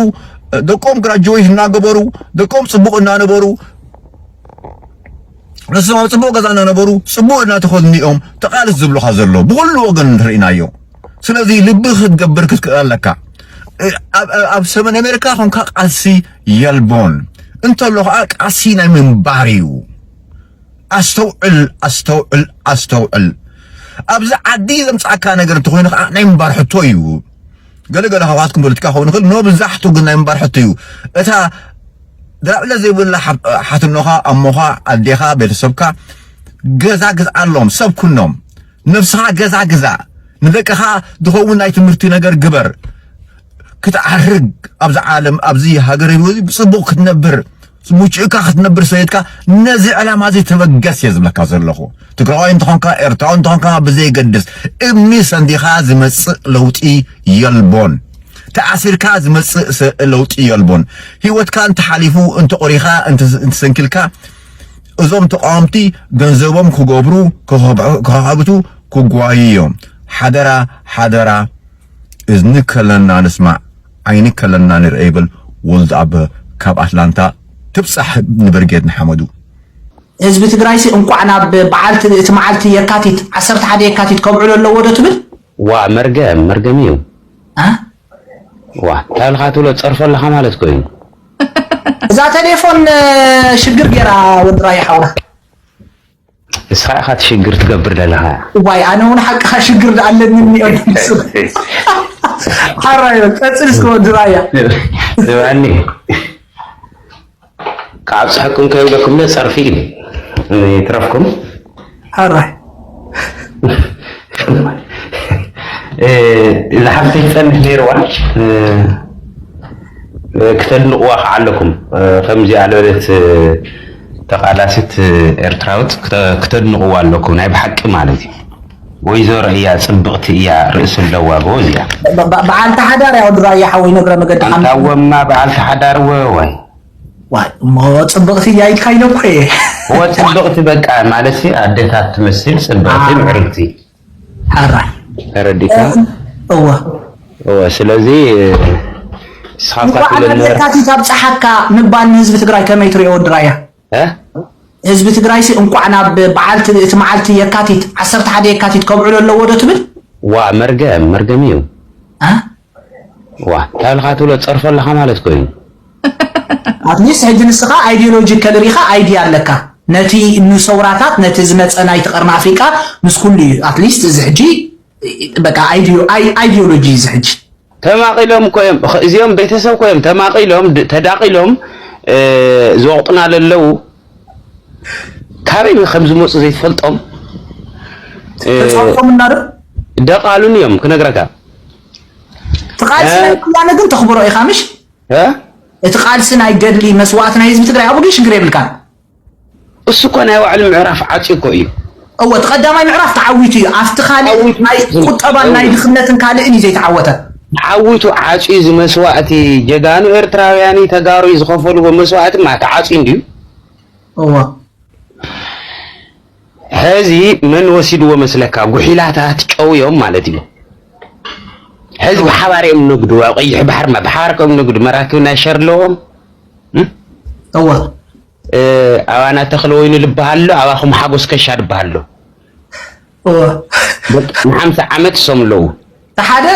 ደቆም ግራጅዌት እናገበሩ ደቆም ፅቡቅ እናነበሩ ንሶም ኣብ ፅቡቅ ገዛ እናነበሩ ፅቡቅ እናተኸድኑ እዮም ተቓለስ ዝብሉኻ ዘሎ ብኩሉ ወገን ንርኢናዮ ስለዚ ልቢ ክትገብር ክትክእል ኣለካ ኣብ ሰሜን ኣሜሪካ ኮንካ ቃልሲ የልቦን እንተሎ ከዓ ቃልሲ ናይ ምንባር እዩ ኣስተውዕል ኣስተውዕል ኣስተውዕል ኣብዚ ዓዲ ዘምፃእካ ነገር እንተኮይኑ ከዓ ናይ ምንባር ሕቶ እዩ ገለገለ ካብካትኩም ፖለቲካ ክኸውን ይኽእል መብዛሕቱ ግን ናይ ምንባር ሕቶ እዩ እታ ድራብለ ዘይብላ ሓትኖኻ ኣሞኻ ኣዴኻ ቤተሰብካ ገዛ ግዝኣሎም ሰብ ኩኖም ነብስኻ ገዛ ግዛ ንደቅኻ ዝኸውን ናይ ትምህርቲ ነገር ግበር ክትዓርግ ኣብዚ ዓለም ኣብዚ ሃገር ህይወት ብፅቡቅ ክትነብር ሙጭእካ ክትነብር ሰየትካ ነዚ ዕላማ እዚ ተበገስ እየ ዝብለካ ዘለኹ ትግራዋይ እንተኾንካ ኤርትራዊ እንተኾንካ ብዘይገድስ እምኒ ሰንዲኻ ዝመፅእ ለውጢ የልቦን ተኣሲርካ ዝመፅእ ለውጢ የልቦን ህይወትካ እንተሓሊፉ እንተቆሪኻ እንተሰንኪልካ እዞም ተቃወምቲ ገንዘቦም ክገብሩ ክኸብቱ ክጓዩ እዮም ሓደራ ሓደራ እዝኒ ከለና ንስማዕ፣ ዓይኒ ከለና ንርአ ይብል ወልዱ ኣበበ ካብ ኣትላንታ። ትብጻሕ ንብርጌድ ንሓመዱ። ህዝቢ ትግራይሲ እንቋዕ ናብ በዓልቲ እቲ መዓልቲ የካቲት፣ ዓሰርተ ሓደ የካቲት ከብዕሎ ኣለዎ ዶ ትብል? ዋ፣ መርገም፣ መርገም እዩ። አ? ዋ፣ እንታይ ኢልካ ትብሎ? ትጸርፎ ኣለኻ ማለት እኮ እዩ። እዛ ቴሌፎን፣ እ፣ ሽግር ጌራ ወዲ ራያ ሓውና። ንስኻ ኢኻ እቲ ሽግር ትገብር ዘለኻ። ዋይ፣ ኣነ እውን ሓቅኻ ሽግር ኣለኒ እኒኦ። ሓራይ በል፣ ቀጽል እስከ ወዲ ራያ። ዝባኒ። ካብ ጽሕቅኩም ከይብለኩም ለ ጸርፊ እዩ። ይትረፍኩም። ሓራይ። እ፣ እዛ ሓፍተይ ትጸንሕ ነይርዋ፣ እ፣ እ፣ ክተድንቕዋ ከዓ ኣለኩም። እ፣ ከምዚኣ ዝበለት፣ እ፣ ተቓላሲት፣ እ፣ ኤርትራዊት ክተ-፣ ክተድንቕዋ ኣለኩም። ናይ ብሓቂ ማለት እዩ። ወይዘሮ እያ፣ ጽብቕቲ እያ፣ ርእሲ ኣለዋ፣ ጎበዝ እያ። በ-፣ በ-፣ በዓልቲ ሓዳር እያ ወዲ ራያ ሓወይ፣ ነግረ መገዲ ኣንታ ሓምድ። ወማ በዓልቲ ሓዳር ወ-፣ ወይ። ዋይ፣ እሞ ጽብቕቲ እያ ኢልካ ኢለ እኮ እየ። ወ-፣ ጽብቕቲ በቃ ማለት ኣዴታት ትመስል ጽብቕቲ አ። ምዕርግቲ። ሓራይ። ተረዲካ? እ፣ እወ። እወ፣ ስለዚ፣ ንስኻ እኳ እንኳዕ ትብለኒ ነበርካ። ለካቲት ኣብፀሓካ ምባል ንህዝቢ ትግራይ ከመይ ትሪኦ ወዲ ራያ? እ? ህዝቢ ትግራይሲ እንኳዕ ናብ በዓልቲ፣ እቲ መዓልቲ የካቲት፣ ዓሰርተ ሓደ የካቲት ከብዕሎ ኣለዎ ዶ ትብል? ዋ፣ መርገም፣ መርገም እዩ። እ? ዋ፣ እንታይ ኢልካ ትብሎ? ትጸርፎ ኣለኻ ማለት እኮ እዩ። ኣትሊስት ሕጂ ንስኻ ኣይዲዮሎጂካል ርኢኻ ኣይድያ ኣለካ። ነቲ ንሰውራታት፣ ነቲ ዝመጸ ናይቲ ቀርኒ ኣፍሪቃ ምስ ኩሉ እዩ። ኣትሊስት እዚ ሕጂ በቃ ኣይዲዮ-፣ ኣይ-፣ ኣይዲዮሎጂ እዚ ሕጂ። ተማቒሎም እኮ እዮም። ኸ-፣ እዚኦም ቤተሰብ እኮ እዮም። ተማቒሎም፣ ድ-፣ ተዳቒሎም፣ እ፣ ዝወቕጡና ለለዉ ካበይ ከም ዝመጹ ዘይትፈልጦም፣ እ፣ ተጻውቶም እናረ? ደቓሉን እዮም ክነግረካ። እቲ ቃልሲ እ? ናይ ወያነ ግን ተኽብሮ ኢኻ፣ ምሽ? እ? እቲ ቃልሲ ናይ ገድሊ መስዋእቲ ናይ ህዝቢ ትግራይ ኣብኡ ግን ሽግር የብልካን። እሱ እኮ ናይ ባዕሉ ምዕራፍ ዓጽዩ እኮ እዩ። እወ፣ እቲ ቀዳማይ ምዕራፍ ተዓዊቱ እዩ። ኣብቲ ካልእ ተዓዊቱ ናይ እዩ። ቁጠባን ናይ እወ። ድኽነትን ካልእን እዩ ዘይተዓወተ። ተዓዊቱ ዓጽዩ፣ እዚ መስዋእቲ ጀጋኑ ኤርትራውያን ተጋሩ ዝኸፈልዎ መስዋእቲ ማ ተዓጽዩ እንድዩ። እወ። ሕዚ መን ወሲድዎ መስለካ? ጉሒላታት ጨው እዮም ማለት እዩ። ሕዚ ብሓባር እዮም ንግዱ፣ ኣብ ቀይሕ ባሕሪ ማ ብሓባር እዮም ንግዱ። መራክብ ናይ ሸር ኣለዎም። እም? እወ። እ፣ ኣባና ተኽለ ወይኑ ልበሃል ኣሎ፣ ኣባኹም ሓጎስ ከሻ ልበሃል ኣሎ። እወ። በቃ ንሓምሳ ዓመት እሶም ኣለዉ። እቲ ሓደ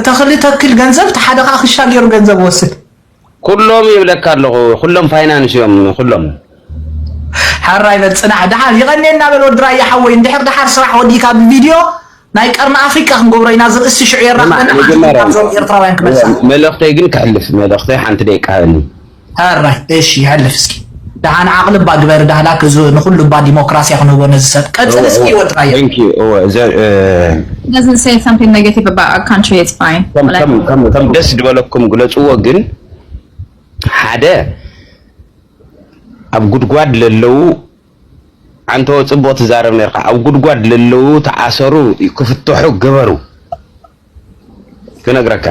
ተኽሊ ተክል ገንዘብ፣ እቲ ሓደ ከዓ ክሻ ገይሩ ገንዘብ ወስድ። ኩሎም ይብለካ ኣለኹ፣ ኩሎም ፋይናንስ እዮም፣ ኩሎም። ሓራይ በል ጽናሕ፣ ደሓር ይቐኔና በል ወዲ ራያ ሓወይ፣ እንድሕር ደሓር ስራሕ ወዲእካ ብቪድዮ ናይ ቀርኒ ኣፍሪቃ ክንገብሮ ኢና፣ እዚ ርእሲ ሽዑ የራኽበና፣ ስማዕ፣ ሓንቲ መጀመርያ ካብዞም ኤርትራውያን ክመልሳ። መልእኽተይ ግን ክሕልፍ፣ መልእኽተይ ሓንቲ ደቂቃ ሃበኒ። ሕራይ፣ እሺ፣ ይሐልፍ እስኪ። ደሓን ዓቕሊ እባ ግበር፣ ዳህላክ፣ እዚ ንኹሉ እባ ዲሞክራሲያ ክንህቦ ነዚ ሰብ። ቀጽል እወ፣ እስኪ እወ፣ ወዲ ራያ። Thank you። እወ፣ ዘ-፣ እ፣ Doesn't say something negative about our country, it's fine። ከም፣ ከም፣ ከም፣ ከም ደስ ዝበለኩም ግለጽዎ፣ ግን ሓደ ኣብ ጉድጓድ ለለዉ፣ ኣንተ ጽቡቕ ትዛረብ ነርካ፣ ኣብ ጉድጓድ ለለዉ ተኣሰሩ፣ ክፍትሑ ግበሩ። ክነግረካ።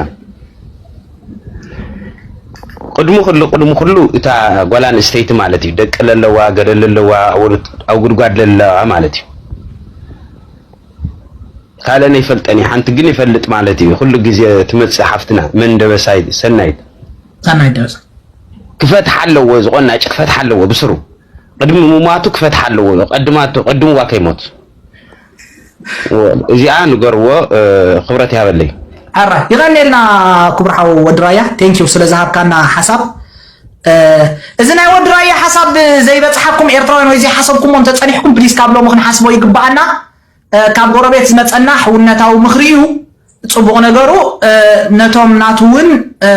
ቅድሚ ኩሉ፣ ቅድሚ ኩሉ እታ ጓል ኣንስተይቲ ማለት እዩ። ደቂ ለለዋ፣ ገለ ለለዋ፣ ኣብ ወድ-፣ ኣብ ጉድጓድ ለለዋ ማለት እዩ። ካልእ ነይፈልጠን እዩ። ሓንቲ ግን ይፈልጥ ማለት እዩ። ኩሉ ግዜ ትመጽእ ሓፍትና፣ መን ደበሳይ፣ ሰናይት። ሰናይት ደበሳይ። ክፈትሓ ኣለዎ፣ ዝቆናጭ ክፈትሓ ኣለዎ ብስሩ። ቅድሚ ምሟቱ ክፈትሓ ኣለዎ። ቀድማቱ፣ ቀድምዋ ከይሞት። እዚኣ ንገርዎ፣ እ፣ ክብረት ይሃበለይ። ሕራይ። ይቐንየልና ክቡር ሓው ወዲ ራያ። Thank you ስለ ዝሃብካና ሓሳብ። እ፣ እዚ ናይ ወዲ ራያ ሓሳብ ዘይበጽሓኩም ኤርትራውያን ወይ ዘይሓሰብኩሞ እንተጸኒሕኩም፣ ፕሊስ ካብ ሎሚ ክንሓስቦ ይግብኣና። እ፣ ካብ ጎረቤት ዝመጸና ሕውነታዊ ምኽሪ እዩ። ጽቡቕ ነገሩ፣ እ፣ ነቶም ናቱ እውን፣ እ፣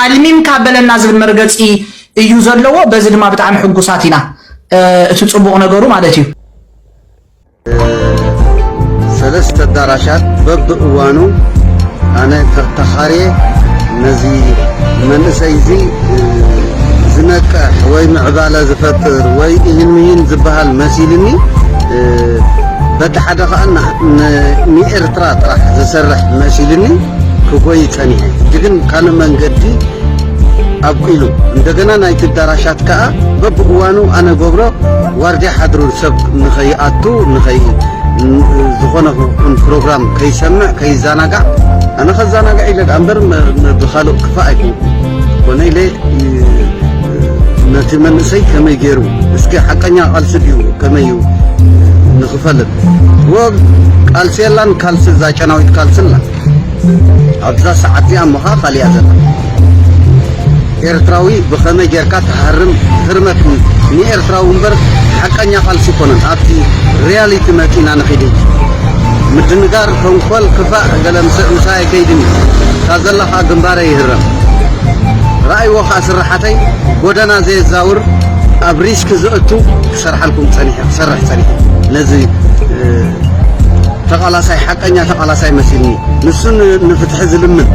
ኣልሚምካ በለና ዝብል መርገጺ እዩ ዘለዎ። በዚ ድማ ብጣዕሚ ሕጉሳት ኢና። እ፣ እቲ ጽቡቕ ነገሩ ማለት እዩ። ሰለስተ ኣዳራሻት በብእዋኑ ኣነ ተ-፣ ተኻርየ ነዚ መንእሰይ እዚ፣ እ፣ ዝነቅሕ ወይ ምዕባለ ዝፈጥር ወይ እሂን ምሂን ዝበሃል መሲልኒ፣ እ፣ በቲ ሓደ ኸኣ ና-፣ ን-፣ ንኤርትራ ጥራሕ ዝሰርሕ መሲልኒ ክጎይ ጸኒሐ። ሕጂ ግን ካልእ መንገዲ ኣብቂሉ። እንደገና ናይቲ ኣዳራሻት ከኣ በብእዋኑ ኣነ ገብሮ ዋርድያ ሓድሩ ሰብ ንኸይኣቱ፣ ንኸይ-፣ ን-፣ ዝኾነ ይኹን ፕሮግራም ከይሰምዕ፣ ከይዘናጋዕ ኣነ ከዘናግዕ ኢለ ደኣ እምበር፣ መ-፣ መ-፣ ብኻልእ ክፋእ ኣይኮንኩን። ኮነ ኢለ፣ እ፣ ነቲ መንእሰይ ከመይ ገይሩ፣ እስኪ ሓቀኛ ቃልሲ ድዩ፣ ከመይ እዩ ንኽፈልጥ። እወ፣ ቃልሲ የላን፣ ካልሲ፣ እዛ ጨናዊት ካልሲ ኣላ። ኣብዛ ሰዓት እዚኣ እሞ ኸዓ ካሊኣ ዘላ። ኤርትራዊ ብኸመይ ጌርካ ትሃርም? ህርመት ንኤርትራዊ እምበር ሓቀኛ ቃልሲ ኣይኮነን። ኣብቲ ሪያሊቲ መጺና ንኺድ። ምድንጋር፣ ተንኮል፣ ክፋእ፣ ገለ ምስ-፣ ምሳይ ኣይከይድን እዩ። እታ ዘላ ኸዓ ግንባረይ ይህረም። ረኣይዎ ኸዓ ስራሓተይ ጎደና ዘየዛውር፣ ኣብ ሪስክ ዘእቱ ክሰርሓልኩም ጸኒሐ፣ ክሰርሕ ጸኒሐ። ነዚ፣ እ፣ ተቓላሳይ፣ ሓቀኛ ተቓላሳይ መሲልኒ። ንሱ ን-፣ ንፍትሒ ዝልምን፣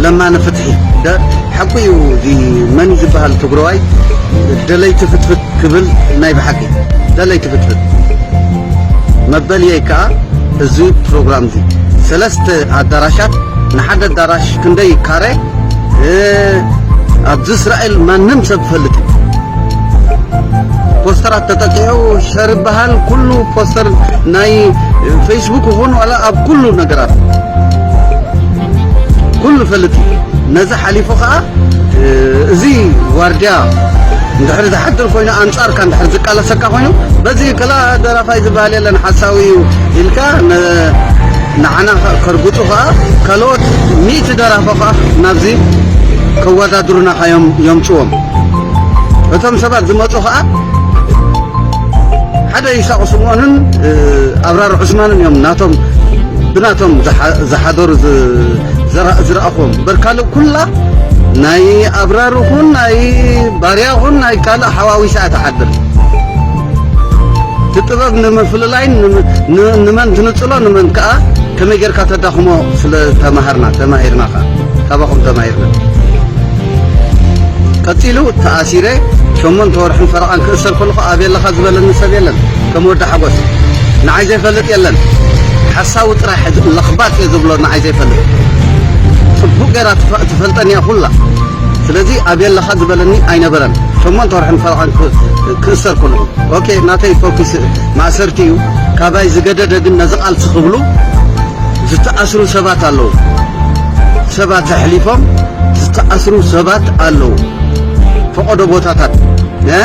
ለማኒ ፍትሒ። ደ-፣ ሓቁ እዩ። እዚ መን እዩ ዝበሃል ትግረዋይ? ደለይቲ ፍትፍት ክብል ናይ ብሓቂ ደለይቲ ፍትፍት። መበልየይ ከኣ እዚ ፕሮግራም እዚ ሰለስተ ኣዳራሻት፣ ንሓደ ኣዳራሽ ክንደይ ካሬ፣ እ፣ ኣብዚ እስራኤል ማንም ሰብ ፈልጥ እዩ። ፖስተራት ተጠቂዑ ሸር ይበሃል። ኩሉ ፖስተር ናይ ፌስቡክ ይኹን ዋላ ኣብ ኩሉ ነገራት ኩሉ ፈልጥ እዩ። ነዚ ሓሊፉ ኸዓ፣ እ፣ እዚ ዋርድያ እንድሕር ዝሓድር ኮይኑ፣ ኣንጻርካ እንድሕር ዝቃለሰካ ኮይኑ፣ በዚ ከላ ደራፋይ ዝበሃል የለን፣ ሓሳዊ እዩ ኢልካ ነ-፣ ንዓና ከ-፣ ከርጉጡ ኸዓ፣ ካልኦት ሚእቲ ደራፋ ኸዓ ናብዚ ከወዳድሩና ኸዮም-፣ የምጽዎም። እቶም ሰባት ዝመጹ ኸዓ፣ ሓደ ይሳቕ ስምኦንን፣ እ፣ ኣብራር ዑስማንን እዮም ናቶም፣ ብናቶም ዝሓ-፣ ዝሓደሩ ዝ-፣ ዝረ-፣ ዝረኣኹዎም። እምበር ካልእ ኩላ ናይ ኣብራር ይኹን ናይ ባርያ ይኹን ናይ ካልእ ሓዋዊሳ እያ ትሓድር። እቲ ጥበብ ንምፍልላይን ንም-፣ ን-፣ ንመን ትንጽሎ፣ ንመን ከኣ ከመይ ጌርካ ተዳኽሞ ስለ ተማሃርና፣ ተማሂርና ከኣ፣ ካባኹም ተማሂርና። ቀጺሉ ተኣሲረ ሸሞንተ ወርሕን ፈረቓን ክእሰር ከለኹ ኣበይ ኣለኻ ዝበለኒ ሰብ የለን። ከም ወዲ ሓጎስ ንዓይ ዘይፈልጥ የለን። ሓሳዊ ጥራሕ ለኽባጥ እየ ዝብሎ ንዓይ ዘይፈልጥ። ጽቡቕ ጌራ ትፈ-፣ ትፈልጠኒ እያ ኩላ። ስለዚ ኣበይ ኣለኻ ዝበለኒ ኣይነበረን። ሸሞንተ ወርሕን ፈረቓን ክ-፣ ክእሰር ከለኹ። ኦኬ፣ ናተይ ፎኪስ ማእሰርቲ እዩ። ካባይ ዝገደደ ግን ነዚ ቃልሲ ክብሉ ዝተኣስሩ ሰባት ኣለዉ። ሰባት ኣሕሊፎም ዝተኣስሩ ሰባት ኣለዉ። ፈቐዶ ቦታታት፣ እ?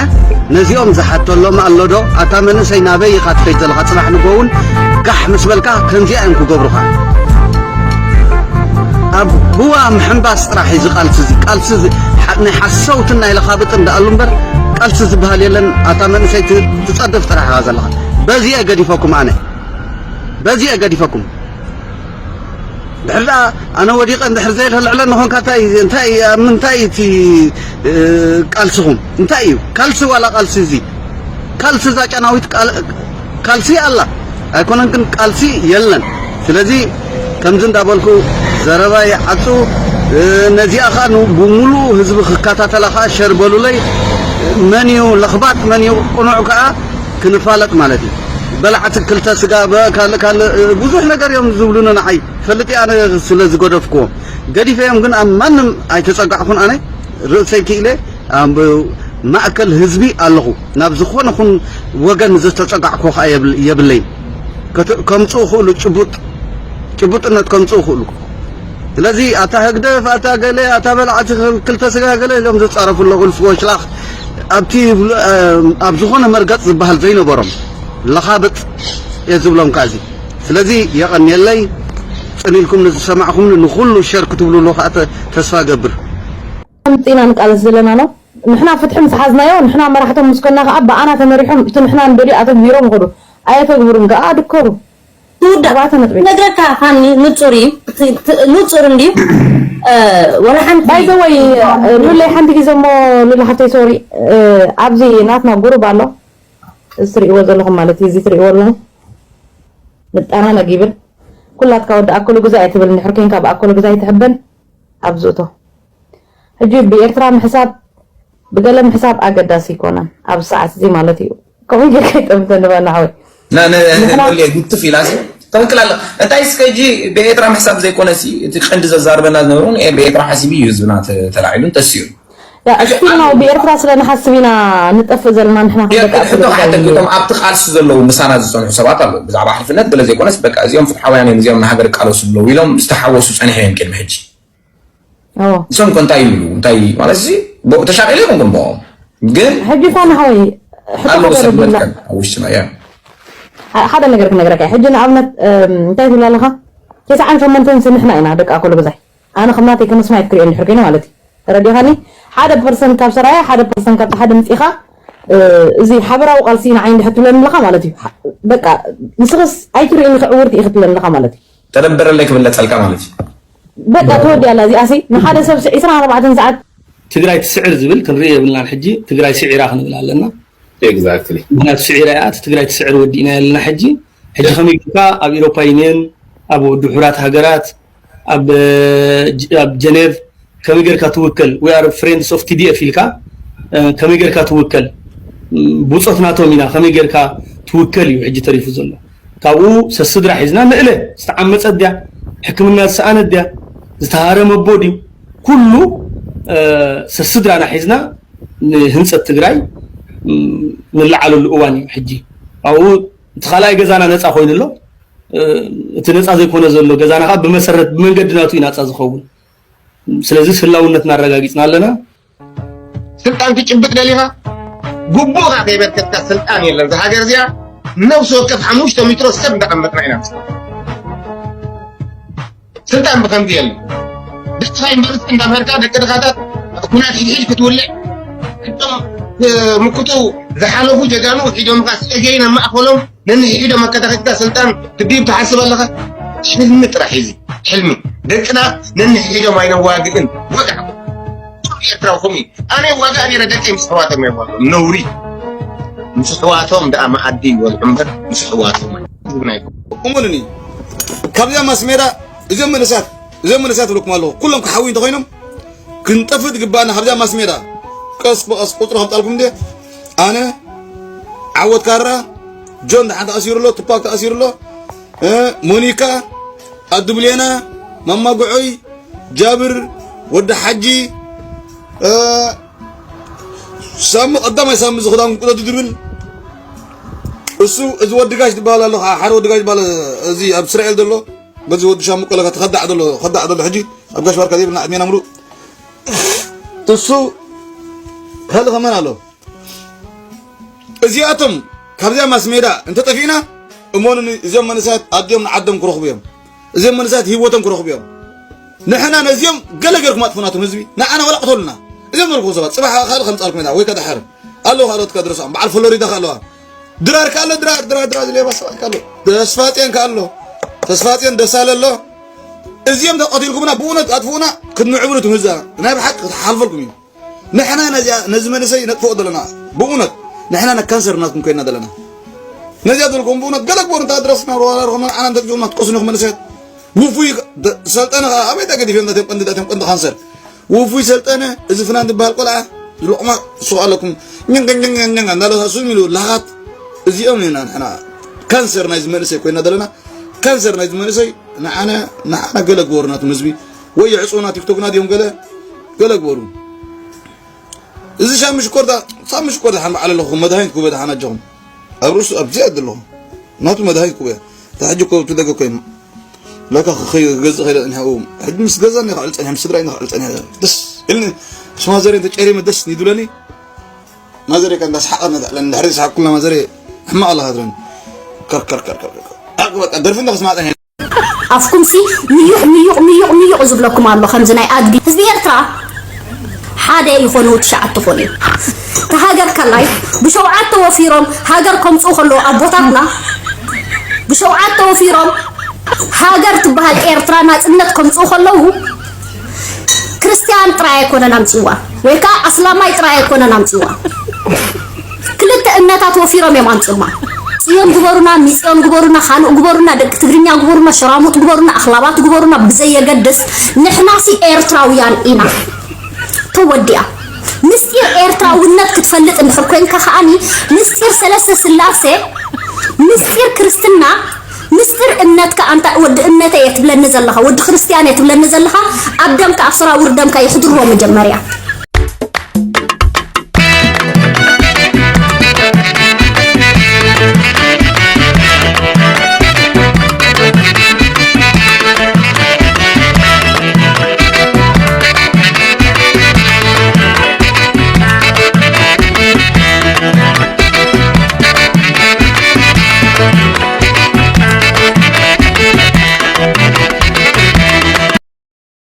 ነዚኦም ዝሓተሎም ኣሎ ዶ? ኣታ መንእሰይ ናበይ ኢኻ ትኸይድ ዘለኻ? ጽባሕ ንግሆ እውን ጋሕ ምስ በልካ ከምዚኣ እዮም ክገብሩኻ። ኣብ ህዋ ምሕንባስ ጥራሕ እዩ እዚ ቃልሲ እዚ። ቃልሲ እዚ ሓ-፣ ናይ ሓሰውትን ናይ ለኻብጥን ደኣሉ እምበር ቃልሲ ዝበሃል የለን። ኣታ መንእሰይ ት-፣ ትጸድፍ ጥራሕ ኢኻ ዘለኻ። በዚ እየ ገዲፈኩም ኣነ። በዚ እየ ገዲፈኩም። ድሕር ደኣ ኣነ ወዲቐ እንድሕር ዘየልዕለኒ ኾንካ እንታይ፣ እንታይ፣ ኣብ ምንታይ እቲ፣ እ፣ ቃልስኹም? እንታይ እዩ? ካልሲ ዋላ ቃልሲ እዚ? ካልሲ እዛ ጨናዊት ቃል-፣ ካልሲ ኣላ። ኣይኮነን ግን ቃልሲ የለን። ስለዚ ከምዚ እንዳበልኩ ዘረባ ይዓጹ። እ፣ ነዚኣ ኸኣ ን-፣ ብምሉእ ህዝቢ ክከታተላ ኸኣ ሸር በሉለይ። መን እዩ ለኽባጥ፣ መን እዩ ቅኑዕ ከኣ ክንፋለጥ ማለት እዩ። በላዕቲ ክልተ ስጋ፣ በ-፣ ካልእ፣ ካልእ፣ እ፣ ብዙሕ ነገር እዮም ዝብሉኒ ንዓይ። ፈልጥ እየ ኣነ ስለ ዝገደፍክዎም። ገዲፈዮም ግን ኣብ ማንም ኣይተጸጋዕኩን ኣነ። ርእሰይ ክኢለ ኣብ ማእከል ህዝቢ ኣለኹ። ናብ ዝኾነ ኹን ወገን ዝተጸጋዕኩ ኸኣ የብል-፣ የብለይን። ከት-፣ ከምጽኡ ክእሉ ጭቡጥ፣ ጭቡጥነት ከምጽኡ ክእሉ። ስለዚ ኣታ ህግደፍ፣ ኣታ ገለ፣ ኣታ በላዕቲ ክልተ ስጋ ገለ ኢሎም ዝጻረፉ ኣለዉ። እልፊ ወሽላኽ ኣብቲ፣ ኣብ ዝኾነ መርገጽ ዝበሃል ዘይነበሮም ለኻብጥ እየ ዝብሎም ከኣ እዚ። ስለዚ የቐንየለይ፣ ጽን ኢልኩም ንዝሰማዕኹምኒ ንኹሉ ሸር ክትብሉሉ ከኣ ተ-፣ ተስፋ እገብር። ኣምጺእና ንቃለስ ዘለና ነው። ንሕና ፍትሒ ምስ ሓዝናዮ፣ ንሕና መራሕቶም ምስ ኮንና ከኣ ብኣና ተመሪሖም እቲ ንሕና ንደልዮ ኣተግቢሮም ይኸዱ። ኣየተግብሩን ከኣ ድከሩ። ትውዳእ። ኣርባዕተ ነጥቢ። ነግረካ ፋኒ ንጹር እዩ። ት-፣ ት-፣ ንጹር እንድዩ። እ፣ ወላ ሓንቲ ባይ ዘ ወይ፣ ሉለይ ሓንቲ ግዜ እሞ ሉለ ሓፍተይ ሶሪ፣ እ፣ ኣብዚ ናትና ጉሩብ ኣሎ። እዚ ትርእይዎ ዘለኹም ማለት እዩ፣ እዚ ትርእይዎ ኣለኹም። ንጠናነግ ይብል። ኩላትካ ወዲ ኣከሉ ግዛይ ኣይትብል፣ እንድሕር ኮንካ ብኣከሉ ግዛይ ትሕበን፣ ኣብዚ እቶ። ሕጂ ብኤርትራ ምሕሳብ፣ ብገለ ምሕሳብ ኣገዳሲ ኣይኮነን፣ ኣብዚ ሰዓት እዚ ማለት እዩ። ከምኡ ጌርካ ይጠምተኒ ባና ሓወይ። ና፣ ን-፣ ንሕና ንወልየ ግትፍ ኢላ ሲ ትኽክል ኣላ። እንታይ እስከ ሕጂ ብኤርትራ ምሕሳብ ዘይኮነ ሲ፣ እቲ ቀንዲ ዘዛርበና ዝነበሩ ን-፣ ብኤርትራ ሓሲቡ እዩ ህዝብና ተ-፣ ተላዒሉን ተሲኡን። ሕጂ ስቲል ናው ብኤርትራ ስለ ንሓስብ ኢና ንጠፍእ ዘለና ንሕና። ሕቶ ሓተኪ። እቶም ኣብቲ ቃልሲ ዘለዉ ምሳና ዝፀንሑ ሰባት ኣለዉ፣ ብዛዕባ ሕልፍነት ገለ ዘይኮነስ በቃ እዚኦም ፍትሓውያን እዮም፣ እዚኦም ንሃገር ይቃለሱ ኣለዉ ኢሎም ዝተሓወሱ ፀኒሖም እዮም ቅድሚ ሕጂ። ንሶም ከ እንታይ ይብሉ? እንታይ ማለት እዚ ተሻቒለ ይኹንኩም ብኦም ግን ሕጂ ፋና ሓወይ፣ ሕቶ ኣለዉ ክበረብላ። ሰብመልከን ኣብ ውሽጥና እያ። ሓደ ነገር ክነግረካ እየ። ሕጂ ንኣብነት እንታይ ትብል ኣለኻ? ተስዓን ሸሞንተን ንሕና ኢና ደቂ ኣኮሎ በዛይ። ኣነ ከም ናተይ ከም ስማይ ክትሪኦ እንድሕር ኮይኑ ማለት እዩ። ተረዲኻኒ? ሓደ ፐርሰንት ካብ ሰራያ፣ ሓደ ፐርሰንት ካብ ሓደ ምፂኻ፣ እዚ ሓበራዊ ቃልሲ ንዓይ እንድሕር ትብለኒ ኣለኻ ማለት እዩ። በቃ ንስኽስ ኣይትርእይን ኢኺ ዕውርቲ ኢኺ ትብለኒ ኣለኻ ማለት እዩ። ተደበረለይ ክብለፀልካ ማለት እዩ። በቃ ተወዲያ ኣላ እዚኣሲ ንሓደ ሰብ ዒስራን ኣርባዕተን ሰዓት ትግራይ ትስዕር ዝብል ክንርኢ የብልናን። ሕጂ ትግራይ ስዒራ ክንብል ኣለና። Exactly። ምክንያቱ ስዒራ እያ፣ እቲ ትግራይ ትስዕር ወዲእና ያለና። ሕጂ ሕጂ ከመይ ጌርካ ኣብ ኤሮፓ ዩኒየን፣ ኣብ ውድብ ሕቡራት ሃገራት፣ ኣብ ኣብ ጀኔቭ ከመይ ጌርካ ትውከል? We are friends of T D F ኢልካ ከመይ ጌርካ ትውከል? ብፆት ናቶም ኢና፣ ከመይ ጌርካ ትውከል እዩ ሕጂ ተሪፉ ዘሎ። ካብኡ ሰስድራ ሒዝና ንእለ ዝተዓመፀት ድያ፣ ሕክምና ዝሰኣነት ድያ፣ ዝተሃረመ ኣቦ ድዩ፣ ኩሉ ሰስድራና ሒዝና ንህንፀት ትግራይ ንለዓለሉ እዋን እዩ ሕጂ። ኣብኡ እቲ ካልኣይ ገዛና ነፃ ኮይኑ ኣሎ። እቲ ነፃ ዘይኮነ ዘሎ ገዛና ከዓ ብመሰረት ብመንገዲ ናቱ እዩ ናፃ ዝኸውን። ስለዚ ህላውነትና ኣረጋጊፅና ኣለና። ስልጣን ትጭብጥ ደሊኻ? ጉቡእኻ ከይበርከትካ ስልጣን የለን። እዛ ሃገር እዚኣ ነብሲ ወከፍ ሓሙሽተ ሜትሮ ሰብ እንዳቐመጥና ኢና ንስራሕ። ስልጣን ብኸምዚ የለን። ደስኻ ዩኒቨርሲቲ እንዳምሃርካ ደቂ ድኻታት ኩናት ሒድሒድ ክትውልዕ እቶም ምክቱ ዝሓለፉ ጀጋኑ ሒዶምኻ ስእገይን ኣብ ማእኸሎም ነንሕድሕዶም ኣከታኺትካ ስልጣን ክትድይብ ትሓስብ ኣለኻ? ሕልሚ ጥራሕ እዩ እዚ፣ ሕልሚ። ደቅና ነንሕድሕዶም ኣይነዋግእን። ወግዓ። ኩሉ ኤርትራዊ ከምኡ እዩ። ኣነ ይዋጋእ ነይረ፣ ደቀይ ምስ ኣሕዋቶም እዮም ኣለዉ። ነውሪ። ምስ ኣሕዋቶም ደኣ መኣዲ ይበልዑ እምበር ምስ ኣሕዋቶም ኣይብሉን ኣይኮኑን። እሙኑኒ፣ ካብዚኣ ማስሜዳ እዞም መንእሰያት፣ እዞም መንእሰያት እብለኩም ኣለኹ፣ ኩሎም ክሓውዩ እንተኾይኖም ክንጠፍእ ዝግባኣና ካብዚኣ ማስሜዳ። ቀስ ብቐስ ቁፅሪ ከምፃልኩም እንዴ፣ ኣነ፣ ዓወት ካራ፣ ጆን ደሓን ተኣሲሩ ኣሎ፣ ቱፓክ ተኣሲሩ ኣሎ፣ እ፣ ሞኒካ፣ ኣዱ ብሌና፣ ማማ ጉዑይ፣ ጃብር፣ ወዲ ሓጂ፣ እ፣ ሳሚ ቀዳማይ ሳሚ እዚ ክዳን ቁጠቱ ዝብል እሱ፣ እዚ ወዲ ጋሽ ዝበሃል ኣሎ፣ ሓደ ወዲ ጋሽ ዝበሃል እዚ ኣብ እስራኤል ዘሎ፣ በዚ ወዲ ሻሙ ቆለካ ተኸዳዕ ዘሎ፣ ከዳዕ ዘሎ ሕጂ ኣብ ጋሽ ባርካ ዘይብልና ዕድሜና ምሉእ እሱ፣ ካልእ ከመን ኣሎ? እዚኣቶም ካብዚኣ ማስሜዳ እንተጠፊእና፣ እመኑኒ፣ እዚኦም መንእሰያት ኣዲኦም ንዓዶም ክረኽቡ እዮም። እዚኦም መንእሰያት ህይወቶም ክረኽቡ እዮም። ንሕና ነዚኦም ገለ ገርኩም ኣጥፉና፣ እቶም ህዝቢ ንዓና ወላ ቅተሉና። እዚኦም ዘልኩም ሰባት ጽባሕ ካልእ ከምጻልኩም ኢና፣ ወይ ከደሓር ኣለዉ ካልኦት ከድረሶም። በዓል ፍሎሪዳ ከ ኣለዋ። ድራር ከ ኣሎ፣ ድራር፣ ድራር፣ ድራር ዝሌባ ሰባት ከ ኣሎ። ተስፋጽዮን ከ ኣሎ። ተስፋጽዮን ደሳለ ኣሎ። እዚኦም ተቐቲልኩምና ብእውነት ኣጥፍኡና፣ ክትምዕብሉ እቶም ህዝቢ ናይ ብሓቂ ክትሓልፈልኩም እዩ። ንሕና ነዚኣ ነዚ መንእሰይ ነጥፍኦ ዘለና ብእውነት ንሕና ነ ካንሰር ናትኩም ኮይና ዘለና። ነዚኣ ዘለኩም ብእውነት ገለ ግበሩ። እንተ ድረስና ሮዋላ ረኸምና ንዓና እንተ ትጅምሩና ትቀስኑ ኢኹም መንእሰያት። ውፉይ ደ-፣ ሰልጠነ ኸዓ ኣበይ ተገዲፎም እቶም ቀንዲ እቶም ቀንዲ ካንሰር። ውፉይ ሰልጠነ እዚ ፍናን ዝበሃል ቆልዓ ዝለቑማ ሱቕ ኣለኩም። ኛን ኛን ኛን ኛን እንዳለ እሱ ሚሉ ላኻት እዚኦም ኢና ንሕና ካንሰር ናይዚ መንእሰይ ኮይና ዘለና። ካንሰር ናይዚ መንእሰይ ንዓና ንዓና ገለ ግበሩ ናትኩም ህዝቢ። ወይ የዕጽውና ቲክቶክና ድዮም ገለ ገለ ግበሩ። እዚ ሻሚ ሽኮር ዳ ሳሚ ሽኮር ዳሓን በዓል ኣለኹም መድሃኒት ኩበ ዳሓን ኣጆኹም ኣብ ርእሱ ኣብዚ ኣድ ኣለኹም ናቱ መድሃኒት ኩበ ተሕጂ ኮ ትደገ ኮይ ለካ ክኸይ ገዝ ኸይደ ጸኒሐ ሕጂ ምስ ገዛኒ ከዕል ጸኒሐ ምስ ስድራይ ከዕል ጸኒሐ ደስ ኢልኒ ምስ ማዘረይ ተጨሪመ ደስ ንይዱለኒ ማዘረይ ከ እንዳስሓቐ እንዳስሓቐ ኩልና ማዘረይ ሕማቕ ኣለኻ ትብለኒ ከርከርከርከር በቃ ደርፊ እንዳክስማዕ ጸኒሐ ኣፍኩምሲ ምዩቕ ምዩቕ ምዩቕ ምዩቕ ዝብለኩም ኣሎ ከምዚ ናይ ኣድጊ። ህዝቢ ኤርትራ ሓደ ይኾኑ ትሽዓተ ኾኑ። ተሃገር ከላይ ብሸውዓተ ወፊሮም ሃገር ከምጽኡ ከለዉ ኣቦታትና ብሸውዓተ ወፊሮም ሃገር ትበሃል ኤርትራ ናጽነት ከምጽኡ ከለዉ ክርስትያን ጥራይ ኣይኮነን ኣምጺዋ ወይ ከኣ ኣስላማይ ጥራይ ኣይኮነን ኣምጺዋ። ክልተ እምነታት ወፊሮም እዮም ኣምፅማ ፅዮን ግበሩና ሚፅዮን ግበሩና ካልእ ግበሩና ደቂ ትግርኛ ግበሩና ሸራሙጥ ግበሩና ኣኽላባት ግበሩና ብዘየገድስ ንሕናሲ ኤርትራውያን ኢና ተወዲኣ ምስጢር ኤርትራውነት ክትፈልጥ እንድሕር ኮይንካ ከዓኒ ምስጢር ሰለስተ ስላሴ ምስጢር ክርስትና ምስጢር እምነትካ ኣንታ ወዲ እምነተ እየ ትብለኒ ዘለኻ ወዲ ክርስትያን እየ ትብለኒ ዘለኻ ኣብ ደምካ ኣብ ሰራውር ደምካ ይሕድርዎ መጀመርያ